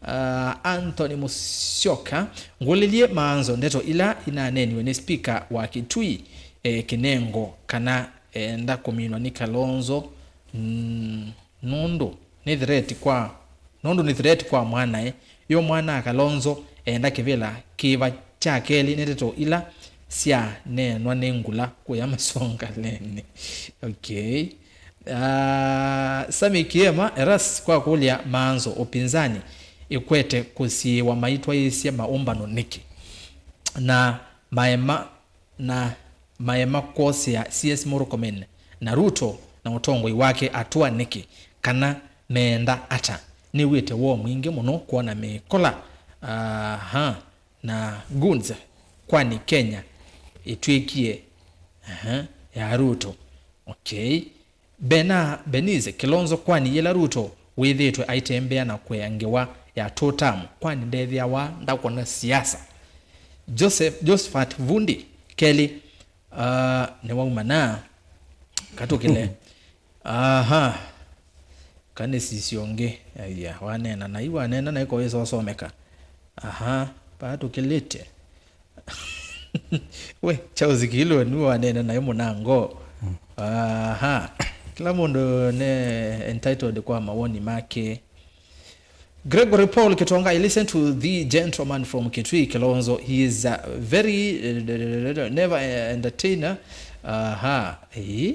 ah, Anthony Musyoka, ngũlĩlye Maanzo ndeto ila inaneeniwe nĩ spika wa Kitui, eh, Kinengo, kana enda kũminwa nĩ Kalonzo, mm, nũndũ nĩ threat kwa Nũndũ nĩ threat kwa mwanae. Yo mwana Kalonzo enda kĩvĩla kĩva kya kelĩ nĩ ndeto ila syaneenwa nĩ ngula kũya Masonga Lane. Okay. Ah, Sami Kiema, Eras kwa kũlya Maanzo, ũpinzani ĩkwete kũsiĩĩwa maitwaĩĩsye maũmbano nĩkĩ? Na maema na maema kwosea C S Murkomen na Ruto na ũtongoi wake atũa nĩkĩ, kana meenda ata? Nĩw'ĩte woo mwingĩ mũno kwona mĩkola, aha, na goons, kwani Kenya ĩtw'ĩkie, aha, ya Ruto. Okay. Bena Benize Kilonzo, kwani yĩla Ruto wĩthĩĩtwe aitembea na kũea ngewa ya two term, kwani ndethĩawa ndakona siasa? Joseph, Josephat Vundi, kelĩ, ah, nĩwauma na katũkĩle. Aha. Kana sisyo ngĩ. Aya, waneena naĩ, waneena naĩ ko ĩsosomeka. Aha, paa tũkĩlĩte. We, Charles Kiilu nĩwe waneena naĩ mũnango. Aha. Kĩla mũndũ nĩ entitled kwa mawoni make. Gregory Paul Kitonga, I listen to the gentleman from Kitui, Kilonzo. He is a very, uh, never entertainer. Aha. Eh?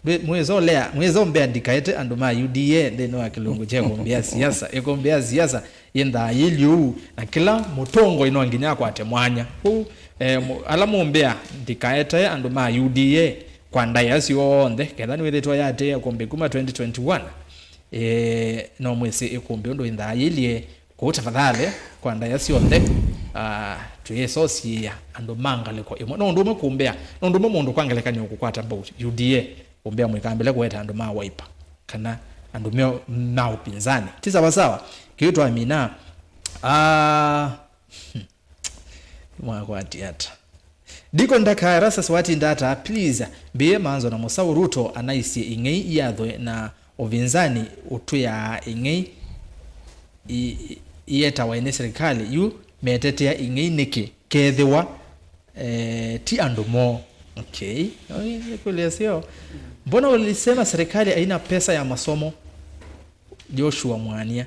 Ndwĩ-, mwĩzolea, mwĩzombea ndikaete andũ ma U D A nthĩnĩ wa kĩlungu kya ĩkũmbĩ ya siasa. Ĩkũmbĩ ya siasa yĩnthaa yĩlyĩ ũu, na kĩla mũtongoi no nginya akwate mwanya. Kwoou, eh, mũ-, ala mũmbĩa ndikaete andũ ma U D A kwa ndaĩa syonthe, ketha nĩwĩthĩtwe yaatĩĩa ĩkũmbĩ kuma twenty twenty-one, eh, no mwĩsĩ ĩkũmbĩ ũndũ ĩnthaa yĩlyĩ. Kwoou tafadhali, kwa ndaĩa syonthe, ah, twĩĩsosiĩĩa andũ ma ngalĩko ĩmwe. No ũndũ ũmwe kũmbĩa, no ũndũ ũmwe mũndũ kwa ngelekany'o kũkwata mbau U D A, ũmbĩa mũikambĩle kũweta andũ ma Wiper kana andũ meo ma ũpinzani. Ti sawa sawa. Kĩu twamina. Ah, mwakwatie ata? Deacon Ndaka, Erastus watinda ata? Please, mbĩe Manzo na Mũsaũ. Ruto anaisye ing'ei iyathwe na ũvinzani ũtwĩaa ing'ei i-, i-, ietawa nĩ serikali. Yu metetea ing'ei nĩkĩ kethĩwa, eh, ti andũ moo? Okay. Oi, nĩkwĩlĩasyo. Mbona ulisema serikali haina pesa ya masomo? Joshua Mwania.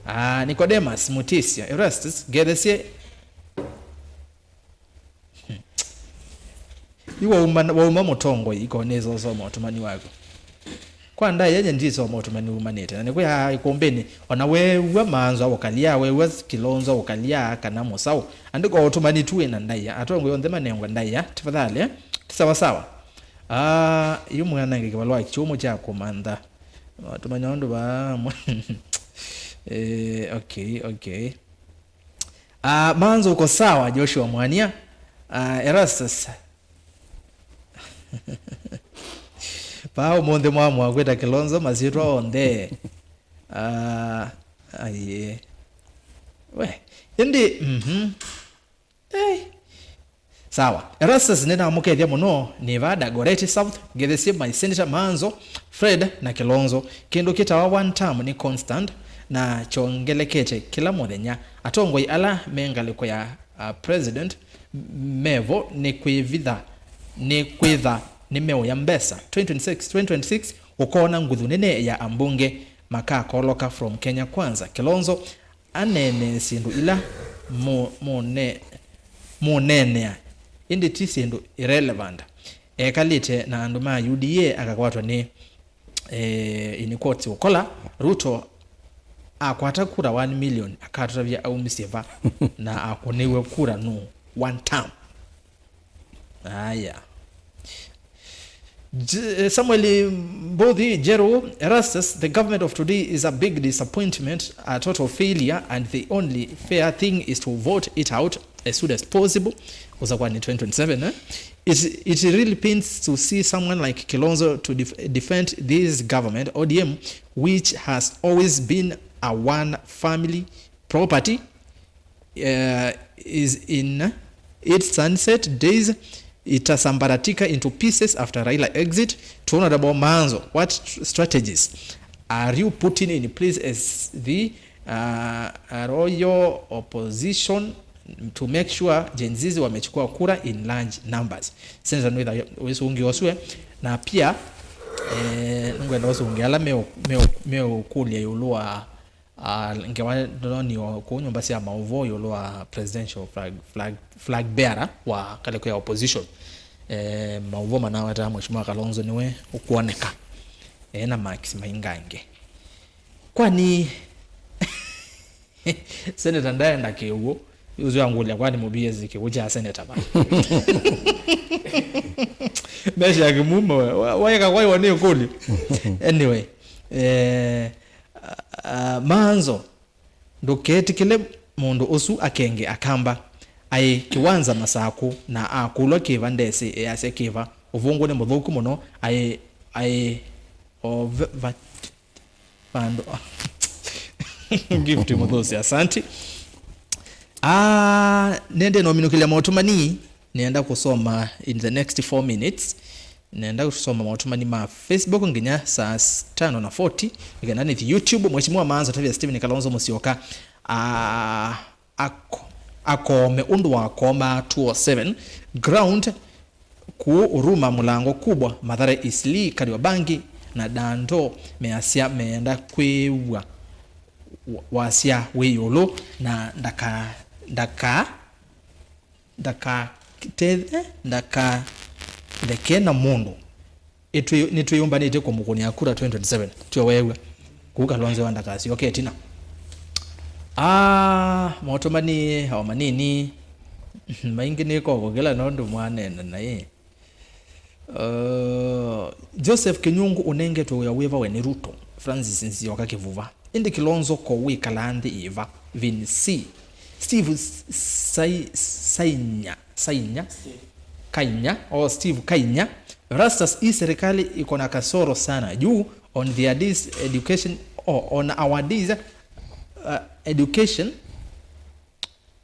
Ah, Nicodemus Mutisya, Erastus, ngethesye. Hmm. Yu wauma, wauma mũtongoi, iko nĩsosoma ũtũmani waku. Kwa ndaĩa nye ndisoma ũtũmani umanĩte. Na nĩkwĩa ĩkũmbĩnĩ, ona weew'a Manzo ũkalya, weew'a Kilonzo ũkalya, kana Mũsaũ. Andĩko ũtũmani tu wĩna ndaĩa. Atongoi onthe manengwa ndaĩa. Tafadhali, eh? Ti sawa sawa. Ah, yu mwanange kĩvalũa kĩũmũ kya kũmantha. Watũmanya ũndũ vaa. Eh, okay, okay. Ah, Manzo uko sawa, Joshua Mwania. Ah, Erastus. Paa ũmũnthĩ mwamũa kwĩta Kilonzo masyĩtwa onthe. Ah, aiye. We, ĩndĩ, mhm. Hey. Sawa. Erastus, nĩnamũkethya mũno, nĩ vaa Dagoretti South, ngethesye my Senator Manzo, Fred na Kilonzo. Kĩndũ kĩtawa one term nĩ constant, na kyongelekete kĩla mũthenya. Atongoi ala me ngalĩko ya, uh, president mevo nĩ kwĩvitha, nĩ kwĩtha nĩmeũya mbesa. Twenty twenty-six, twenty twenty-six, ũkoona nguthu nene ya ambunge makakoloka from Kenya Kwanza. Kilonzo aneenee syĩndũ ila mũ-, mũne-, mũneenea, ĩndĩ ti syĩndũ irrelevant. Ekalĩte na andũ ma U D A akakwatwa nĩ, eh, in quotes, ũkola. Ruto akwata kura one million, akatũtavya aumisye va? Na akũnĩw'e kura nũũ? One term. Aya. J-, Samuel Mbuthi Njeru, Erastus, the government of today is a big disappointment, a total failure, and the only fair thing is to vote it out as soon as possible. Kusa kwani twenty twenty-seven, eh? It, it really pains to see someone like Kilonzo to def-, defend this government, O D M, which has always been a one family property, uh, is in its sunset days, itasambaratika into pieces after Raila exit. To Honorable Manzo, what strategies are you putting in place as the, uh, royal opposition to make sure Gen Zs wamechukua kura in large numbers? Senator Nwitha Wĩsungi Osue, na pia, eh, nĩngwenda ũsũngĩa ala meũ-, meũ-, meũkũlya ĩũlũ wa Ah, ngewa ndonio kũu nyũmba sya maũvoo ĩũlũ wa presidential flag, flag, flag bearer wa ngalĩko ya opposition. Eh, maũvoo manawetaa Mheshimiwa Kalonzo nĩwe ũkwoneka e na marks maingange. Kwani senator ndaenda kĩw'ũ? Ũsu angũlya, kwani mũvĩe kĩw'ũ kya senator va? Mesha ya kĩmumo we, wa-, waeka kwaiwa nĩ ũkũlyo. Anyway, eh, Ah, Manzo, ndũketĩkĩle mũndũ ũsu akenge Akamba. Aĩ kĩwanza Masakũ, na akũlwa kĩva ndesĩ easya kĩva. Ũvũngũ nĩ mũthũku mũno. Aĩ, aĩ o ve-, va-, vandũ. Gift Mũthũsi, asanti. Ah, nende nominũkĩlya maũtũmani, nenda kũsoma in the next four minutes. Nenda kũsoma maũtũmani ma Facebook nginya saa s-, tano na forty. Nĩkenda nĩthi YouTube, Mheshimiwa Maanzo atavya Stephen Kalonzo Musyoka, a-, ako-, akome ũndũ wakomaa two oh seven ground kũu Huruma, Mlango Kubwa, Mathare, Eastleigh, Kariobangi na Dando measya meenda kwĩw'a wa-, wasya wĩ ĩũlũ, na ndaka-, ndaka-, ndakatethe, ndakatheke na mũndũ. Ĩtwĩ-, nĩtwĩyũmbanĩtye kũmũkũnĩa kura twenty twenty-seven. Tyo weew'a? Kũu Kalonzo ndakasyoke ĩtina. Ah, maũtũmani o manini. Maingĩ nĩkokũkĩla nũndũ mwaneena naĩ. Uh, Joseph Kinyungu ũnengetwe wĩa wĩva we nĩ Ruto? Francis Nzioka Kĩvuva. Ĩndĩ Kilonzo ko wĩkalaa nthĩ ĩva? Vin C. Steve S-, Sai-, Sainya, Sainya? Kainya, or Steve Kainya. Rastas, hii serikali iko na kasoro sana juu on their days education, oh, on our days, uh, education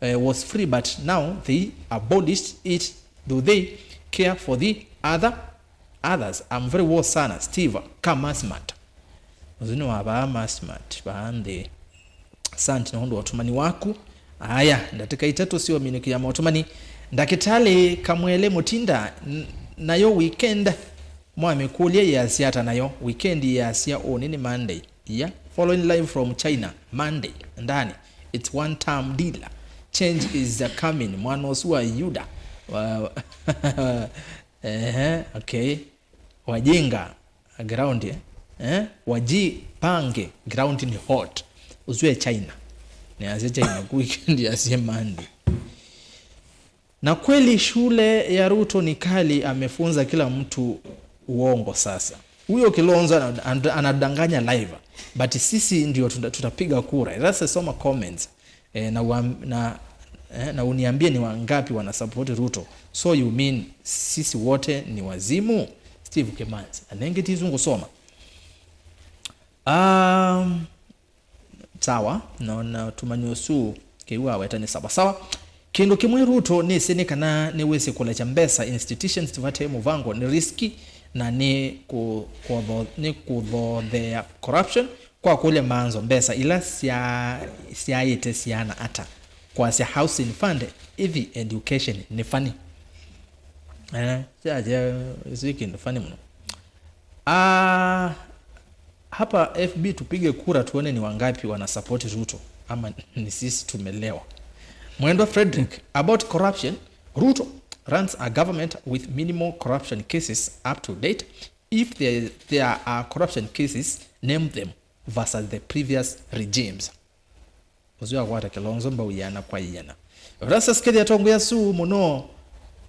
uh, was free, but now they abolished it. Do they care for the other, others? I'm very well sana, Steve Kamasmat. Ũsu nĩ wa vaa Masmat, vaa nthĩ. Asante nĩ ũndũ wa ũtũmani waku. Aya, ndatĩka itatũ sya ũminũkĩlya maũtũmani. Ndakĩtalĩ Kamwele Mũtinda, n-, nayo weekend mwamĩkũlya yĩasya ata nayo? Weekend yĩasya ũnĩ nĩ Monday. Yeah, following live from China, Monday, ndani. It's one term dealer. Change is a coming. Mwana ũsu wa Yuda. Wa-, ehe, okay. Wajinga, ground, eh? Eh? Wajipange, ground ni hot. Ũsu e China. Nĩ asya China, ku weekend yasya Monday. Na kweli shule ya Ruto ni kali, amefunza kila mtu uongo sasa. Huyo Kilonzo ana-, ana-, anadanganya live. But sisi ndio tuta-, tutapiga kura. Sasa soma comments. Eh, na, uam-, na, eh, na uniambie ni wangapi wanasupport Ruto. So you mean sisi wote ni wazimu? Steve Kimanzi. Anenge tizu ngusoma. Um, Sawa, nona ũtũmani ũsu kĩu waweta nĩ sawa sawa. Kĩndũ kĩmwe Ruto nĩsĩ nĩ kana nĩwĩsĩ kũlekya mbesa institutions vate mũvango nĩ riski na nĩ kũ-, kũtho-, nĩ kũthothea corruption kwa kũlya maanzo mbesa ila sya-, syaĩte siana ata. Kwasya housing fund ĩthi education nĩ funny. Eh, kya, kya, ĩsu kĩndũ funny mũno. Ah, hapa F B tupige kura tuone ni wangapi wanasupport Ruto ama ni sisi tumelewa. Mwendwa Frederick, about corruption, Ruto runs a government with minimal corruption cases up to date. If there, there are corruption cases, name them versus the previous regimes. Ũsu akwata Kilonzo mbau ĩana kwa ĩana. Erastus Kithi atongoesya suu mũno.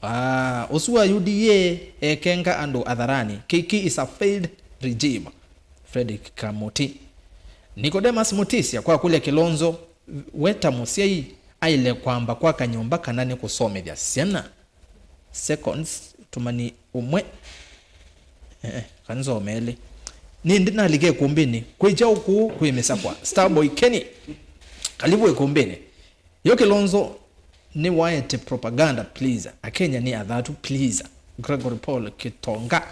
Ah, ũsu wa U D A ekenga andũ atharani. K K is a failed regime. Frederick Kamuti. Nicodemus Mutisya kwakũlya Kilonzo, we ta mũsyai, aĩle kwamba kwaka nyũmba kana nĩ kũsomethya syana? Seconds, ũtũmani ũmwe. Eh, eh, kanzome elĩ. Nĩndĩ nalika ĩkũmbĩnĩ. Kwĩ kyaũ kũũ kwĩ mĩsakwa? Starboy Kenny. Kalivu ĩkũmbĩnĩ. Yo Kilonzo nĩwaete propaganda, please. Akenya nĩ athatu, please. Gregory Paul Kitonga.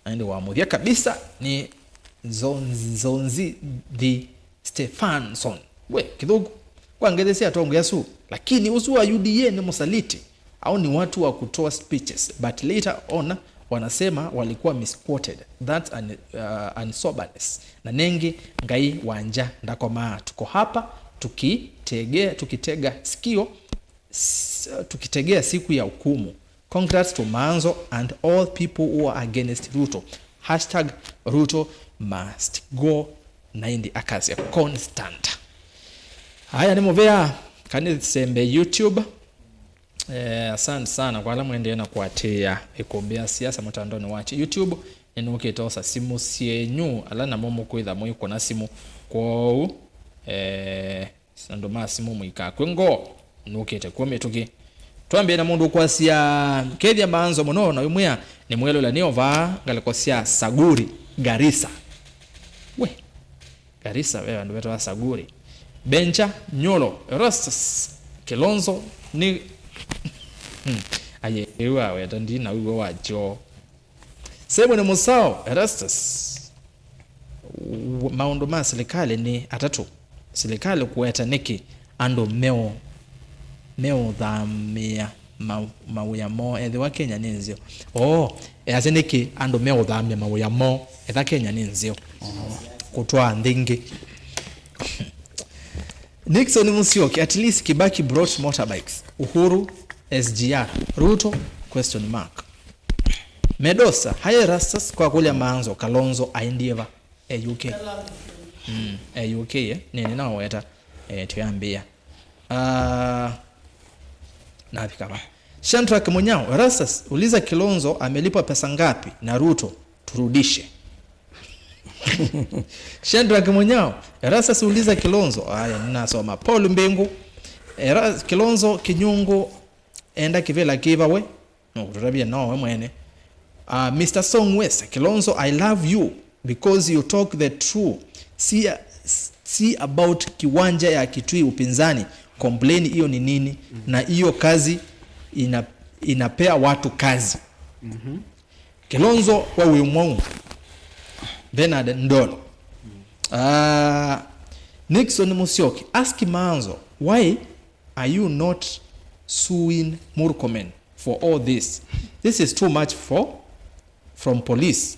Na ĩndĩ wa mũthya kabisa nĩ Nzo-, Nzonzi the Stephenson. We, kĩthũku. Kwa ngethi sya atongoesya asu, lakini ũsu wa U D A nĩ mũsaliti. Au ni watu wa kutoa speeches, but later on wanasema walikuwa misquoted. That's an, uh, unsoberness. Na nengi Ngai wa ngya ndakomaa. Tuko hapa tukitegea, tukitega sikio, s-, tukitegea siku ya hukumu. Congrats to Manzo and all people who are against Ruto. Hashtag Ruto must go, na ĩndĩ akasya constant. Haya nĩ mũvea, kanĩsembe YouTube. Eh, asante sana kwa ala mwendeee na kũatĩĩa ĩkũmbĩ ya siasa mũtandaonĩ wa YouTube. Nĩnũkĩte osa simũ syenyu, ala namo mũkwĩtha mũikũna simũ. Kwoou, eh, andũ ma simũ mũikakw'e ngoo, nũkĩte kw'o mĩtũkĩ. Twambĩe na mũndũ ũkwasya, kethya maanzo mũno na wĩmwĩa, nĩ mwelũla nĩ ovaa ngalĩko sya Saguri, Garissa. We, Garissa, ve vandũ vetawa Saguri. Benja, Nyolo, Erastus, Kilonzo, nĩ, hmm, aye, ĩu aweta, ndina wĩw'a wa kyoo. Simon Musao, Erastus, w-, maũndũ ma silikalĩ nĩ atatũ. Silikalĩ kũweta nĩkĩ andũ meũ-, meũthamĩa ma-, mawĩa moo ethĩwa Kenya nĩ nzeo? Oo, easya nĩkĩ andũ meũthamya mawĩa moo etha Kenya nĩ nzeo? Kũtwaa nthĩ ingĩ. Nixon Musyoki, at least Kibaki brought motorbikes. Uhuru, S G R. Ruto, question mark. Medosa, hi Erastus, kwa kũlya Maanzo, Kalonzo aendie va? E U K. Mm, e U K, eh? Nini naweta, eh, tuyambia. Ah, nafika va? Shadrack Munyao, Erastus, uliza Kilonzo amelipwa pesa ngapi na Ruto, turudishe. Shadrack Munyao, Erastus uliza Kilonzo. Aya, ninasoma. Paul Mbingu, Eras-, Kilonzo Kinyungu, enda kĩvĩla kĩva we? No, kũtũtavya no we mwene. Uh, Mister Song West, Kilonzo, I love you because you talk the true. Si, si about kiwanja ya Kitui upinzani. Complain hiyo ni nini? Na hiyo kazi ina, inapea watu kazi. Kilonzo wa wĩ mwaũ? Bernard Ndolo. Ah, Nixon Musyoki, ask Maanzo, why are you not suing Murkomen for all this? This is too much for, from police.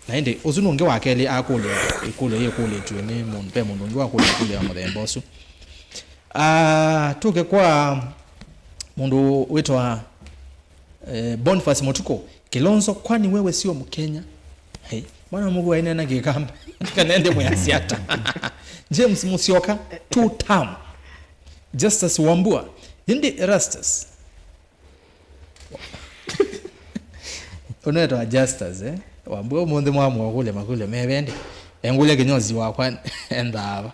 Na ĩndĩ ũsu nũngĩ wa kelĩ akũlya ĩkũlyo yĩkũlĩtw'e nĩ mũndũ, ve mũndũ ũngĩ wakũlya ĩkũlyo ya mũthemba ũsu. Ah, tũke kwa mũndũ wĩtwa Eh, Boniface Mutuku, Kilonzo, kwani wewe sio Mkenya? Hey, mwana Mungu aine na Kikamba. Kanende mwe Asiata. James Musyoka, two term. Justus Wambua, ĩndĩ Erastus. Ũnetwa Justus, eh? Wambua, ũmũnthĩ mwamũa kũlya makũlyo me vendi. Engũlya kinyozi wakwa enthava.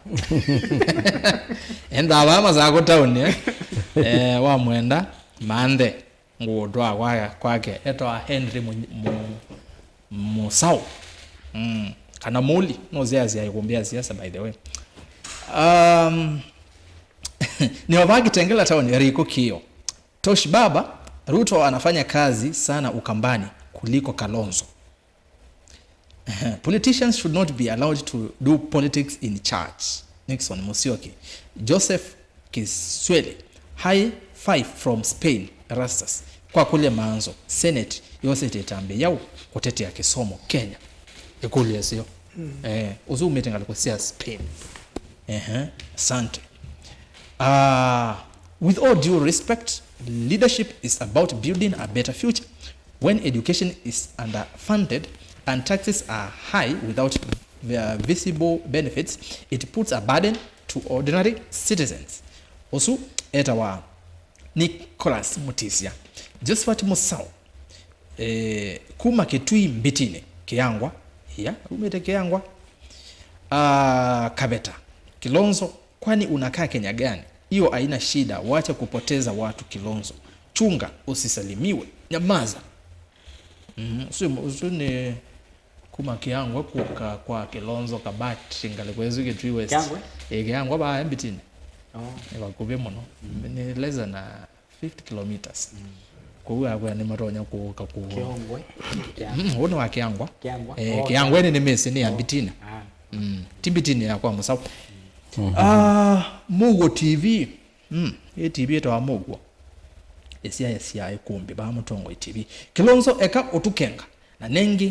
Enthava Masakũ town, eh? Eh, wamwenda, manthe. Ngũũtwaa kwa-, kwake. Etawa Henry Mu-, Mu-, Musau. Mm. Kana Muli, nũsyaasya ĩkũmbĩ ya siasa, by the way. Um, nĩovaa Kitengela town, Eriko Kio. Tosh Baba, Ruto anafanya kazi sana Ukambani kuliko Kalonzo. Politicians should not be allowed to do politics in church. Nixon Musyoki. Joseph Kiswele. High five from Spain, Erastus. Kwa kũlya Maanzo, Senate yosete ĩtambya yaũ kũtetea kĩsomo Kenya? Ĩkũlyo ĩseo. Eh, ũsu umĩte ngalĩko sya Spain. Ehe, asante. Uh, with all due respect, leadership is about building a better future. When education is underfunded and taxes are high without, uh, visible benefits, it puts a burden to ordinary citizens. Ũsu etawa Nicholas Mutisya. Josephat Musau, eh, kuma Kitui Mbitinĩ, Kĩangwa. Iya, umĩte Kĩangwa. Ah, Kaveta, Kilonzo, kwani unakaa Kenya gani? Hiyo haina shida, wacha kupoteza watu, Kilonzo. Chunga usisalimiwe. Nyamaza. Mhm, usu, usu ni kuma Kĩangwa kũka kwa Kilonzo Kabati, ngalĩko ĩsu Kitui West. Kĩangwa? Ĩ, Kĩangwa vaa Mbitinĩ. Oh. Nĩ vakuvĩ mũno. Mm. Nĩ less than a fifty kilometers. Mm. Kwoou akwĩa nĩmatonya kũka kũũ. Kĩongwe. Mm, ũũ nĩ wa Kĩangwa. Kĩangwa. Eh, oh, Kĩangwa ĩnĩ nĩ mĩsyĩ nĩ ya Mbitinĩ. Ah. Mm. Ti Mbitinĩ ya kwa Mũsaũ. Mhm. Ah, Mũguo T V. Mm, ĩ T V ĩtawa Mũguo. Ĩsyaĩsya ĩkũmbĩ vaa Mũtongoi T V. Kilonzo eka ũtũkenga. Na nengĩ,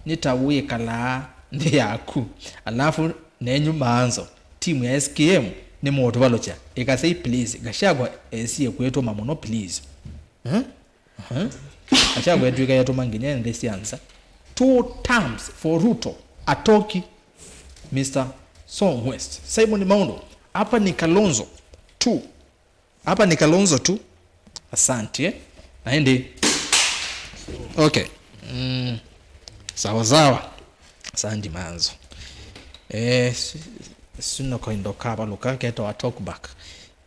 nĩ ta wĩkalaa nthĩ yaku, alafu nenyu Maanzo, timu ya S K M, nĩmũũtũvalũkya. Ĩkasei please, Gachagua esie kwĩtũma mũno please. Eh? Eh? Gachagua etw'ĩka etũma nginya nthĩ sya nza. Two terms for Ruto, Atoki, Mister Song West. Simon Maũndũ, hapa ni Kalonzo, two. Hapa ni Kalonzo tu. Asante, eh? Na ĩndĩ. Okay. Mm. Sawa sawa. Asante Maanzo. Eh, si-, sino koindo kavalũka ketawa talk back.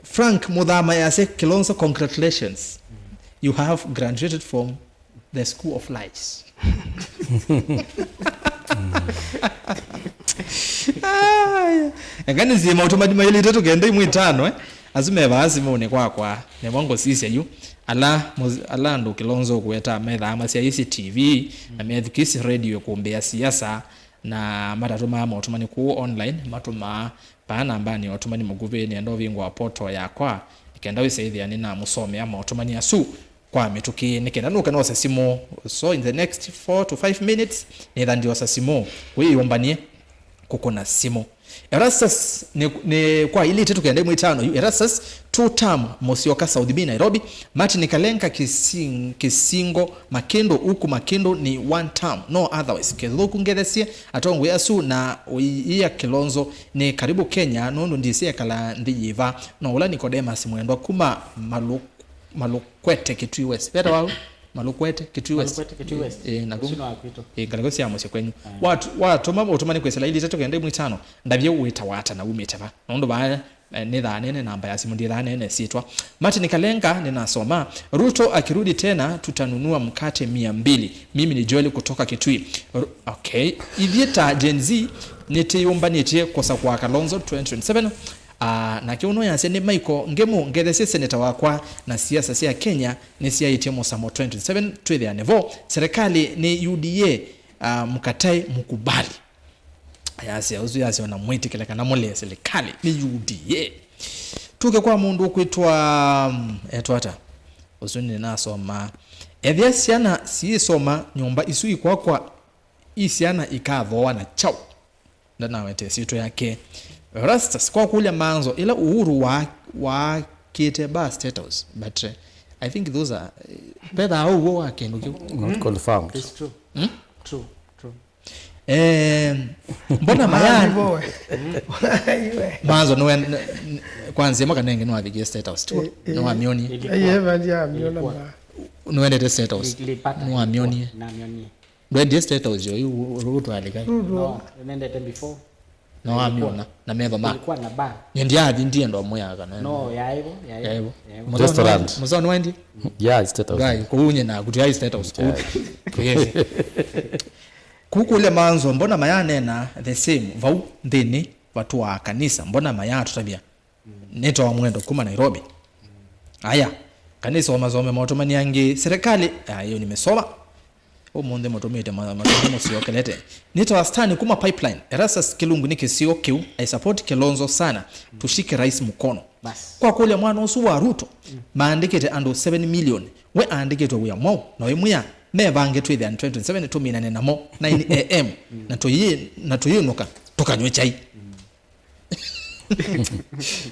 Frank Muthama yase, Kilonzo, congratulations. You have graduated from The School of Lies. Aya. Eka nĩsie maũtũmani maĩlĩ itatũ kenda imwe itano, eh? Asu me vaa simũnĩ kwakwa, nĩmo ngũsisya yu. Ala mũs-, ala andũ Kilonzo ũkũweta methaa masyaĩĩsye T V, na methukĩĩsye radio ĩkũmbĩ ya siasa, na matatũmaa maũtũmani kũũ online, matũmaa vaa nambanĩ ya ũtũmani mũkuvĩ. Nĩenda ũvingũa portal yakwa, nĩ kenda wĩse ĩthĩa nĩnamũsomea maũtũmani asu kwa mĩtũkĩ, nĩ kenda nũke nose simũ. So in the next four to five minutes, nĩtha ndiosa simũ. Wĩyũmbany'e kũkũna simũ. Erastus nĩ, nĩ kwa ilĩ itatũ kenda ĩmwe itano yu. Erastus, two term, Musyoka South B Nairobi. Martin Kalenga Kising-, Kisingo Makindo, Uku Makindo nĩ one term, no otherwise. Kĩthũku ngethesye atongoi asu na ũiia Kilonzo nĩ karibu Kenya nũndũ ndĩsĩ ekala nthĩ yĩva. No ũla Nicodemus Mwendwa kuma Malu-, Malukwete Kitui West. Veta wau? Malukwete Kitui West. Malukwete Kitui West. Eh, naku? Ũsu nĩ wa kwitũ. Eh, ngalĩko sya mũsyĩ kwenyu. Aya. Watu-, watũma ũtũmani kwĩsĩla ilĩ itatũ kenda ĩmwe itano. Ndavye wĩtawa ata na umĩte va? Nũndũ vaa, eh, nĩ thaa nene namba ya simũ, ndi thaa nene syĩtwa. Martin Kalenga, ninasoma. Ruto akirudi tena, tutanunua mkate mia mbili. Mimi ni Joel kutoka Kitui. Ru-, okay. Ithyĩ ta Gen Z, nĩtĩyũmbanĩtye kũsakũa Kalonzo twenty twenty-seven. Ah, nake ũno yasya nĩ Michael Ngemu, ngethesye seneta wakwa na siasa sya Kenya nĩsyaĩtye mũsamo twenty twenty-seven, twĩthĩane vo. Serikali nĩ U D A, ah, mkatae mkubali. Yasya ũsu, yasya ona mwĩtĩkĩle kana mũlee serikali nĩ U D A. Tuke kwa mũndũ ũkwĩtwa, mm, etwa ata? Ũsu nĩnasoma. Ethĩa syana siisoma nyũmba isu ikwakwa, i syana ikathooa na kyaũ? Ndanawete syĩtwa yake. Erastus, kwa kũlya manzo, ĩla Uhuru wa, waakĩte ba State House, but, eh, I think those are, eh, vethaa ũw'o wa kĩndũ kĩu. Not confirmed. It's true. Hmm? True, true. Eh, mbona maya, manzo nĩwe, n-, n-, kwa nzĩa makanenge nĩwavikie State House, tu? Eh, eh. Nĩwamyonie. Ilikuwa. Ilikuwa. Nĩwendete State House. Nilipata. Nĩwamyonie. Namyonie. Ndwendie State House yo, yu, yu, yu twalika. No, nendete before. No, amyona na metho ma. Ilikuwa na bar. Nyendia athi ndiye ndo moya kana. No, yaivo, yaivo. Yaivo. Yaivo. Restaurant. Mzee ni wendi? Yeah, State House. Guy, kuunye na kutia State House. Yeah. Kuye. Kukuule manzo, mbona mayanena the same vau nthĩnĩ vatu wa kanisa? Mbona mayatũtavya? Nĩtawa Mwendo kuma Nairobi. Aya, kanisa omasome maũtũmani angĩ. Serikali, ah, hiyo nimesoma. Ũmũnthĩ mũtũmĩte ma-, matũmi mũsyokelete. Nĩtawa Stan kuma Pipeline. Erastus Kilungu nĩ kĩsio kĩu. I support Kilonzo sana. Tushike rais mkono. Bas. Kwa kũlya mwana ũsu wa Ruto, maandĩkĩte andũ seven million. We aandĩkĩtwe wĩa mwaũ? Na ũimwĩa, mevange twĩthĩane twenty twenty-seven tũminane namo nine A M. Na tũyĩ-, na tũyĩnũka, tũkanywe chai.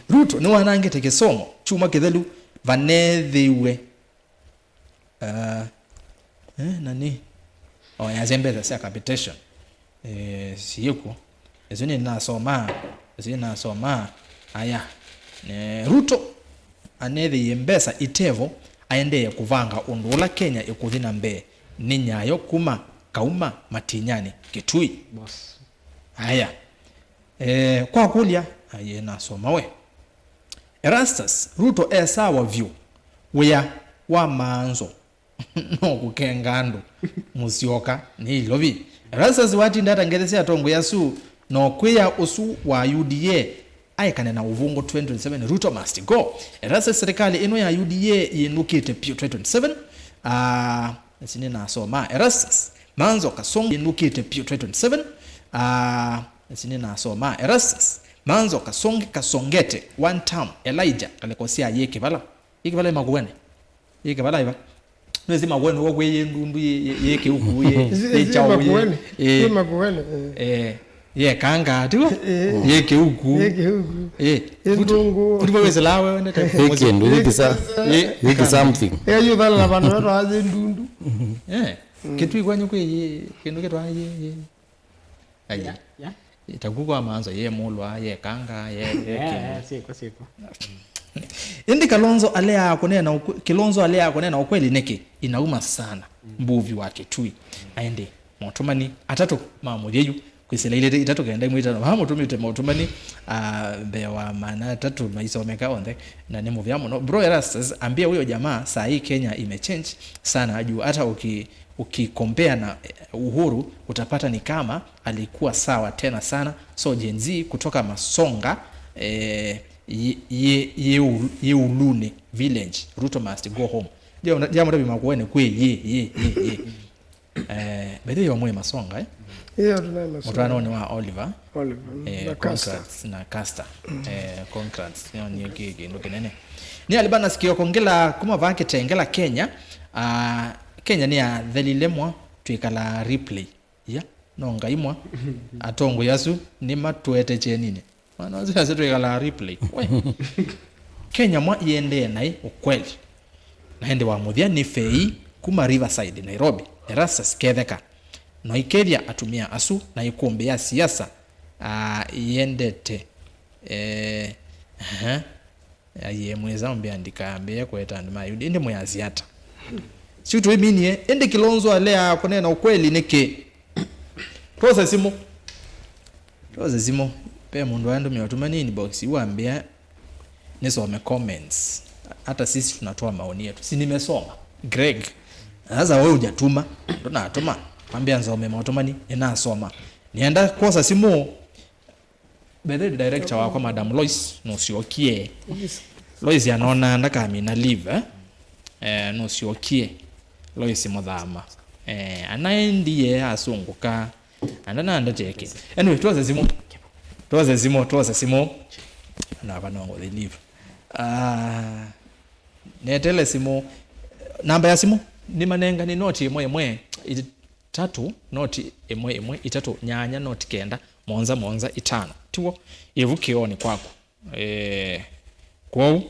Ruto nĩwanangĩte kĩsomo kyumwa kĩthelu vanethĩiwe, uh, eh, nani? O, yasya mbesa sya capitation. Eh, siyĩkw'o. Ĩsu nĩnasoma, ĩsu nĩnasoma. Aya. Eh, Ruto anethĩie mbesa itevo, aendee kũvanga ũndũ ũla Kenya ĩkũthi na mbee. Nĩ Nyayo kuma Kauma Matinyani, Kitui. Boss. Aya. Eh, kwa kũlya, aye nasoma we. Erastus, Ruto e sawa vyũ. Wĩa wa maanzo no kũkenga andũ. Mũsyoka nĩ ilovi. Erastus watinda ata ngethesya atongoi asu, no kwĩa ũsu wa U D A aekane na ũvũngũ twenty twenty-seven, Ruto must go. Erastus, serikali ĩno ya U D A yĩnũkĩte pyũ twenty twenty-seven. Ah, ĩsu nĩnasoma. Erastus, Manzo Kasonge yĩnũkĩte pyũ twenty twenty-seven. Ah, ĩsu nĩnasoma. Erastus, Manzo Kasonge, Kasongete, one term, Elijah, ngalĩko sya yĩ Kĩvala. Yĩ Kĩvala yĩ Makueni? Yĩ Kĩvala ĩva? Nĩsĩ Makueni w'o kwĩ yĩ ndundu yĩ, yĩ, yĩ kĩuku yĩ, yĩ kyaũ yĩ, Makueni. Yĩ Makueni, eh. Eh, yĩ kanga, tiw'o? Eh. Yĩ kĩuku. Yĩ kĩuku. Eh. Yĩ ndungu. Kuti wĩsĩlaa wewe nete. Yĩ kĩndũ, yĩ kĩsa. Yĩ kĩsa something. Yĩ yuthala na vandu vetwa yĩ ndundu. Eh. Kitui kwenyu kwĩ yĩ, kĩndũ kĩtwa yĩ, yĩ. Aya. Ya, ya. Taku kwa manzo ye mulwa, ye kanga, ye, ye. Yeah, kĩndũ. Yeah, siko, siko. Ĩndĩ Kalonzo aleaa kũneena ũkwe-, Kilonzo aleaa kũneena ũkweli nĩkĩ? Inauma sana. Mbuvi wa Kitui. Aende, maũtũmani atatũ ma mũthya yu, kwĩsĩla ilĩ itatũ kenda ĩmwe itano. Vaa mũtũmĩte maũtũmani, ah, mbee wa maana atatũ maisomeka onthe, na nĩ mũvea mũno. Bro Erastus, ambia huyo jamaa, saa hii Kenya imechange sana, juu hata uki-, ukicompare na, eh, Uhuru, utapata ni kama alikuwa sawa tena sana. So Gen Z kutoka Masonga, eh, ye, ye, ye, u-, ye Ulune village, Ruto must go home. Ndia, ndia mũtavi Makueni kwĩ yĩ, yĩ, yĩ, yĩ. Eh, by the way, omwe Masonga, eh? Iyo, tunaye Masonga. Mũtwaano nĩ wa Oliver. Oliver, mm, eh, na Caster. Congrats, na Caster. Eh, congrats. Nĩ, nĩ kĩ-, kĩndũ kĩnene. Nĩ Albanas Kioko Ngela kuma va Kitengela, Kenya. Ah, Kenya nĩ ya thelile mwa twĩkala replay. Ya. No Ngai mwa, atongoi asu nĩmatũete kyeninĩ. Mwana ũsu ase twĩkalaa replay. We. Kenya mwa iendee naĩ ũkweli. Na ĩndĩ wa mũthya nĩ Fei kuma Riverside, Nairobi, Erastus Ketheka. No ikethya atumĩa asu na ĩkũmbĩ ya siasa, ah, iendete. Eh, aha. Aiee, mwĩsa ũmbĩa ndikambĩe kũeta andũ ma Ayahudi, ĩndĩ mwĩasya ata? Syu tũiminie, ĩndĩ Kilonzo aleaa kũneena ũkweli nĩkĩ? Twose simũ. Twose simũ. Ve mũndũ andũmĩa ũtũmani inbox, yu ambĩa nĩsome comments. Hata sisi tunatoa maoni yetu. Si nimesoma. Greg. Sasa wewe hujatuma. Ndũnatũma. Ambĩa nsome maũtũmani, nĩnasoma. Nĩenda kwosa simũ. By the way, director wakwa, Madam Lois, nũsyokie. Lois anona ndakamina leave, eh? Eh, nũsyokie. Lois Mũthama. Eh, anaendie asũngũka. Anda nandeteke. Anyway, twose simũ. Twose simũ, twose simũ. Na ava no ngũthi leave. Ah, netele simũ. Namba ya simũ. Nĩmanengane noti ĩmwe ĩmwe. Itatũ, noti ĩmwe ĩmwe, itatũ, nyanya, noti kenda, mũonza, mũonza, itano. Tiw'o? Ĩvu kĩoonĩ kwaku. Eh, kwoou,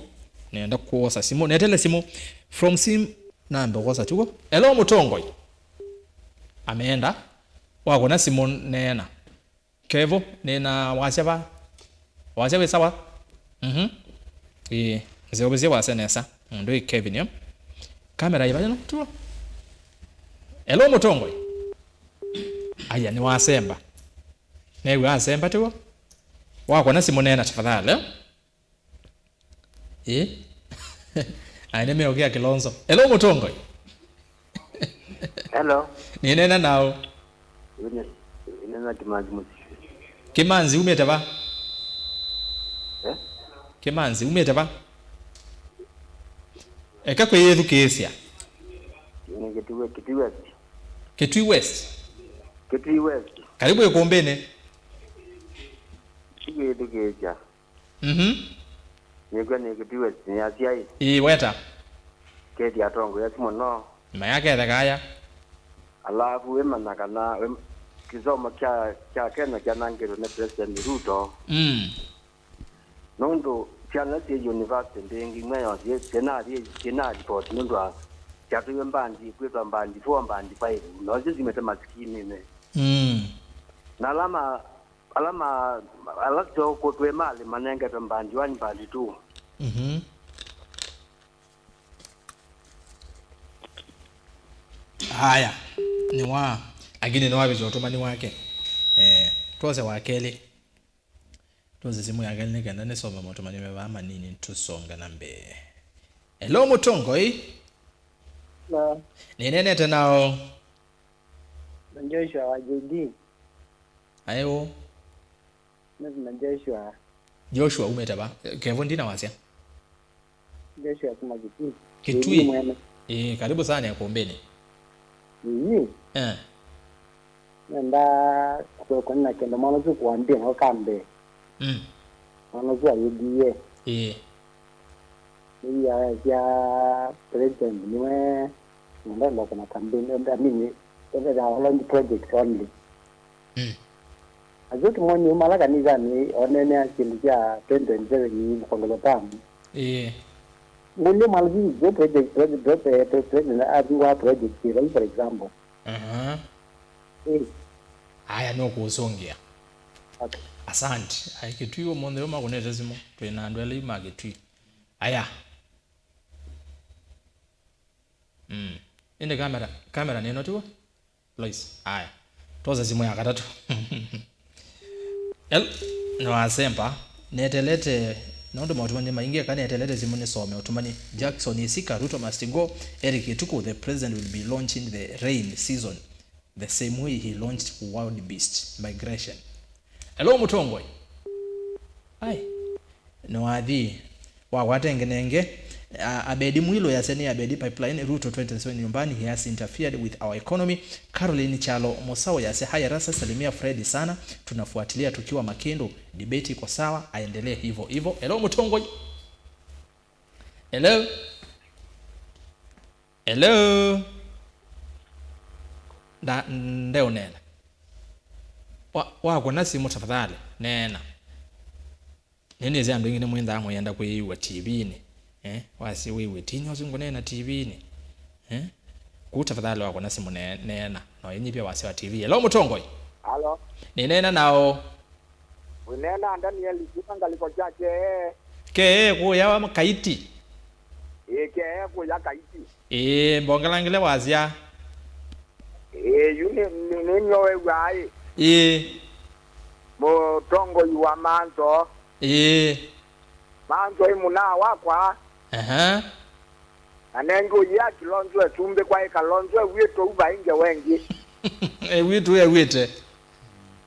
nenda kwosa simũ. Netele simũ. From sim, nambe kwosa, tiw'o? Hello, mũtongoi. Ameenda. Wakũna simũ, neena. Kevo, nĩna wasya va? Wasya wĩ sawa? Mhm. Ĩĩ, nzeũvĩsye wasya nesa. Mũndũ ĩ Kevin, eh? Kamera ĩva ĩno, tuo? Hello, mũtongoi. Aya, nĩwasemba. Neew'a asemba, tiw'o? Wakona simũ, neena tafadhali, eh? Ĩĩ. Aĩ, nĩmeũkĩa Kilonzo. Hello, mũtongoi. Hello. Nĩneena naũ? Ĩne-, ĩneena Kĩmanzi Mũsili. Kĩmanzi, umĩte va? Eh? Kĩmanzi, umĩte va? Eka kwĩyĩthukĩĩsya. Nĩ Kitui, Kitui West. Kitui West? Kitui West. Karibu ĩkũmbĩnĩ. Nĩkwĩyĩthukĩĩsya. Mhm. Nĩkw'a nĩ Kitui West nĩ asyai. Ĩĩ, weta. Kethi atongoi asu mũno. Mayaketheka aya. Alafu wĩmanya kana wĩ-, kĩsomo kya, kya Kenya kyanangĩtwe nĩ President Ruto. Mm. Nũndũ syana syĩ university mbingĩ imwe yo syĩ-, syĩna, syĩna report nũndũ wa syatũiwe mbandi kwĩtwa mbandi four, mbandi five. No syo simĩte masikininĩ. Mm. Na ala ma-, Ala ma-, ala tũkũtwĩ malĩ manengetwe mbandi one, mbandi two. Mhm. Aya, nĩwa, lakini nĩwavĩtya ũtũmani wake. Eh, twose wa kelĩ. Twose simũ ya kelĩ nĩ kenda nĩsome maũtũmani me vaa manini tũsonge na mbee. Hello, mũtongoi. Hello. Nĩneenete nao. Na Joshua wa J D. Aĩ ũũ? Nĩsĩ na Joshua. Joshua umĩte va? Kevo ndina wasya. Joshua kuma Kitui. Kitui? Ĩĩ, mwene. Ĩĩ, karibu sana ĩkũmbĩnĩ. Ĩĩ. Eh. Nenda kũkũnena kĩndũ mwana ũsu kuambia nako ka mbee. Mm. Mwana ũsu ayĩthie. Ĩĩ. Nĩwĩasya president nĩwe nenda lokana campaign, I mean, ethĩawa launch project only. Mm. Asu tũmoni uma ala kanisanĩ onenea kĩndũ kya twenty twenty-seven kũongeza term. Ĩĩ. Ngũlye mwana ũsu project, project, project, president athingwa project yĩva, for example. Aha. Ĩĩ. Aya, nũkũũsũngĩa. Okay. Asante. Ai, Kitui ũmũnthĩ ũma kũnete simũ. Twĩ na andũ elĩ ma Kitui. Aya. Mm. Ĩndĩ kamera, kamera nĩno tiw'o? Lois. Aya. Twosa simũ ya katatũ. El, nĩwasemba. Netelete, nũndũ maũtũmani maingĩ, eka netelete simũ nĩsome ũtũmani. Jackson Isika, Ruto must go. Eric Ituku, the president will be launching the rain season the same way he launched wild beast migration. Hello, mũtongoi. Ai. Nĩwathi. Wakwata ĩngĩ na ĩngĩ. A-, Abedi Mwilu yasya nĩ Abedi Pipeline, Ruto twenty twenty-seven nyumbani, he has interfered with our economy. Caroline Chalo Musau yasya, "Hi Erastus, salimia Fred sana. Tunafuatilia tukiwa Makindu. Debate iko sawa, aendelee hivyo hivyo." Hello, mũtongoi. Hello. Hello? Nda-, ndeũneena. Wa-, wakũna simũ, tafadhali, neena. Nĩnĩsĩ andũ aingĩ nĩmwĩnthaa mũyenda kwĩw'a tivinĩ. Eh? Wasye wĩw'e tinya ũsu ngũneena tivinĩ. Eh? Kũu tafadhali wakũna simũ ne-, neena. Na ũinyivya wasya wa T V. Hello, mũtongoi. Alo. Nĩneena nao. Wĩneena Daniel kuma ngalĩko sya Kee. Kee kũya wa Kaiti. Ĩĩ, Kee kũya Kaiti. Ĩĩ, mbongelangile wasya. Ĩĩ, yu nĩ, nĩ, nĩ nĩwew'aa ĩ. Ĩĩ. Mũtongoi wa mantho. Ĩĩ. Mantho ĩ mũnaa wakwa. Aha. Na nengĩ ũyĩa Kilonzo esumbĩ kwa ĩ Kalonzo ew'ĩtwe u vaingĩ wengĩ. Ew'ĩtwe ew'ĩte.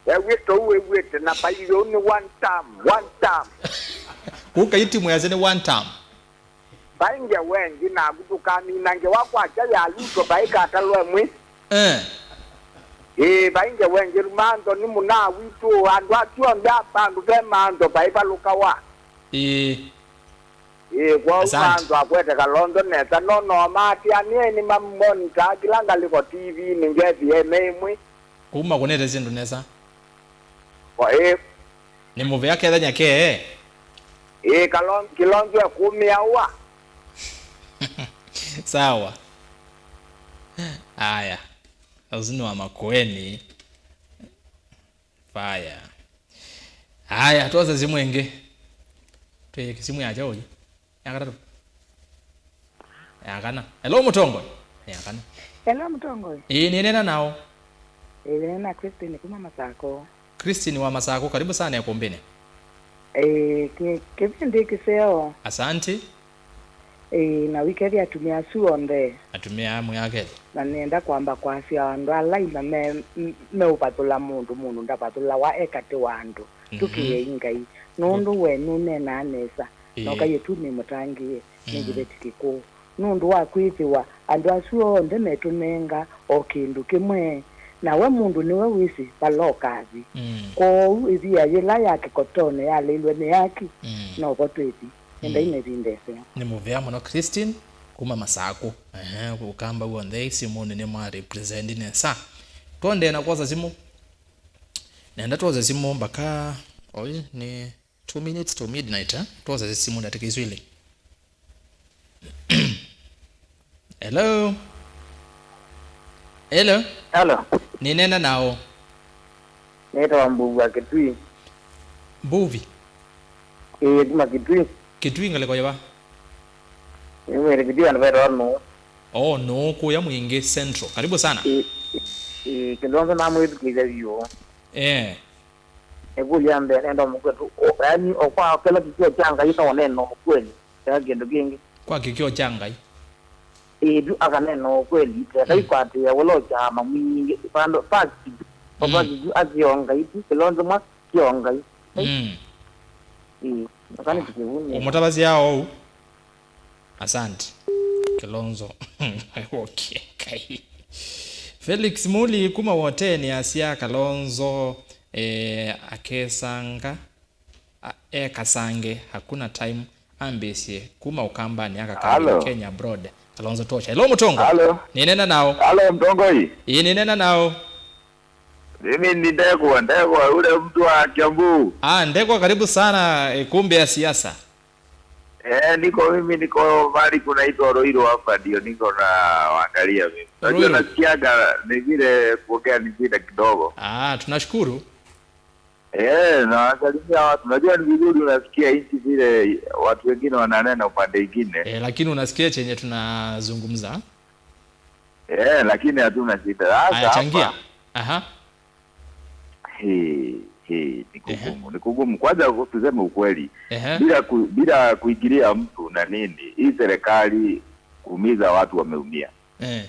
Ew'ĩtwe u ew'ĩte na vaingĩ u nĩ one term, one term. Kũu Kaiti mwĩasya nĩ one term. Vai ngewa ĩngĩ, naku tũkamina ngewa kwakya ya Luto, vai katalwa ĩmwe. Eh. Ĩĩ, vai ngewa ĩngĩ, mantho nĩ mũnaa witũ, andũ asu onthe a vandũ ve mantho vai valũkawa. Ĩĩ. Ĩĩ, kwoou asante. Mantho akwete Kalonzo nesa, no no maatĩanĩe nĩmamonitaa kĩla ngalĩko T V-nĩ ngethi ene ĩmwe. Kũu makũnĩte syĩndũ nesa. Kwa ĩ. Nĩ mũvea kethanya kee. Ĩ, Kalon-, Kilonzo ekũmĩa ũa. Sawa. Aya. Ũsu nĩ wa Makueni. Fire. Aya, twose simũ ĩngĩ. Twĩ simũ ya kyaũ yu? Ya katatũ. Ya kana. Hello, mũtongoi. Ya kana. Hello, mũtongoi. Ĩĩ, nĩneena nao. Ĩĩ, nĩneena Christine kuma Masako. Christine wa Masako, karibu sana ĩkũmbĩnĩ. Ĩĩ, kĩ-, kĩvindi kĩseo. Asante. Ĩĩ, na wĩkethya atumĩa asu onthe. Atumĩa amwe ake. Na nĩenda kwamba kwasya andũ ala ila me, m-, meũvathũla mũndũ, mũndũ ndavathũlawa e katĩ wa andũ. Mhm. Tũkĩei Ngai. Nũndũ we nũneenaa nesa. Ĩĩ. Na ũkaĩ tu nĩmũtangĩĩe, nĩ, mm, kĩveti kĩkũũ. Nũndũ wa kwĩthĩwa andũ asu onthe metũnenga o kĩndũ kĩmwe, na we mũndũ nĩwe wĩsĩ vala ũkathi. Mm. Kwoou ĩvia yĩla ya kĩkotone yaleilwe nĩ yaki, mm, novo twĩthi. Endai, mm, na ĩvinda ĩseo. Nĩ mũvea mũno Christine kuma Masakũ. Ehe, Ũkamba w'onthe simũnĩ nĩ mwa represent nesa. Twendee na kwosa simũ. Nenda twose simũ mbaka, oyu nĩ two minutes to midnight, eh? Twose simũ ndatĩka isu ilĩ. Hello? Hello? Hello? Nĩneena nao. Nĩtawa Mbuvi wa Kitui. Mbuvi? Ĩĩ, kuma Kitui. Kitui ngalĩko yĩva? Nĩmwĩre Kitui andũ vetawa Nũũ. Oh, Nũũ kũya Mwingĩ Central. Karibu sana. Ĩĩ, ĩĩ, Kilonzo namwĩthukĩĩsya vyũ. Eh. Ĩkũlyo ya mbee nenda mũkwetũ, o, yaani, o kwa kĩla kĩkĩo kya Ngai no ũneena ũkweli, eka kĩndũ kĩngĩ. Kwa kĩkĩo kya Ngai. Ĩĩ, tu akaneena ũkweli, teka, mm, ikwatĩĩa ũla ũkyaama mwingĩ, vandũ, fact tu, o, mm, fact tu, asyo Ngai tu, Kilonzo mwa, syo Ngai. Mm. Ĩĩ, eka nĩtũkĩvunĩe. Ũmũtavasya oou. Asante. Kilonzo. Okay, Ngai. Felix Muli kuma Woteni asya Kalonzo, eh, akesanga, a-, ekasange, hakuna time, ambĩsye kuma Ũkambanĩ akakalile Kenya abroad. Kalonzo tosha. Hello, mũtongo. Hello. Nĩneena nao. Hello, mtongoi. Ĩĩ, nĩneena nao. Mimi ni Ndegwa, Ndegwa, ule mtu wa Kiambu. Ah, Ndegwa, karibu sana, eh, kumbi ya siasa. Eh, niko mimi, niko mahali kunaitwa Ruiru hapa, ndio niko na waangalia mimi. Unajua, Ruiru. Nasikiaga ni vile kuongea ni shida kidogo. Ah, tunashukuru. Eh, nawasalimia watu. Unajua ni vizuri unasikia nchi vile watu wengine wananena upande ingine. Eh, lakini unasikia chenye tunazungumza. Eh, lakini hatuna shida. Sasa haya, changia. Hapa. Aha. He, he, ni kugumu, ehe, ni kugumu. Kwanza, tuseme ukweli, ehe, bila ku-, bila kuingilia mtu na nini, hii serikali kuumiza watu wameumia. Eh.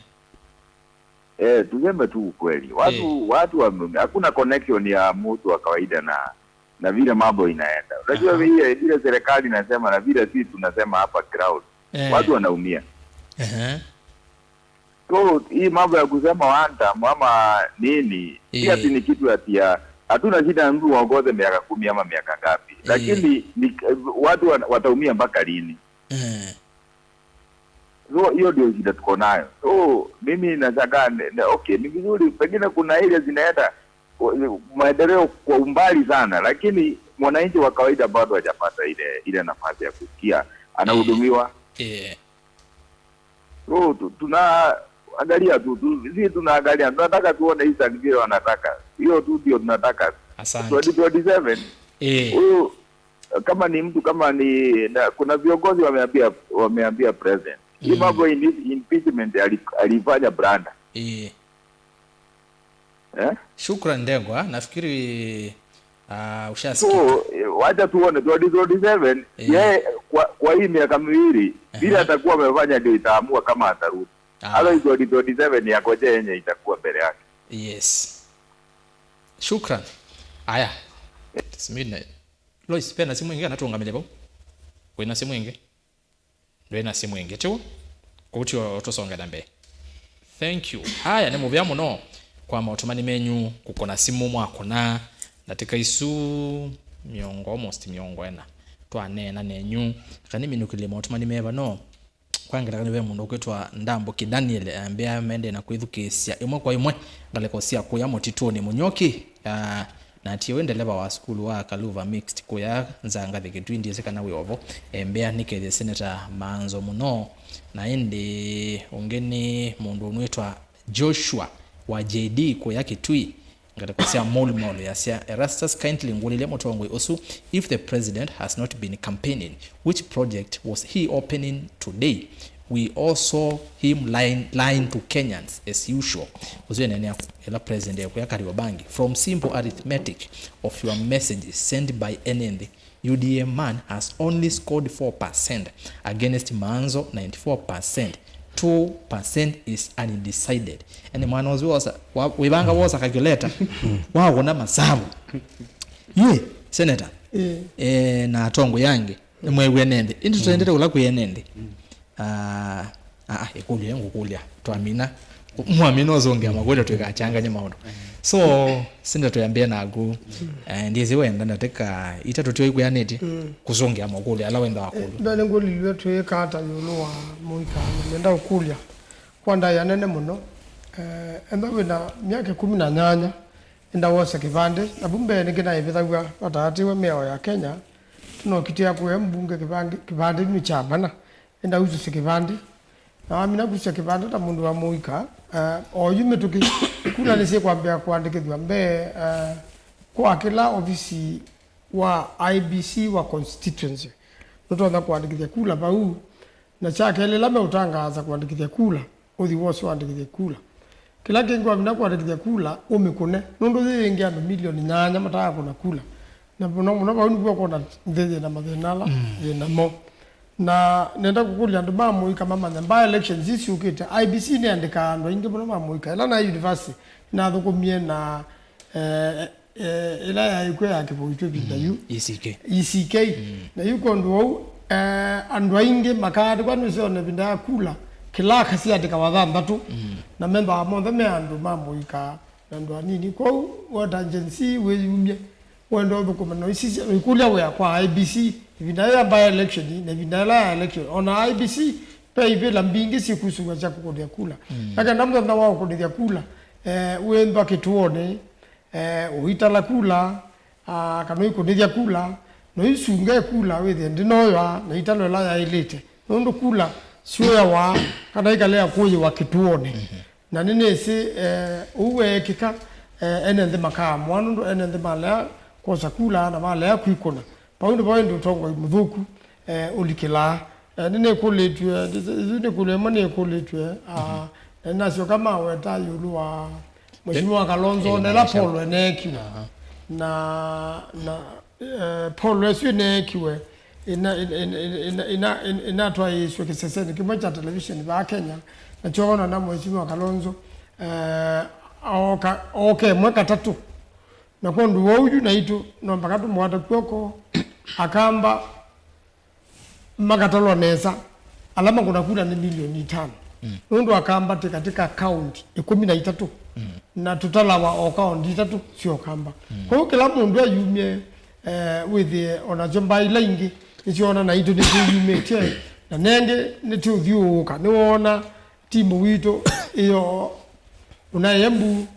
Eh, tuseme tu ukweli. Watu, eh, watu wameumia. Hakuna connection ya mtu wa kawaida na, na vile mambo inaenda. Unajua, aha, vile, vile serikali inasema na vile sisi tunasema hapa ground, eh, watu wanaumia. Ehe. So, hii mambo ya kusema one term ama nini, si, eh, ati ni kitu ati ya, hatuna shida na mtu aongoze miaka kumi ama miaka ngapi. Eh. Lakini ni, watu wana-, wataumia mpaka lini? Eh. So, hiyo ndio shida tuko nayo. So, mimi nashangaa, ne-, ne-, okay, ni vizuri, pengine kuna areas zinaenda, Kwa- maendeleo kwa umbali sana, lakini mwananchi wa kawaida bado hajapata ile, ile nafasi ya kusikia anahudumiwa. Eh. So, tu- tunaangalia tu, tu, si tunaangalia, tunataka tuone Eastern vile wanataka. Hiyo tu ndio tunataka. Asante. Twenty twenty-seven, Eh. huyu, kama ni mtu, kama ni, na, kuna viongozi wameambia, wameambia president. Hii Mm. mambo in- impeachment ali- alifanya Branda. Eh. Eh? Shukran, Ndegwa. Nafikiri, ah, ushasikia. So, eh, wacha tuone twenty twenty-seven, Eh. yeye kwa, kwa hii miaka miwili, vile Aha. atakuwa amefanya ndio itaamua kama atarudi. Ah. Hata hii twenty twenty-seven yako yenye itakuwa mbele yake. Yes. Shukran. Aya. It's midnight. Lois, pena simu ingi kana tũũngamĩle vau? Wĩna simu ingi? Ndwĩ na simu ĩngĩ, tiw'o? Kũu tio tũsonge na mbee. Thank you. Haya, nĩ mũvea mũno kwa maũtũmani menyu kũkũna simu mwakũna ndatĩka isu mĩongo, almost mĩongo ĩna. Twaneena nenyu. Eka nĩminũkĩlye maũtũmani me vano. Kwa ngelekany'o, ve mũndũ ũkwĩtwa Ndambuki Daniel, ambĩa mendee na kwĩthukĩĩsya ĩmwe kwa ĩmwe ngalĩko sya kũya mũtitũnĩ Mũnyũki. Ah, na tiwe ndeleva wa sukulu wa Kaluva Mixed kũya Nzangathĩ Kĩtui, ndyĩsĩ kana wĩ ovo. Embĩa nĩkethĩe Senator Maanzo mũno. Na ĩndĩ ũngĩ nĩ mũndũ ũnwĩtwa Joshua wa J D kũya Kĩtui, ngalĩko sya Mall Mall yasya, Erastus, kindly ngũlĩlye mũtongoi ũsu, if the president has not been campaigning, which project was he opening today? We all saw him lying, lying to Kenyans as usual. Ũsu eneenea ĩla president ekũya Kariobangi. From simple arithmetic of your messages sent by N N D, U D A man has only scored four percent against Maanzo ninety-four percent. Two percent is undecided. Yani mwana ũsu wosa, wa- wĩvanga wosa calculator, wawona masavu. Yue, senator, Eh. eh, na atongoi angĩ, nĩmwew'e nende. Ĩndĩ tũtendete ũla kwĩ nende. Ah, ah, ah, ĩkũlyo ĩngũkũlya. Twamina. Mwamina ũsũngĩa makũlyo twĩkachanganye maũndũ. So, sinda tũyambĩe naku. Eh, ndyĩsĩ wenda ndatĩka itatũ tyo ikwĩanĩtye kũsũngĩa makũlyo ala wenda wakũlyo. Mbee nĩngũlilw'e twĩka ata ĩũlũ wa mũika? Nenda ũkũlya kwa ndaĩa nene mũno. Eh, enda wĩna myaka ĩkũmi na nyanya, enda wose kĩvandĩ. Na vu mbee nĩngĩ naĩvĩthaw'a vataatĩwe mĩao ya Kenya, tũnokitĩa kũe mbunge kĩvandĩ, kĩvandĩ nĩ kya mana. Enda usũsye kĩvandĩ. Na wamina kusya kĩvandĩ ta mũndũ wa mũika, eh, oyu mĩtũkĩ, kula nĩsyĩkwambĩa kũandĩkĩthw'a mbee, eh, kwa kĩla ovisi wa I B C wa constituency. Nũtonya kũandĩkĩthya kula vau, na kya kelĩ, ĩla meũtangaasa kũandĩkĩthya kula, ũthi wose ũandĩkĩthye kula. Kĩla kĩngĩ wamina kũandĩkĩthya kula, ũmĩkũne, nũndũ yĩ yĩngĩ andũ milioni nyanya mataa kũna kula. Na mũno mũno vau nĩw'o ũkwona nthĩ yĩna mathĩna ala yĩnamo. Na nenda kũkũlya andũ ma mũika mamanye by elections isi syũkĩte, I B C nĩandĩkaa andũ aingĩ mũno ma mũika. Ĩla naĩ university, nĩnathũkũmie na, eh, eh, ĩla yaĩ kw'o ya Kĩvũitũ ĩvinda yu. E C K. E C K. Na yu kwondũ wau, eh, andũ aingĩ makaandĩkwa nĩsĩone ĩvinda ya kula, kĩlaka siandĩkawa thanthatũ, na mendawa monthe me andũ ma mũika na andũ anini. Kwoou weta Gen Z wĩyumye, wenda ũthũkũme na ũisisya, ũikũlya wĩa kwa I B C ĩvinda ya by election na ĩvinda ĩla ya election. Ona I B C ve ivĩla mbingĩ syĩkusũw'a sya kũkũnĩthya kula. Na kenda mũthenya wa kũkũnĩthya kula, eh, wĩmba kĩtũonĩ, eh, ũitala kula, ah, kana ũikũnĩthya kula, na ũisunge kula wĩthĩe ndĩnoywa na italo ĩla yaĩlĩte. Nũndũ kula syũyawa kana ikalea kũyĩwa kĩtũonĩ. Na nĩnĩsĩ, eh, ũu weekĩka, eh, ene nthĩ makaamũa, nũndũ ene nthĩ malea kwosa kula na malea kwikũna. Vau nĩvo ĩndĩ ũtongoi mũthũku, eh, ũlikĩlaa. Eh, nĩnĩkũlĩtw'e, ĩsu nĩ kũlya ĩmwe nĩkũlĩtw'e, ah, na nĩnasyoka maweta ĩũlũ wa Mheshimiwa Kalonzo, eh, na ĩla poll ĩneekiwe. Na, na, eh, poll ĩsu ĩneekiwe, ĩna, ĩna, ĩnatwaĩĩsw'e kĩsesenĩ kĩmwe kya television vaa Kenya, na kyonana na Mheshimiwa Kalonzo, eh, ooka, ooka ĩmwe katatũ. Na kwondũ wa ũu yu naitũ, no mpaka tũmũkwate kw'oko, Akamba makatalwa nesa, ala makũna kula nĩ milioni itano. Nũndũ Akamba tĩ katika kaunti ĩkũmi na itatũ, na tũtalawa o kaunti itatũ sya Ũkamba. Kwoou kĩla mũndũ ayumye, eh, wĩthĩe onasyo mbaa ila ingĩ nĩsyoona naitũ nĩtwĩyumĩtye, na nengĩ nĩtũũthyũũka. Nĩwoona timu witũ ĩyo ũnaĩ Embu,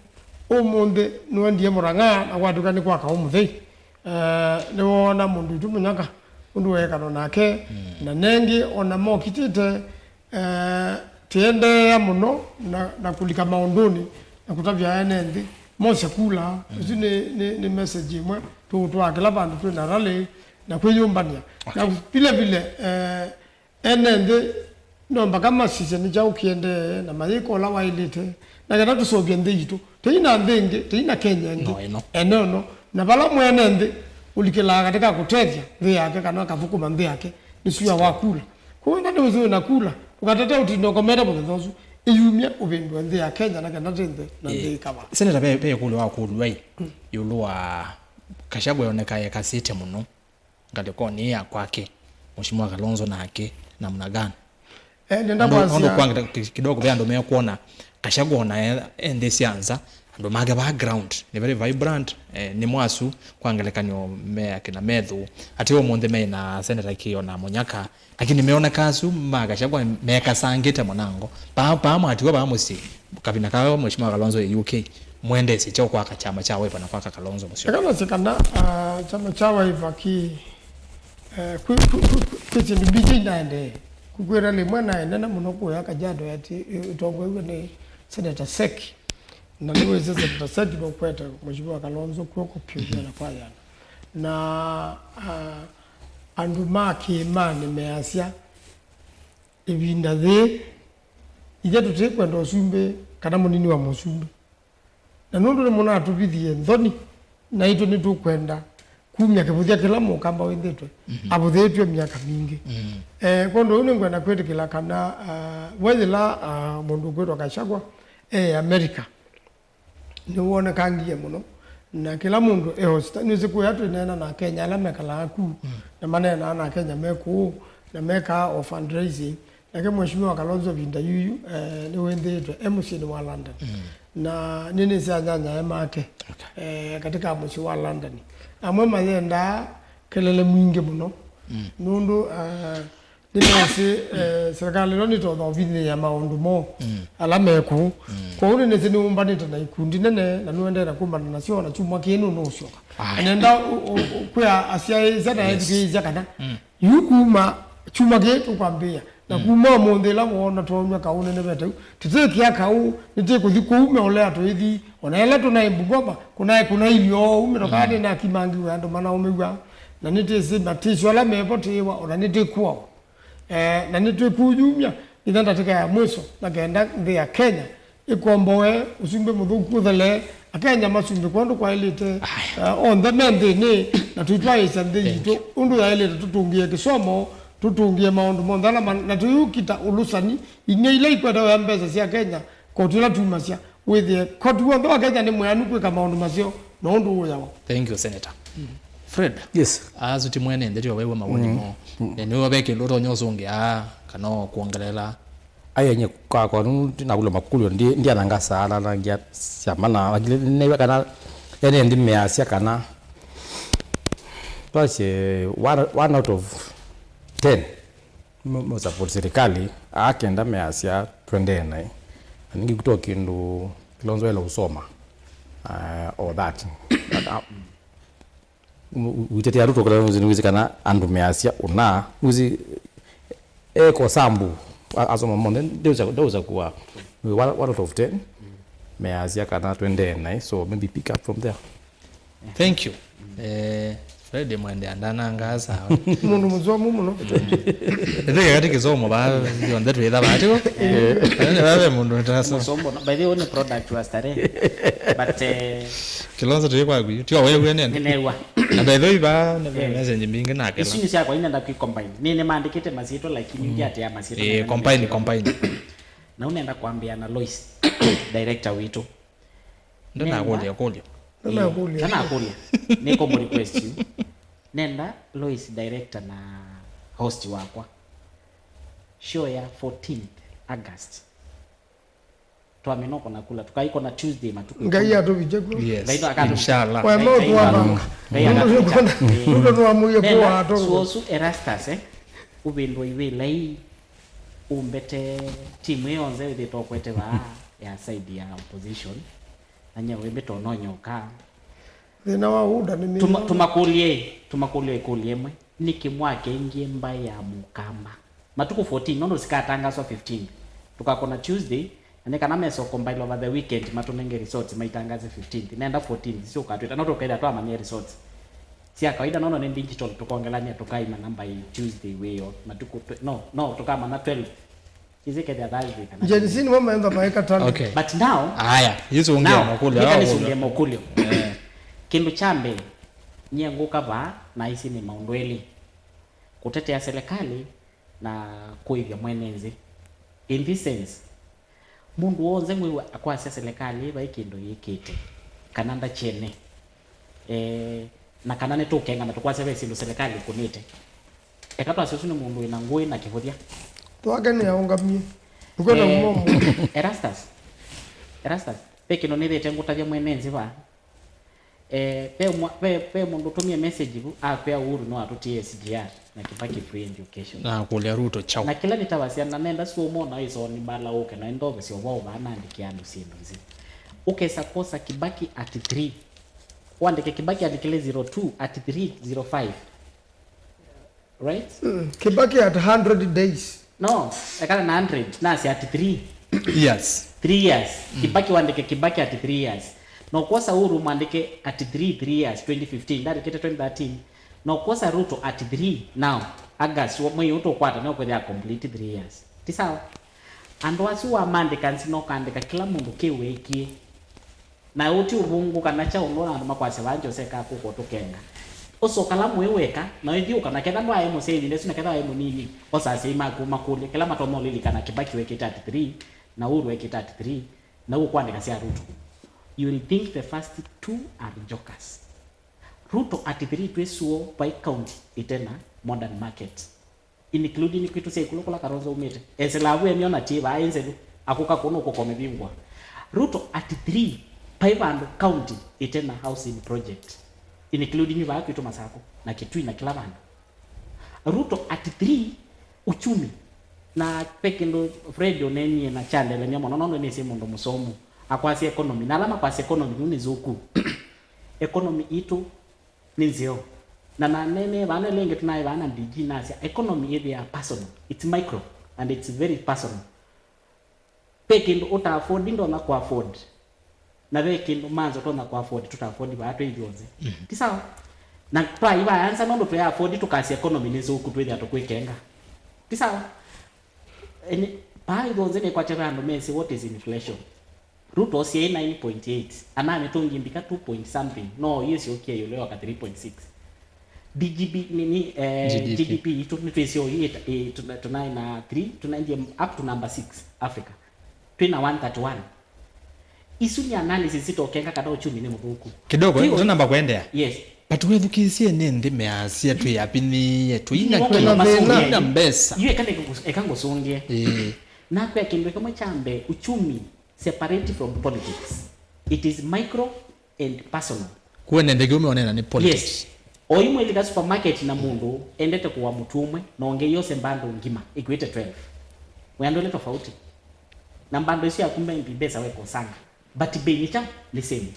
ũmũnthĩ nĩwendie Mũrang'a na kwatw'ĩka nĩ kwa kaũ mũthei. Eh, nĩwoona mũndũ witũ Mũnyaka ũndũ weekano nake, na nengĩ ona mokitĩte, eh, tĩendeea mũno na, na kũlika maũndũnĩ na kũtavya ene nthĩ mose kula. Ũsu nĩ, nĩ, nĩ message ĩmwe tũũtwaa kĩla vandũ twĩ na rally na kwĩyũmbany'a. Na vile vile, eh, ene nthĩ no mpaka masisye nĩ kyaũ kĩendee na mayĩka ũla waĩlĩte, na kana tũseũvye nthĩ yitũ. Tĩi na nthĩ ĩngĩ, tĩi na Kenya ĩngĩ. No ĩno. Ene ũno. Na vala mwene nthĩ ũlikĩlaa katĩ ka kũtethya nthĩ yake kana akathũkũma nthĩ yake, nĩ sua wa kula. Kwoou ĩndĩ nĩwĩsĩ wĩ na kula, ndũkatate ũtinde ũkomete mũthenya ũsu. Ĩyumya ũvĩndũe nthĩ ya Kenya na kenda tĩ nthĩ na nthĩ ĩkava. Seneta, ve, ve ĩkũlyo wa kũlw'a ĩ, ĩũlũ wa Gachagua eoneka ekasĩte mũno ngalĩkonĩ ĩĩ ya kwake, Mheshimiwa Kalonzo nake namna gani? Eh, nenda andũ, andũ kwasya kwangata ki-, kidogo ve andũ mekwona Gachagua ona e, e nthĩ sya nza, andũ make background nĩ very vibrant, eh, nĩ mwasu kwa ngelekany'o me akina Methu. Ate ũmũnthĩ me na Senator Kio na Mũnyaka, lakini meoneka asu ma Gachagua mekasangĩte mũnango. Paa, paa mwatiwa paa mũsyĩ, kavina kao Mheshimiwa Kalonzo e U K, mwendesye kyaũ kwaka kyama kya Wiper na kwaka Kalonzo mũseo? Eka nasye kana, ah, kyama kya Wiper ki, eh, kwĩ, kwĩ, kwĩ, kwĩ, kwĩ syĩndũ mbingĩ inaendee. Kũkwĩra lĩmwe naĩ nene mũno kũya Kajiado ati, eh, ĩtongoew'e nĩ Senator Seki. Na nĩwĩsĩ Senator Seki nũkwete Mheshimiwa Kalonzo kw'oko pyũ, mhm, yana kwa yana. Na, ah, andũ ma kĩĩmanĩ measya, ĩvinda yĩĩ, ithyĩ tũtĩkwenda ũsumbĩ kana mũnini wa mũsumbĩ. Na nũndũ nĩmũnatũvithie nthoni, naitũ nĩtũkwenda kumya kĩvũthya kĩla mũkamba wĩthĩtwe, mhm, avũthĩĩtw'e myaka mingĩ. Mhm. Eh, kwondũ ũu nĩngwenda kwĩtĩkĩla kana, ah, we yĩla, ah, mũndũ ũkwĩtwa Gachagua e America, nĩwonekangie mũno, na kĩla mũndũ e hosta, nĩwĩsĩ kũya twĩneena na Akenya ala mekalaa ku, mm, na maneenaa na Akenya me kũu, na mekaa o fundraising. Nake Mheshimiwa Kalonzo ĩvinda yuyu, eh, nĩwĩnthĩĩtwe e mũsyĩnĩ wa London. Mm. Na nĩnĩsĩ anyanyae make, okay, eh, katika mũsyĩ wa London. Amwe mayendaa kelele mwingĩ mũno, mm, nũndũ, eh, nĩmesĩ, eh, serikali ĩno nĩtonya ũvithĩĩa maũndũ moo, mm, ala me kũu. Mm. Kwoou nĩnĩsĩ nĩwũmbanĩte na ikundi nene, na nĩũendee na kũmbana nasyo, na kyumwa kĩĩ nũnũũsyoka. Aya. Na nenda ũ-, ũ-, ũ-, kwĩa asyaĩĩsya na, yes, ethukĩĩsya kana, mm, yu kuma kyumwa kĩĩ tũkwambĩĩa, na, mm, kuma ũmũnthĩ ĩla woona twonywa kaũ nĩnĩvete u, tĩtĩkĩa kaũ, nĩtĩkũthi kũu meũlea tũithi, ona ĩla tũnaĩ Bungoma, kũnaĩ kũnailye oou mĩtokaa, mm, nĩnakimangiwe andũ manaũmĩw'a, na nĩtĩsĩ matĩsyo ala mevo tĩĩwa, ona nĩtĩkũawa. Eh, na nĩtwĩkũyumya nginya ndatĩka ya mwiso, na kenda nthĩ ya Kenya ĩkomboe, ũsumbĩ mũthũku ũthele, Akenya masumbĩkwe ũndũ kwaĩlĩte. Aya. Eh, onthe me nthĩnĩ, na tũitwaĩĩsya nthĩ, thank you, yitũ ũndũ yaĩlĩte, tũtũngĩe kĩsomo, tũtũngĩe maũndũ monthe ala ma-, na tũyũkita ũlũsani, inya ila ikwete oya mbesa sya Kenya, koti ĩla tumasya, wĩthĩe koti w'onthe wa Kenya nĩ mwĩanu kwĩka maũndũ maseo na ũndũ ũyawa. Thank you, Senator. Mm. Fred. Yes. Asu ti mwene nthĩ, ti wawew'a mawoni, mm, moo. Mm. Na nĩwe ve kĩndũ ũtonya ũsũngĩa kana kwongelela? Aya nye kwakwa nũndũ nakũlwa makũlyo, ndi, ndiana ngasaala na ngia syama na lakini nĩwe kana ene ndimeasya kana twasye one, one out of ten. Mo, mo support serikali, aa kenda measya twendee naĩ. Na ningĩ kũtoa kĩndũ Kilonzo ela ũsoma, uh, or that. But, uh, u-, u-, ũitetea Ruto kũla nũsĩ nĩwĩsĩ kana andũ measya ũna, nũsĩ eko sambu, a-, asoma monthe, ndeusa, ndeusa kuwa one, one out of ten, measya kana twendee naĩ, so maybe pick up from there. Thank you. Eh, Fred Mwende andanangaa sawa. Mũndũ mũsomu mũno. Ĩthĩke katĩ kĩsomo ba yonthe twĩtha batiko. Ene babe mũndũ taso. Mũsomo, by the way, nĩ product wa Starehe. But, eh, Kilonzo tũĩ kwaku. Tio wewe nene. Nĩnewa. Na by the way ba nĩ, eh, message mbingĩ na kĩla. Isu nĩ syakwa inenda kwi combine. Nĩ, nĩ maandĩkĩte masyĩtwa lakini, mm, ndiatea masyĩtwa. Eh, combine, combine. Na ũnenda kwambĩa na Lois, director witũ. Ndanakũlya kũlyo. Ndanakũlya. Ndanakũlya. Nĩkũmũ request yu. Nenda Lois director na host wakwa. Show ya fourteenth August. Twamina ũkona kula. Tũkaikona Tuesday matukũ. Ngai atũvikye kw'o. Yes. Ngai no akatũ-, inshallah. Kwa mau twavanga. Ngai akatũvikya. Nũndũ twamũie kwa atũ. Nenda suosu Erastus, eh? Ũvĩndũa ivĩla ii. Ũmbete timu ĩyo yonthe ĩthĩtwe ũkwete vaa ya side ya opposition. Na nyie wĩmbĩta ũnonyoka. Thĩna wa ũda nĩ Tuma- tũmakũlye tũmakũlye ĩkũlyo ĩmwe, nĩkĩ mwakengie mbaĩ ya mũkamba matukũ fourteen, nũndũ sikatangaswa fifteen? Tũkakona Tuesday, na nĩ kana meso compile over the weekend matũnenge results maitangaze fifteenth. Nenda fourteen sisyo ũkatwĩta, no tũkethĩa twamanyie results sya kawaida, nono nĩ digital, tũkongelany'a tũkaimanya mbaĩ Tuesday wĩyo matukũ tw- no no tũkamanya twelve. Kĩsĩ kethĩa Thursday kana Gen Z nĩmo maemba maeka tala. Okay. But now, aya, yĩsũngĩa now, makũlyo eka aa nĩsũngĩe makũlyo. Eh. Kĩndũ kya mbee, nyie ngũka vaa na isi nĩ maũndũ elĩ, kũtetea serikali na kũĩthya mwene nthĩ. In this sense, mũndũ w'onthe ngwĩw'a akwasya serikali vai kĩndũ yĩkĩte kana ndakyene, eh, na kana nĩtũkenga na tũkwasya ve syĩndũ serikali ĩkũnĩte. Eka twasye ũsu nĩ mũndũ wĩna ngũĩ na kĩvũthya. Twake nĩ aũngamie. Nĩkwenda Eh, mũmo. Erastus. Erastus. Ve kĩndũ nĩthĩte ngũtavya mwene nzĩ vaa. Eh, ve mwa- ve ve mũndũ ũtũmie message vu akwĩa Uhuru no atũtie S G R na Kibaki free education. Na kũlya Ruto chao. Na kĩla nĩtavasya na nenda sumo na ĩsoni mbala ũke na ndovesya ũvoo vaa naandĩke andũ syĩndũ nzĩ. Ũkesa kosa Kibaki at three. Wandĩke Kibaki andĩkĩle zero two at three zero five. Right? Mm, Kibaki at hundred days. No, ekana na hundred, nasi at three. Years. Three years. Mm. Kibaki wandike Kibaki at three years. No kwosa Uhuru mwandike at three, three years, twenty fifteen. Ndandikite twenty thirteen. No kwosa Ruto at three now. August, mwei ũtũ kwata no kwethia complete three years. Ti sawa? Andũ asu wamandĩka nzi no kandĩka kĩla mũndũ kĩwĩkie. Na ũti ũvũngũ kana kyaũ nũna andũ makwasya vaa Jose ka kũkũ tũkenga. Ũso kala mwĩ weka, na ĩthyũũka, na ketha ndwaĩ mũsyaĩthi ndesu, na ketha waĩ mũnini, osa asyai maku ũmakũlye kĩla matonya ũlilikana Kibaki wekĩte at three, na Uhuru wekĩte at three, na ũkwandĩka sya Ruto. You will think the first two are jokers. Ruto at three twĩ sure vai county ĩtena modern market. Including kwitũ sya ĩkũlũ kũla Kalonzo umĩte. Esela avu emyona ti vaa ĩ nzelu, akũka kũnũ kũko mĩvingwa. Ruto at three, vai vandũ county ĩte na housing project, including vaa kwitũ Masakũ na Kitui na kĩla vandũ. Ruto at three, uchumi. Na ve kĩndũ Fred ũneenie na kyandelemya mũno, nũndũ nĩsĩ mũndũ mũsomu. Akwasya economy. Na ala makwasya economy, yu nĩ nzũku. Economy itũ nĩ nzeo. Na naneenee vaa, na ĩla ĩngĩ tũnaĩ vaa na D G nasya, economy ĩthĩaa personal, it's micro and it's very personal. Ve kĩndũ ũta afford ndonya kũ afford, na ve kĩndũ Manzo ũtonya kũ afford tũta afford vaa twĩ ithyonthe. Mhm. Ti sawa? Na twaĩ vaa nza nũndũ twĩ afford tũkasya economy nĩ nzũku twĩthĩa tũkwĩkenga. Ti sawa? Ene, vaa ithyonthe nĩkwatya ve andũ mesĩ what is inflation. Ruto osie nine point eight, ana mĩtũngi mbika two point something, no yĩsyokie ĩũlũ yoka three point six. D G B nini, eh, G D P. G D P itũ nĩtwĩsyo ĩ, ĩ, tuna- tunaĩ na three, tunaendie up to number six Africa. Twĩ na one thirty-one. Isu nĩ analysis sitokenga kana uchumi nĩ mũthũku. Kidogo, Twĩ- ndio namba kuendea. Yes. But wethukĩĩsye nĩ nthĩ measya twĩ apinĩĩe, tũina Nĩ kĩndũ, masũngĩe. Tũina mbesa. Yu eka nĩ- eka ngũsũngĩe. Ĩĩ. Nakwĩa kĩndũ kĩmwe kya mbee, uchumi separate from politics. It is micro and personal. Kuene ndeke ume onena ni politics. Yes. Oyu mwĩlika supermarket na mũndũ endete kũwa mũtu ũmwe na ũngĩ yose mbando ngima ĩkwĩte twelve. Wĩa ndwele tofauti. Na mbando isu yaku mbe mbesa wekosanga. But bei nĩ kya nĩ same.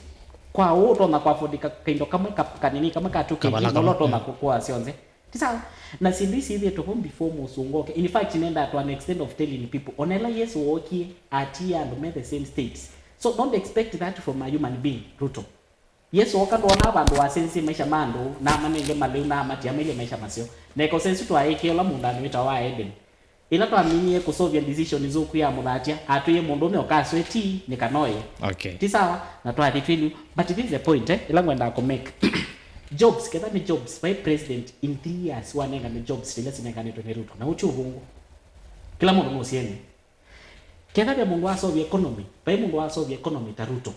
Kwa ũũ ũtonya kũ afford ka- kaindo kamwe ka- kanini kamwe ka two K G, kavala na ũla kamwe, ũtonya kũ- kũa syonthe. Ti sawa? Na syĩndũ isi ithĩtwe vo before mũsũngũ oke. In fact, nenda to an extent of telling people, ona ĩla Yesu wookie, atiie andũ me the same states. So don't expect that from a human being, Ruto. Yesu ooka ndwonaa vandũ wasenzie maisha ma andũ, na amanenge malĩu, na amatia mailye maisha maseo. Na ĩkosa ĩsu twaĩkĩe ũla mũũndanĩ wĩtawa wa Eden. Ĩla twaminie kũseũvya decision nzũku ya mũthatya, atwĩie mũndũũme ũkaswe ti nĩ kana oye. Okay. Ti sawa? Na twathi twĩlyu. But this is the point, eh, ĩla ngwendaa kũ make. Jobs, ketha nĩ jobs, vai president in three years wanengane jobs ila sinenganĩtwe nĩ Ruto. Na ũti ũvũngũ. Kĩla mũndũ nũsiene. Ketha ve mũndũ waseũvya economy, vai mũndũ waseũvya economy ta Ruto.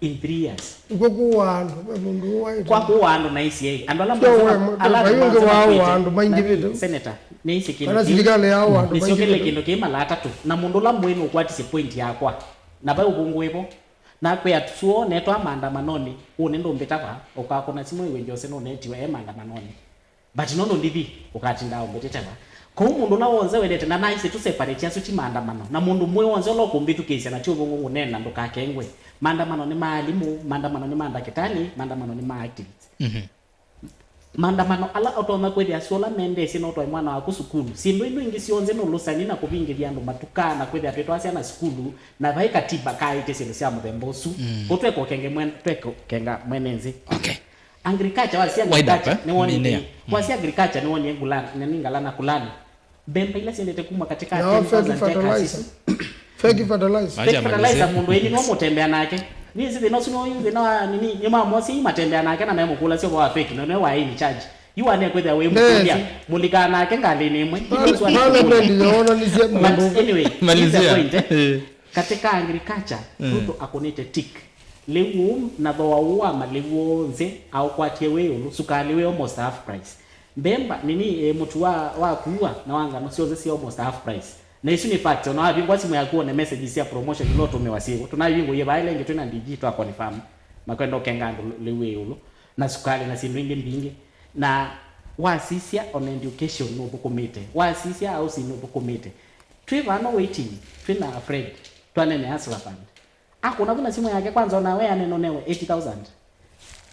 In three years. Nĩkw'o kũũa andũ, ve mũndũ ũwaĩte. Kwa kũũa andũ na isi ei. Andũ ala Sio, mwanza we, ma- mwe- ala andũ vai ũngĩ mwanza waũa makwĩte. Andũ maingĩvĩte. Nani, senator, nĩisi kĩndũ Kana kĩu. Silikalĩ yaũa andũ Nĩsyokele maingĩvĩte. Kĩndũ kĩĩ mala atatũ. Na mũndũ ũla mũĩ nũkwatĩsye point yakwa. Na vai ũvũngũ wĩvo. Nakwĩa tuo netwa maandamanonĩ. Ũũ nĩ ndũmbĩta va. Ũkakũna simũ iwe Jose nũnetiwe e maandamanonĩ. But nũndũ ndithi, ũkatinda ũmbĩtĩte va? Kwoou mũndũ ũla wonze wendete, na naisye tũ separate asu ti maandamano. Na mũndũ mwĩ wonze ũla ũkũmbĩthukĩĩsya na ti ũvũngũ ngũneena, ndũkakengwe. Maandamano nĩ ma alimũ, maandamano nĩ ma ndakĩtalĩ, maandamano nĩ ma activists. Mhm. Maandamano ala ũtonya kwĩthĩa syo ũla mendeesye no ũtwae mwana waku sukulu. Syĩndũ ino ingĩ syonthe nĩ ũlũsani na kũvingĩthya andũ matukaa na kwĩthĩa twĩtwaa syana sukulu na vai katiba kaĩtye syĩndũ sya mũthemba ũsu. Mm. Kwoou twekũkenga mwene, twekũkenga mwene nthĩ. Okay. Agriculture, wasya agriculture, eh? Nĩwonie. Minia. Mm. Wasya agriculture nĩwonie ngulana, nĩ ngala na kulani. Mbemba ila siendete kuma katika ten thousand acres isu. Fake fertilizer. Fake fertilizer, mũndũ ĩni no mũtembea nake. Nĩ ĩsĩ thĩna ũsu no yu thĩna wa nini, nĩ mamosi matembea nake na memũkũla sio wa fake, no nĩ wa in charge. Yu ane kwĩthĩa wĩ mũkũlya, mũlikaa nake ngalĩnĩ ĩmwe. Parliament yoonanisye mũndũ. But anyway, here's the point, eh? Eh. Katika agriculture, mm, Ruto akũnĩte tick. Lĩu ũũ na thooa ũũ wa malĩu onthe aũkwatie wĩ ĩũlũ, sukalĩ wĩ almost half price. Mbemba, nini, eh, mũtu wa, wa kuua na wa ngano syonthe syĩ almost half price. Na isu nĩ fact, ona wavingũa simu yaku one messages sya promotion ila ũtũmĩwa syĩw'o. Tũnavingũie vaa ĩla ĩngĩ twĩ na D G twa confirm. Makwenda ũkenga andũ lĩu wĩ ĩũlũ. Na sukalĩ na syĩndũ ingĩ mbingĩ. Na wasisya ona education nũthũkũmĩte. Wasisya housing nũthũkũmĩte. Twĩ vano waiting, twĩ na Fred, twanene Hustler Fund. Akũna vu na simũ yake kwanza, ona we aneno newe eighty thousand.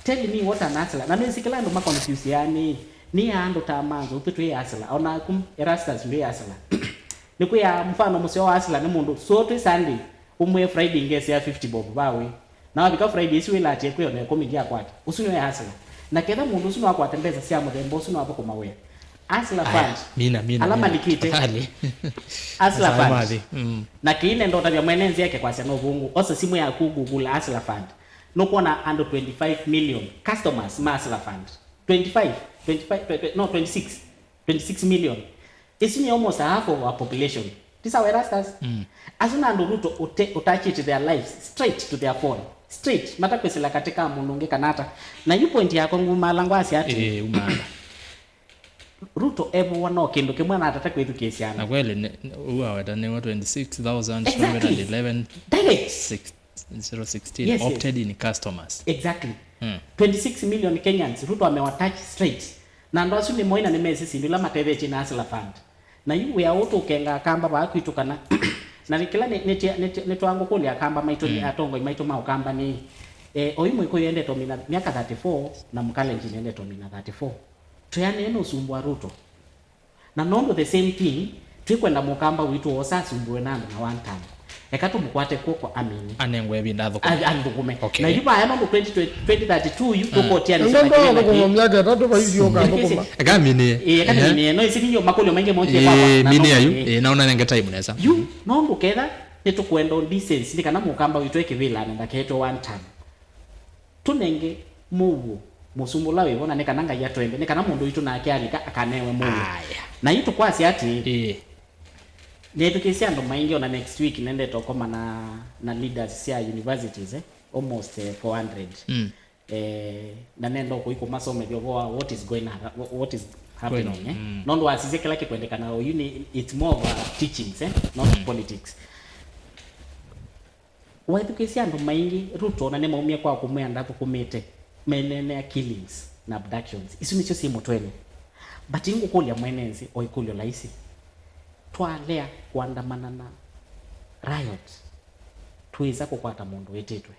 Tell me what an hustler. Na nĩsĩ kĩla andũ maconfuseaa nĩ, nĩ ya andũ ta manzo, ũtwĩ twĩ hustler. Ona aku Erastus ndwĩ hustler. Nĩkwĩa mfano mũseo wa hustler nĩ mũndũ, so twĩ Sunday, ũmwe Friday ngesea fifty bob vawe. Na wavika Friday isu wĩla atie kwĩ ona ĩkũmi ndyakwata. Ũsu nĩwe hustler. Na ketha mũndũ ũsu nwakwate mbesa sya mũthemba ũsu nwathũkũma wĩa. Hustler Fund. Mina, mina, ala mina. Malikĩte. Tafadhali. Hustler Fund. Mm. Na kĩine ndotavya mwene nzĩa eke kwasya no vungu. Osa simu yaku Google Hustler Fund. Nũkwona andũ twenty-five million customers ma Hustler Fund. Twenty-five, twenty-five, twenty, no, twenty-six. Twenty-six million. Isu ni almost half of our population. Ti sawa, Erastus? Mm. Asu na andũ Ruto ũte-, ũtachĩte their lives straight to their phone. Straight. Matakwĩsĩla katĩ ka mũndũ ũngĩ kana ata. Na yu point yakwa ngumala ngwasya atĩ, eh, umala. Ruto evowa no kĩndũ kĩmwe anatata kwĩthukĩĩsya andũ. Na kweli, ne-, ne-, ũu aweta nĩwe twenty-six thousand two hundred and eleven, exactly. Direct. Six, zero sixteen, yes, yes, opted in customers. Exactly. Hmm. Twenty-six million Kenyans, Ruto amewa touch straight. Na andũ asu nĩ moi na nĩ mesĩ syĩndũ ila matethetye na Hustler Fund. Na yu wĩa ũũ tũkenga Akamba vaa kwitũ kana, na nĩ kĩla nĩ, nĩ, nĩ, nĩtwangũkũlya Akamba maitũ, mm, atongoi maitũ ma Ũkamba nĩ, eh, oyu Mũkũyũ endete ũmina myaka thirty-four na Mkalenjin endete ũmina thirty-four. Tweanĩe nũsumbũa Ruto. Na nũndũ the same thing, twikwenda Mũkamba witũ wosa asumbũe na andũ na one term. Eka tũmũkwate kw'oko amini. Anengwe ĩvinda athũkũme. A-, athũkũme. Okay. Na yu vaya nũndũ twenty, twenty thirty-two yu, mm, tũkotia nĩ ndoa sababu thũkũma myaka ĩtatũ vaithi ũka athũkũma. Eka aminie. Ĩĩ, eka, ehe, aminie. No ĩsĩ nĩyo makũlyo maingĩ mokie kwakwa. Ĩĩ, na minia no yu. Ĩĩ. Ĩĩ, na ũnanenge time nesa. Yu, nũndũ ketha nĩtũkwenda decency, nĩ kana Mũkamba witũ ekĩvĩlane ndaketwe one term. Tũnenge mũuo mũsumbĩ ũla wĩ vo, na nĩ kana Ngai atwende, nĩ kana mũndũ witũ nake alika akanewe mũuo. Aya. Na yu tũkwasya atĩĩ, ĩĩ, nĩtũkĩsya andũ maingĩ, ona next week nendete ũkomana na leaders sya universities, eh, almost, eh, four hundred. Mm. Eh, na nenda ũkũi kũmasomethya ũvoo wa what is going on, what is happening, going on, eh? Mm. Nũndũ wasisye kĩla kĩkwendekana oyu nĩ, it's more of a teachings, eh? Not, mm, politics. Waĩthukĩĩsya andũ maingĩ, Ruto ona nĩmaumie kwa kũmwĩa ndathũkũmĩte, meneenea killings na abductions. Isu nĩsyo syĩ mũtwenĩ. But ngũkũlya mwene nthĩ o ĩkũlyo laisi. Twalea kũandamana na riot, twĩsa kũkwata mũndũ wĩtĩtwe.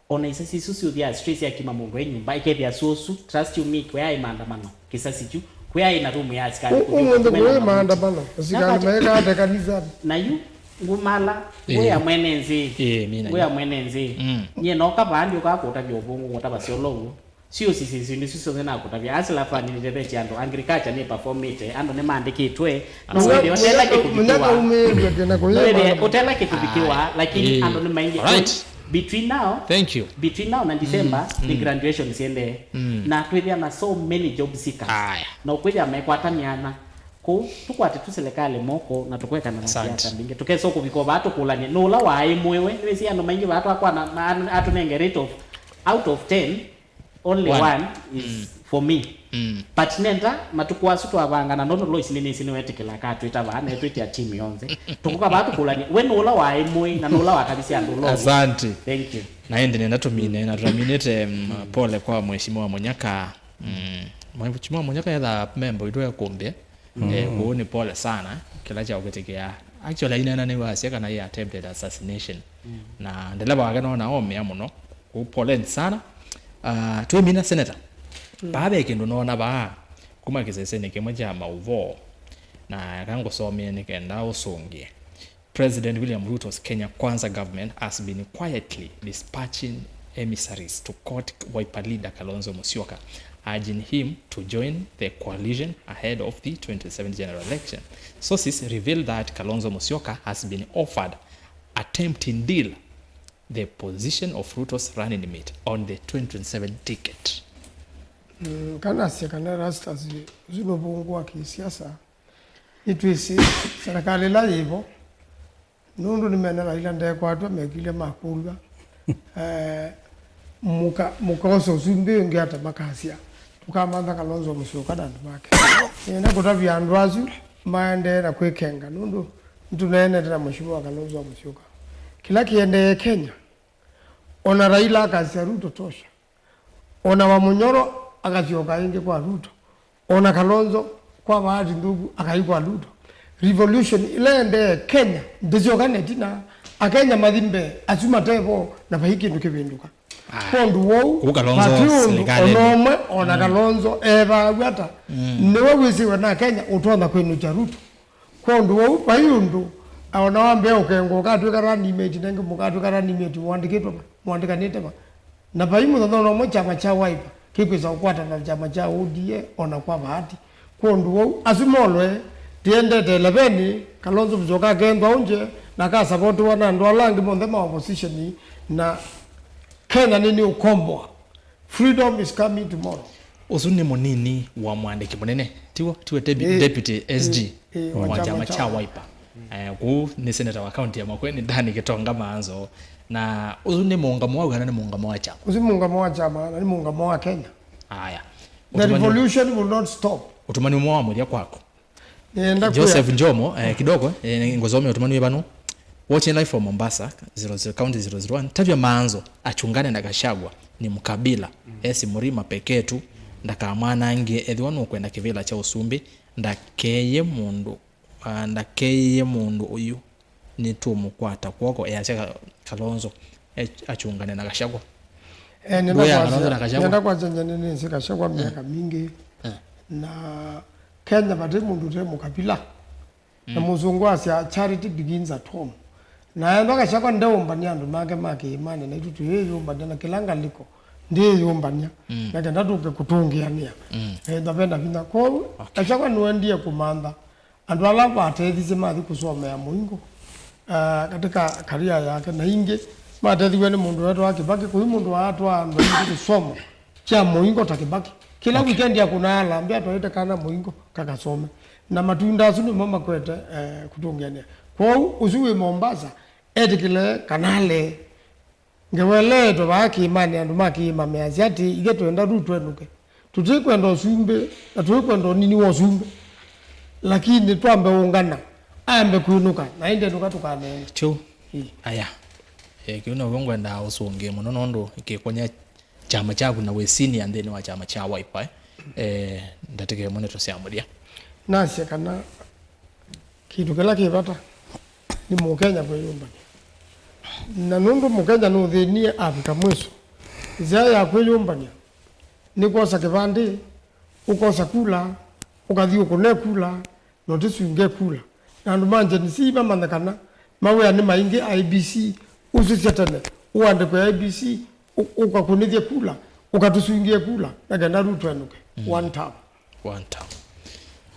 Ona isasi isu syũthĩaa straight syakima mũndũ e nyũmba, ikethĩa sũsũ, trust you me, kwĩaĩ maandamano, kĩsasi kyu, kwĩaĩ na rumu ya asikalĩ. Ũ-, kũthi ũmũnthĩ kũmena kũĩ mabuti. Maandamano, asikalĩ maĩkaate kanisanĩ. Na yu, ngumala, ĩĩ, ngwĩa mwene nthĩ, ĩĩ, mina, ngwĩa mwene nthĩ. Mm. Nyie noka vaa ndiũkaa kũtavya ũvũngũ, kũtava syolo ũguo. Sio sisi, sisi, nĩsyo syonthe nakũtavya. Hustler Fund nĩtethetye andũ, agriculture nĩperformĩte, andũ nĩmaandĩkĩtwe. No wĩthĩe ũtela kĩkũvikĩwa. Mũnyaka umĩĩw'e atĩ na kũyĩ maandamano. No wĩthĩe ũtela kĩkũvikĩwa, lakini, ĩĩ, andũ nĩ maingĩ. All right. Between now, thank you, between now na December, mm, nĩ, mm, graduation siendee. Mm. Na twĩthĩa na so many job seekers. Aya. Na ũkwĩthĩa mekwata myanya. Kũu, tũkwate tu serikali moko na tũkwekana na, asante, siasa mbingĩ. Tũkesa kũvika vaa tũkũlany'e. Nũla waĩ mũĩwe, nĩwĩsĩ andũ maingĩ vaa twakwana, ma-, atũnenge rate of, out of ten, only one, one is, mm, for me. Mm. But nenda matukũ asu twavangana, nũndũ Lois nĩnĩsĩ nĩwetĩkĩla akatwĩta vaa, na etwĩtĩa team yonthe. Tũkũka vaa tũkũlany'e, we nũla waĩ mũĩ, na nũla watavisye andũ ũla ũngĩ. Asante. Thank you. Na ĩndĩ nenda tũmine, na tũtaminĩte, mm, pole kwa Mheshimiwa Munyaka. Mm. Mheshimiwa Munyaka etha memba witũ ekũmbĩa. Eh, kũu nĩ pole sana, kĩla kyaũkĩtĩkĩa. Actually, ainena nĩwasya kana ĩ attempted assassination. Na ndeleva wake nona omĩa mũno. Kũu poleni sana. Uh, twĩmina senator. Vaa ve kĩndũ noona vaa kuma kĩsesenĩ kĩmwe kya maũvoo. Na eka ngũsomee nĩ kenda ũsũngĩe. President William Ruto's Kenya Kwanza government has been quietly dispatching emissaries to court Wiper leader Kalonzo Musyoka, urging him to join the coalition ahead of the twenty twenty-seven general election. Sources reveal that Kalonzo Musyoka has been offered a tempting deal, the position of Ruto's running mate on the twenty twenty-seven ticket. Mm, kana sya kana Erastus, ũsu nĩ ũvũngũ wa kĩsiasa. Nĩtwĩsĩ serikali ĩla yĩvo, nũndũ nĩmene Raila ndekwatwa, mekilye makũlw'a. Eh, mũka-, mũkaosa ũsumbĩ ũngĩ ata makasya, tũkamantha Kalonzo Musyoka na andũ make. Nĩenda kũtavya andũ asu maendee na kwĩkenga, nũndũ nĩtũneenete na Mheshimiwa Kalonzo Musyoka. Kĩla kĩendee Kenya, ona Raila akasya Ruto tosha. Ona Wamunyoro akasyoka ĩngĩ kwa Ruto. Ona Kalonzo kwa bahati nthũku akai kwa Ruto. Revolution ĩla ĩendee Kenya ndĩsyoka na ĩtina. Akenya mathi mbee, asu matevo na vai kĩndũ kĩvĩndũka. Aya. Kwondũ wou, ũu Kalonzo vati ũndũ silikalini. Ona ũmwe, ona Kalonzo evaaw'a ata, nĩwe wĩsĩwe na Kenya ũtonya kwĩnũkya Ruto. Kwondũ wou, vai ũndũ, ona wambĩa ũkengo, ũkatw'ĩka running mate, nengĩ mũkatw'ĩka running mate, mũandĩkĩtwe va, mũandĩkanĩte va. Na vai mũthenya ona ũmwe kyama kya Wiper kĩkwĩsa kũkwatana na kyama kya U D A ona kwa bahati. Kwondũ wou, asu molwe, tiendete elevenĩ, Kalonzo Musyoka akendwa ũngye, na akasapotiwa na andũ ala angĩ monthe ma opposition, na Kenya nĩnĩũkomboa. Freedom is coming tomorrow. Ũsu nĩ mũnini wa mwandĩki mũnene, tiw'o? Tiwe debu-, ĩĩ, deputy S G, ĩĩ, wa kyama kya Wiper. Eh, kũu nĩ seneta wa kaunti ya Makueni, Danny Gitonga Maanzo. Na ũsu nĩ mũũngamo wa kana nĩ mũũngamo wa kyama? Ũsu nĩ mũũngamo wa kyama, na nĩ mũũngamo wa Kenya. Aya. The revolution will not stop. Ũtũmani ũmwe wa mũthya kwaku. Nĩenda kwĩa Joseph Njomo, eh, kidogo, eh, ngũsomea ũtũmani wĩ vano. Watching live from Mombasa, zero zero, County zero zero one. Tavya Maanzo achungane na Gachagua ni mkabila. Esi Murima pekee tu, ndakamwanangie ethĩwa nũkwenda kĩvĩla kya ũsumbĩ, ndakeye mũndũ, ah, ndakeye mũndũ ũyu. Nĩtũmũkwata kw'oko, easya Ka-, Kalonzo, e-, achungane na Gachagua. Eh, nenda Ndũya kwasya, Kalonzo na Gachagua? Nenda kwasya nyie nĩnĩsĩ Gachagua myaka mingĩ. Eh. Na Kenya vate mũndũ ũte mũkabila. Na mũsũngũ asya, "Charity begins at home." Na ethwa Gachagua ndeũmbany'a andũ make ma kĩĩmanĩ, naitũ tũyĩyũmbany'a na kĩla ngalĩko ndĩyũmbany'a. Na kenda tũke kũtũngĩanĩa. Ethwa ve na vinya. Kwoou, Gachagua nĩwendie kũmantha andũ ala matethisye mathi kũsomea mũingo, ah, katika career yake, na ingĩ matethiw'e nĩ mũndũ wetwa Kibaki, kũi mũndũ waatwaa andũ aingĩ kĩsomo kya mũingo ta Kibaki. Kĩla weekend akũnaa alambĩ atwaĩte kana mũingo kakasome. Na matunda asu nĩmo makwete, eh, kũtũngĩanĩa. Kwoou, ũsu wĩ Mombasa, etĩkĩle kana alee. Ngewa ĩla ĩetwe vaa kĩĩmanĩ, andũ ma kĩĩma measya atĩĩ, "Ithyĩ twenda Ruto enũke. Tũtikwenda ũsumbĩ, na tũikwenda ũnini wa ũsumbĩ. Lakini twambe ũngana, ambe kwĩnũka, na ĩndĩ enũka tũkaneena." Kyu. Ĩĩ. Aya. Eh, kĩu nĩw'o ngwendaa ũsũngĩe mũno, nũndũ kĩkwony'a kyama kyaku na wĩ senior nthĩnĩ wa kyama kya Wiper, eh? Eh, ndatĩka ĩmwe nĩtũsyamũlya. Nasye kana kĩndũ kĩla kĩ vata nĩ Mũkenya kwĩyũmbany'a. Na nũndũ Mũkenya nũthĩnie afika mwiso, nzĩa ya kwĩyũmbany'a nĩ kwosa kĩvandĩ, ũkosa kula, ũkathi ũkũne kula, na ũtĩsunge kula. Na andũ ma Gen Z mamanye kana mawĩa nĩ maingĩ, I E B C, ũsisya tene, ũandĩkwe I E B C, ũ-, ũkakũnĩthye kula, ũkatũsungie kula, na kenda Ruto enũke. Mm. One term. One term.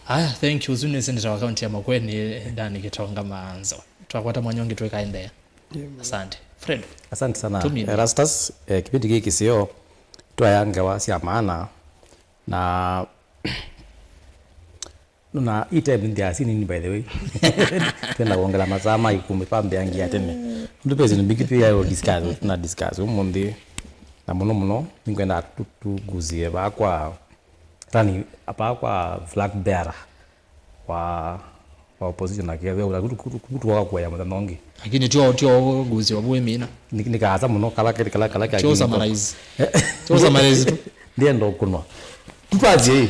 Aya, thank you. Ũsu nĩ senator wa kaunti ya Makueni, Danny Gitonga Maanzo. Twakwata mwanya ũngĩ tũikaendeea. Yeah, man. Asante. Fred. Asante sana. Two minutes. Erastus, eh, kipindi kĩĩ kĩseo, twaya ngewa sya maana, na nona ĩ time nthĩ ya sinini, by the way. Twenda kuongela masaa ma ikũmi pa mbeangia tene. Ndu pesi ni big pia yo discuss, na discuss ũmũnthĩ. Na mũno mũno, nĩngwenda tu-, tuguzie vaa kwa Rani, apa kwa flag bearer wa, wa opposition na kĩw'ũ, na kutu, kutu, kutu kwa kuoya mũthenya ũngĩ. Lakini tio, tio guzi wa bwe mina. Ni, ni kaza mũno kala, kala, kala, kala. Tio summarize. Tio summarize tu. Ndienda kunwa. Tutwazie.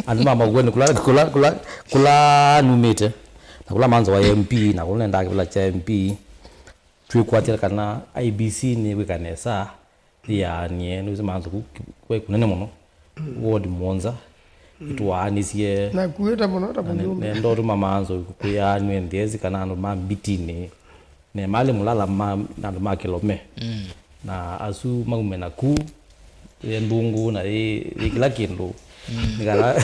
Andũ ma Makueni kũla, kũla, kũla, kũla numĩte, na kũla Manzo wa M P, na kũla nendaa kĩvĩla kya M P, twĩkwatya kana I E B C nĩkwĩka nesa, yĩaanie, nĩwĩsĩ Manzo kũu kwĩ kũnene mũno, ward mũonza, ĩtwaanĩsye. Nakuĩte mũno ta mũjumbe. Nenda ũtũma Manzo kwĩaanw'e nthĩ ĩsĩ kana andũ ma Mbitinĩ, ne malĩ Mũlala ma, na andũ ma Kĩlome. Mm. Na asu maume na ku, yĩ ndungu na yĩ, yĩ kĩla kĩndũ. Mm. Nĩ kana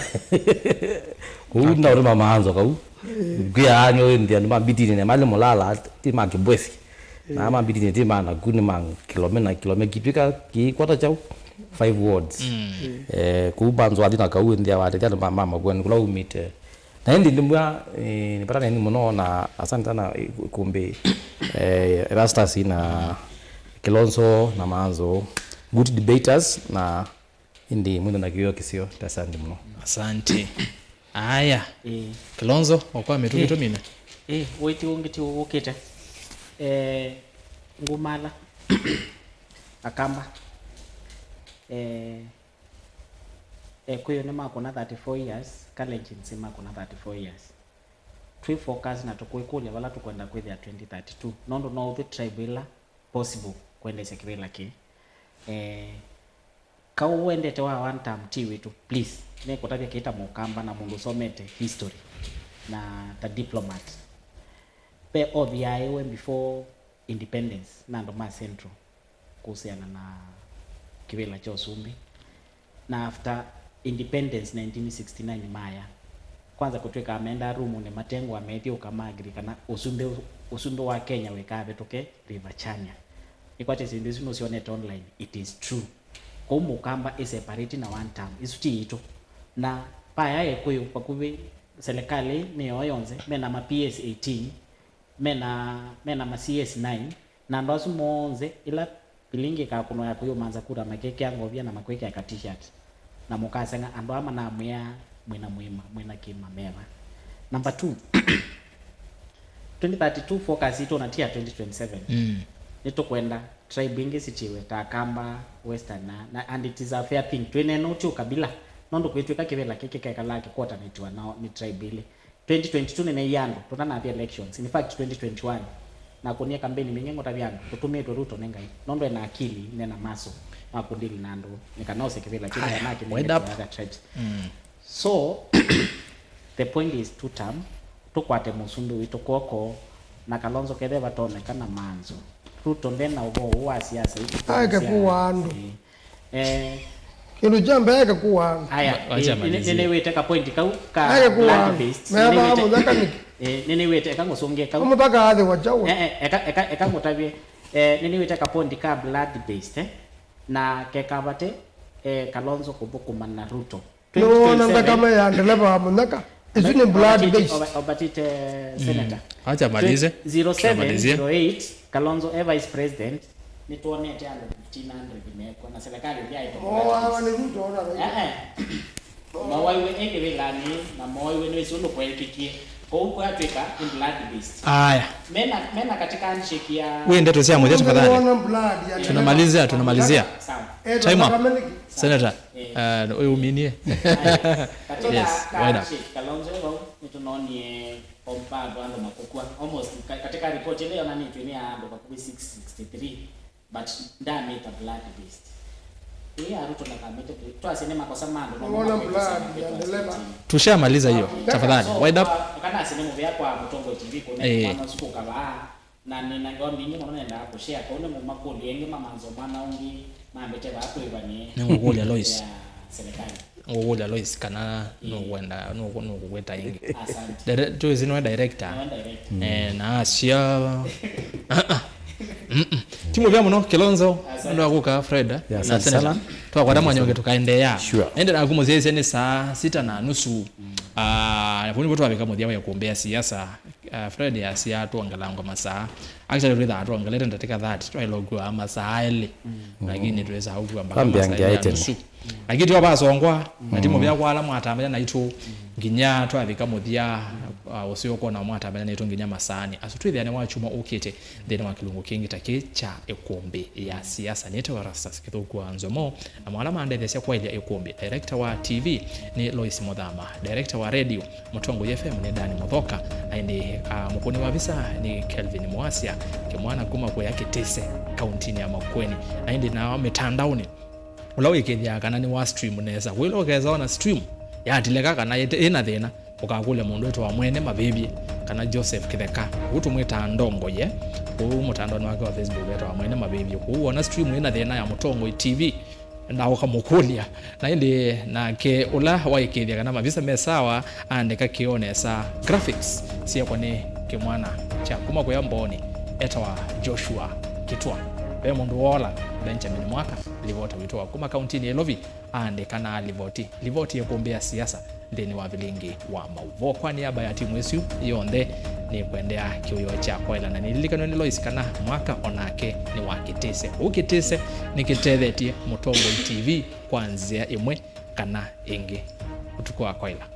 kũu na ũtũma Manzo kau. Kwĩaanw'e nthĩ andũ ma Mbitinĩ ne malĩ Mũlala, ti ma Kĩbwesi. Na ma Mbitinĩ ti ma na ku, nĩ ma Kĩlome na Kĩlome kĩtw'ĩka kĩikwata kyaũ? Five wards. Mm. Eh, kũu Manzo athi na kau nthĩ awatethya andũ ma, ma Makueni kũla umĩte. Na ĩndĩ ndimwĩa, eh, nĩpataneni mũno na asante sana, eh, kumbi, eh, Erastus na Kilonzo na Manzo, good debaters, na ĩndĩ mwĩthwe na kĩw'ũ kĩseo, ta asante mũno. Asante. Aya. Ĩĩ. Kilonzo, okwa mĩtũkĩ tũmine. Ĩĩ, wĩti ũngĩ ti ũkĩte. Eh, ngumala. Akamba. Eh, Ekũyũ nĩmakũna thirty-four years, Kalenjins makũna thirty-four years. Twĩ focus na tũkwĩkũlya vala tũkwenda kwĩthĩa twenty thirty-two, nũndũ no ũthĩ tribe ĩla possible kũendeesya kĩvĩla kĩĩ. Eh, kaũ wendete wa one term ti witũ, please. Nĩkũtavya kĩĩ ta mũkamba na mũndũ ũsomete history na ta diplomat. Ve othi yaĩwe before independence na andũ ma Central kũsiana na kĩvĩla kya ũsumbĩ. Na after independence nineteen sixty-nine maya. Kwanza kũtw'ĩkaa mendaa rumunĩ matengũa methyũũka ma agree kana ũsumbĩ, ũsumbĩ wa Kenya wĩkaavĩtũke River Chania. Nĩkwatya syĩndũ isu nũsyonete online, it is true. Kwoou mũkamba ĩ separate na one term, isu ti itũ. Na paya Ekũyũ vakuvĩ serikali nĩyo yonthe, mena ma P S eighteen, mena, mena ma C S nine, na andũ asu monthe, ĩla vilingi ĩkakũnwa ya kũyũmanza kura, makĩkĩa ngovia na makwĩkĩa ka t-shirt, na mũkaseng'a, andũ aa manamwĩa, "Mwĩna mũima, mwĩna kĩma, meva." Number two, twenty thirty-two focus itũ na ti ya twenty twenty-seven. Mm. Nĩtũkwenda tribe ingĩ sitiwe ta Akamba, Western, na, na, and it is a fair thing. Twĩneena ũti ũkabila, nũndũ kwĩtw'ĩka kĩvĩla kĩkĩ kekalaa kĩkwotanĩtiwa na, nĩ tribe ilĩ. Twenty twenty-two nĩneeie andũ tũtanathi elections. In fact, twenty twenty-one, nakũnie kambeni mbingĩ ngũtavya andũ, tũtũmĩtwe Ruto nĩ Ngai, nũndũ ena akili, nena maso ma kũndili na andũ, nĩ kana ose kĩvĩla kĩu, nĩ kana akĩnenge other tribes. Mm. So, the point is two term, tũkwate mũsumbĩ witũ kw'oko, na Kalonzo kethe vatoneka na Manzo. Ruto ndena ũvoo ũũ wa siasa, ĩĩ. Aeke kũwa andũ. Eh, kĩndũ kya mbee eke kũwa andũ. Aya, wa-, wacha eh, amalizie. Nĩ-, nĩ-, nĩnĩwĩte ka point kau ka blood based. Eke kũwa andũ. Meva mũthaka nĩkĩ? Eh, nĩnĩwĩte, eka ngũsũngĩe kau. Mũthaka athĩwa kyaũ? Eh, eh, eka, eka, eka ngũtavye. Eh, nĩnĩwĩte ka point ka blood based, eh, na kekavate, eh, Kalonzo kũthũkũma na Ruto. Nĩwona nthakame ya ndeleva wa mũnyaka? Isu nĩ blood based. Obatite, oba-, obatite senator. Acha amalize. Zero seven, zero eight, Kalonzo e vice president, nĩtwonete andũ fifteen hundred mekwa na serikali ndio aitwa. Moawa nĩ Ruto ona. Eh, eh. Mawaiwe e kĩvĩlanĩ na mawaiwe nĩ isu nũkwekĩkie. Kwoou kwatwĩka nĩ blood based. Aya. Mena, mena katika handshake ya. Wĩ ndeto sya mũthya tafadhali. Nĩwona blood ya ndeleva. Tunamalizia, tunamalizia. Sawa. Time up. Senator. Eh. Uh, ũyũ ũminie. Katika, yes, wind up. Kalonzo vau nĩtũnonie ombavu andũ makũkw'a. Almost ka-, katika report ĩla yonanĩtw'e nĩ ya andũ vakuvĩ six sixty-three, but ndamĩta blood based. Ĩĩ, Ruto ndakamĩte tu. Twasye nĩ makosa ma andũ. Nĩwona blood ya ndeleva. Tushamaliza hiyo. Okay, tafadhali. So, wind up. Uh, kana sine mũvea kwa Mũtongoi T V kũne, eh, mwana ũsu kũkavaa. Na nĩ na ngewa mbingĩ mũno nendaa kũshare. Kau nĩ mũmakũlyo ĩngĩ ma Manzo mwana ũngĩ mambĩte vaa tũĩvanĩe. Nĩngũkũlya Lois. Ya serikali. Ngũkũlya Lois kana, ĩĩ, nũkwenda, nũkũ-, nũkũkwĩta ĩngĩ. Asante. Dire-, tũĩsĩ nĩwe director. Nĩwe director. Eh, na asya. Mm-mm. Ti mũvea mũno, Kilonzo. Asante. Nũndũ wa kũka, Fred, eh? Yeah, na asante Senator sana. Twakwata mwanya ũngĩ tũkaendeea. Sure. Ende naku mũsyaĩsya nĩ saa sita na nusu. Mm. Ah, na vau nĩvo twavika mũthya wa ĩkũmbĩ ya siasa. Uh, Fred asya twongelangwa masaa. Actually, twĩthaa twongelete ndatĩka thirty, twaĩlokua masaa elĩ. Mm. Lakini twĩsaa ũkua mpaka masaa elĩ na nusu. Lakini tio vasongwa, na ti mũvea kwa ala mwatambanya naitũ, nginya twavika mũthya, Ah, ũseo ũkona mwatambana nĩtũ nginya masaani. Asu twĩthĩa nĩ wa kyumwa ũkĩte nthĩnĩ wa kĩlungu kĩngĩ ta kĩ kya ĩkũmbĩ ya siasa. Nĩtawa Erastus Kĩthũku wa Nzomo, na mwana mandetheesya kwaĩlya ĩkũmbĩ. Director wa T V nĩ Lois Mũthama. Director wa radio Mũtongoi F M nĩ Dan Mũthoka. Na ĩndĩ, ah, mũkũni wa visa nĩ Kelvin Mwasya, kĩmwana kuma kũya Kĩtĩse, kauntinĩ ya Makueni. Na ĩndĩ nao mĩtandaonĩ, ũla wĩkĩthĩaa kana nĩ wa stream nesa. Wĩla ũkesa ona stream yatileka kana ĩte-, ĩna thĩna, ũkakũlya mũndũ wĩtawa Mwene Mavĩvye kana Joseph Kĩtheka. Ũu tũmwĩtaa Ndongoye. Ũu mũtandaonĩ wake wa Facebook etawa Mwene Mavĩvye. Kũu wona stream ĩna thĩna ya Mũtongoi T V, na ũkamũkũlya. Na ĩndĩ nake ũla waĩkĩĩthya kana mavisa me sawa, aandĩka kĩoo nesa. Graphics syekwa nĩ kĩmwana kya kuma kũya Mbooni etawa Joshua Kitwa. Ve mũndũ woola Benjamin Mwaka, livota witũ wa kuma kauntinĩ ya Ilovi, aandĩka na livoti, livoti ĩkũmbĩ ya siasa nthĩnĩ wa vilingi wa maũvoo. Kwa nĩamba ya timu ĩsu yonthe, nĩkwendea kĩwĩoo kya kwaĩla, na nĩlilikanwe nĩ Lois kana Mwaka onake nĩ wa Kĩtĩse. Ũu Kĩtĩse nĩkĩtethetye Mũtongoi T V kwa nzĩa ĩmwe kana ĩngĩ ũtukũ wa kwaĩla.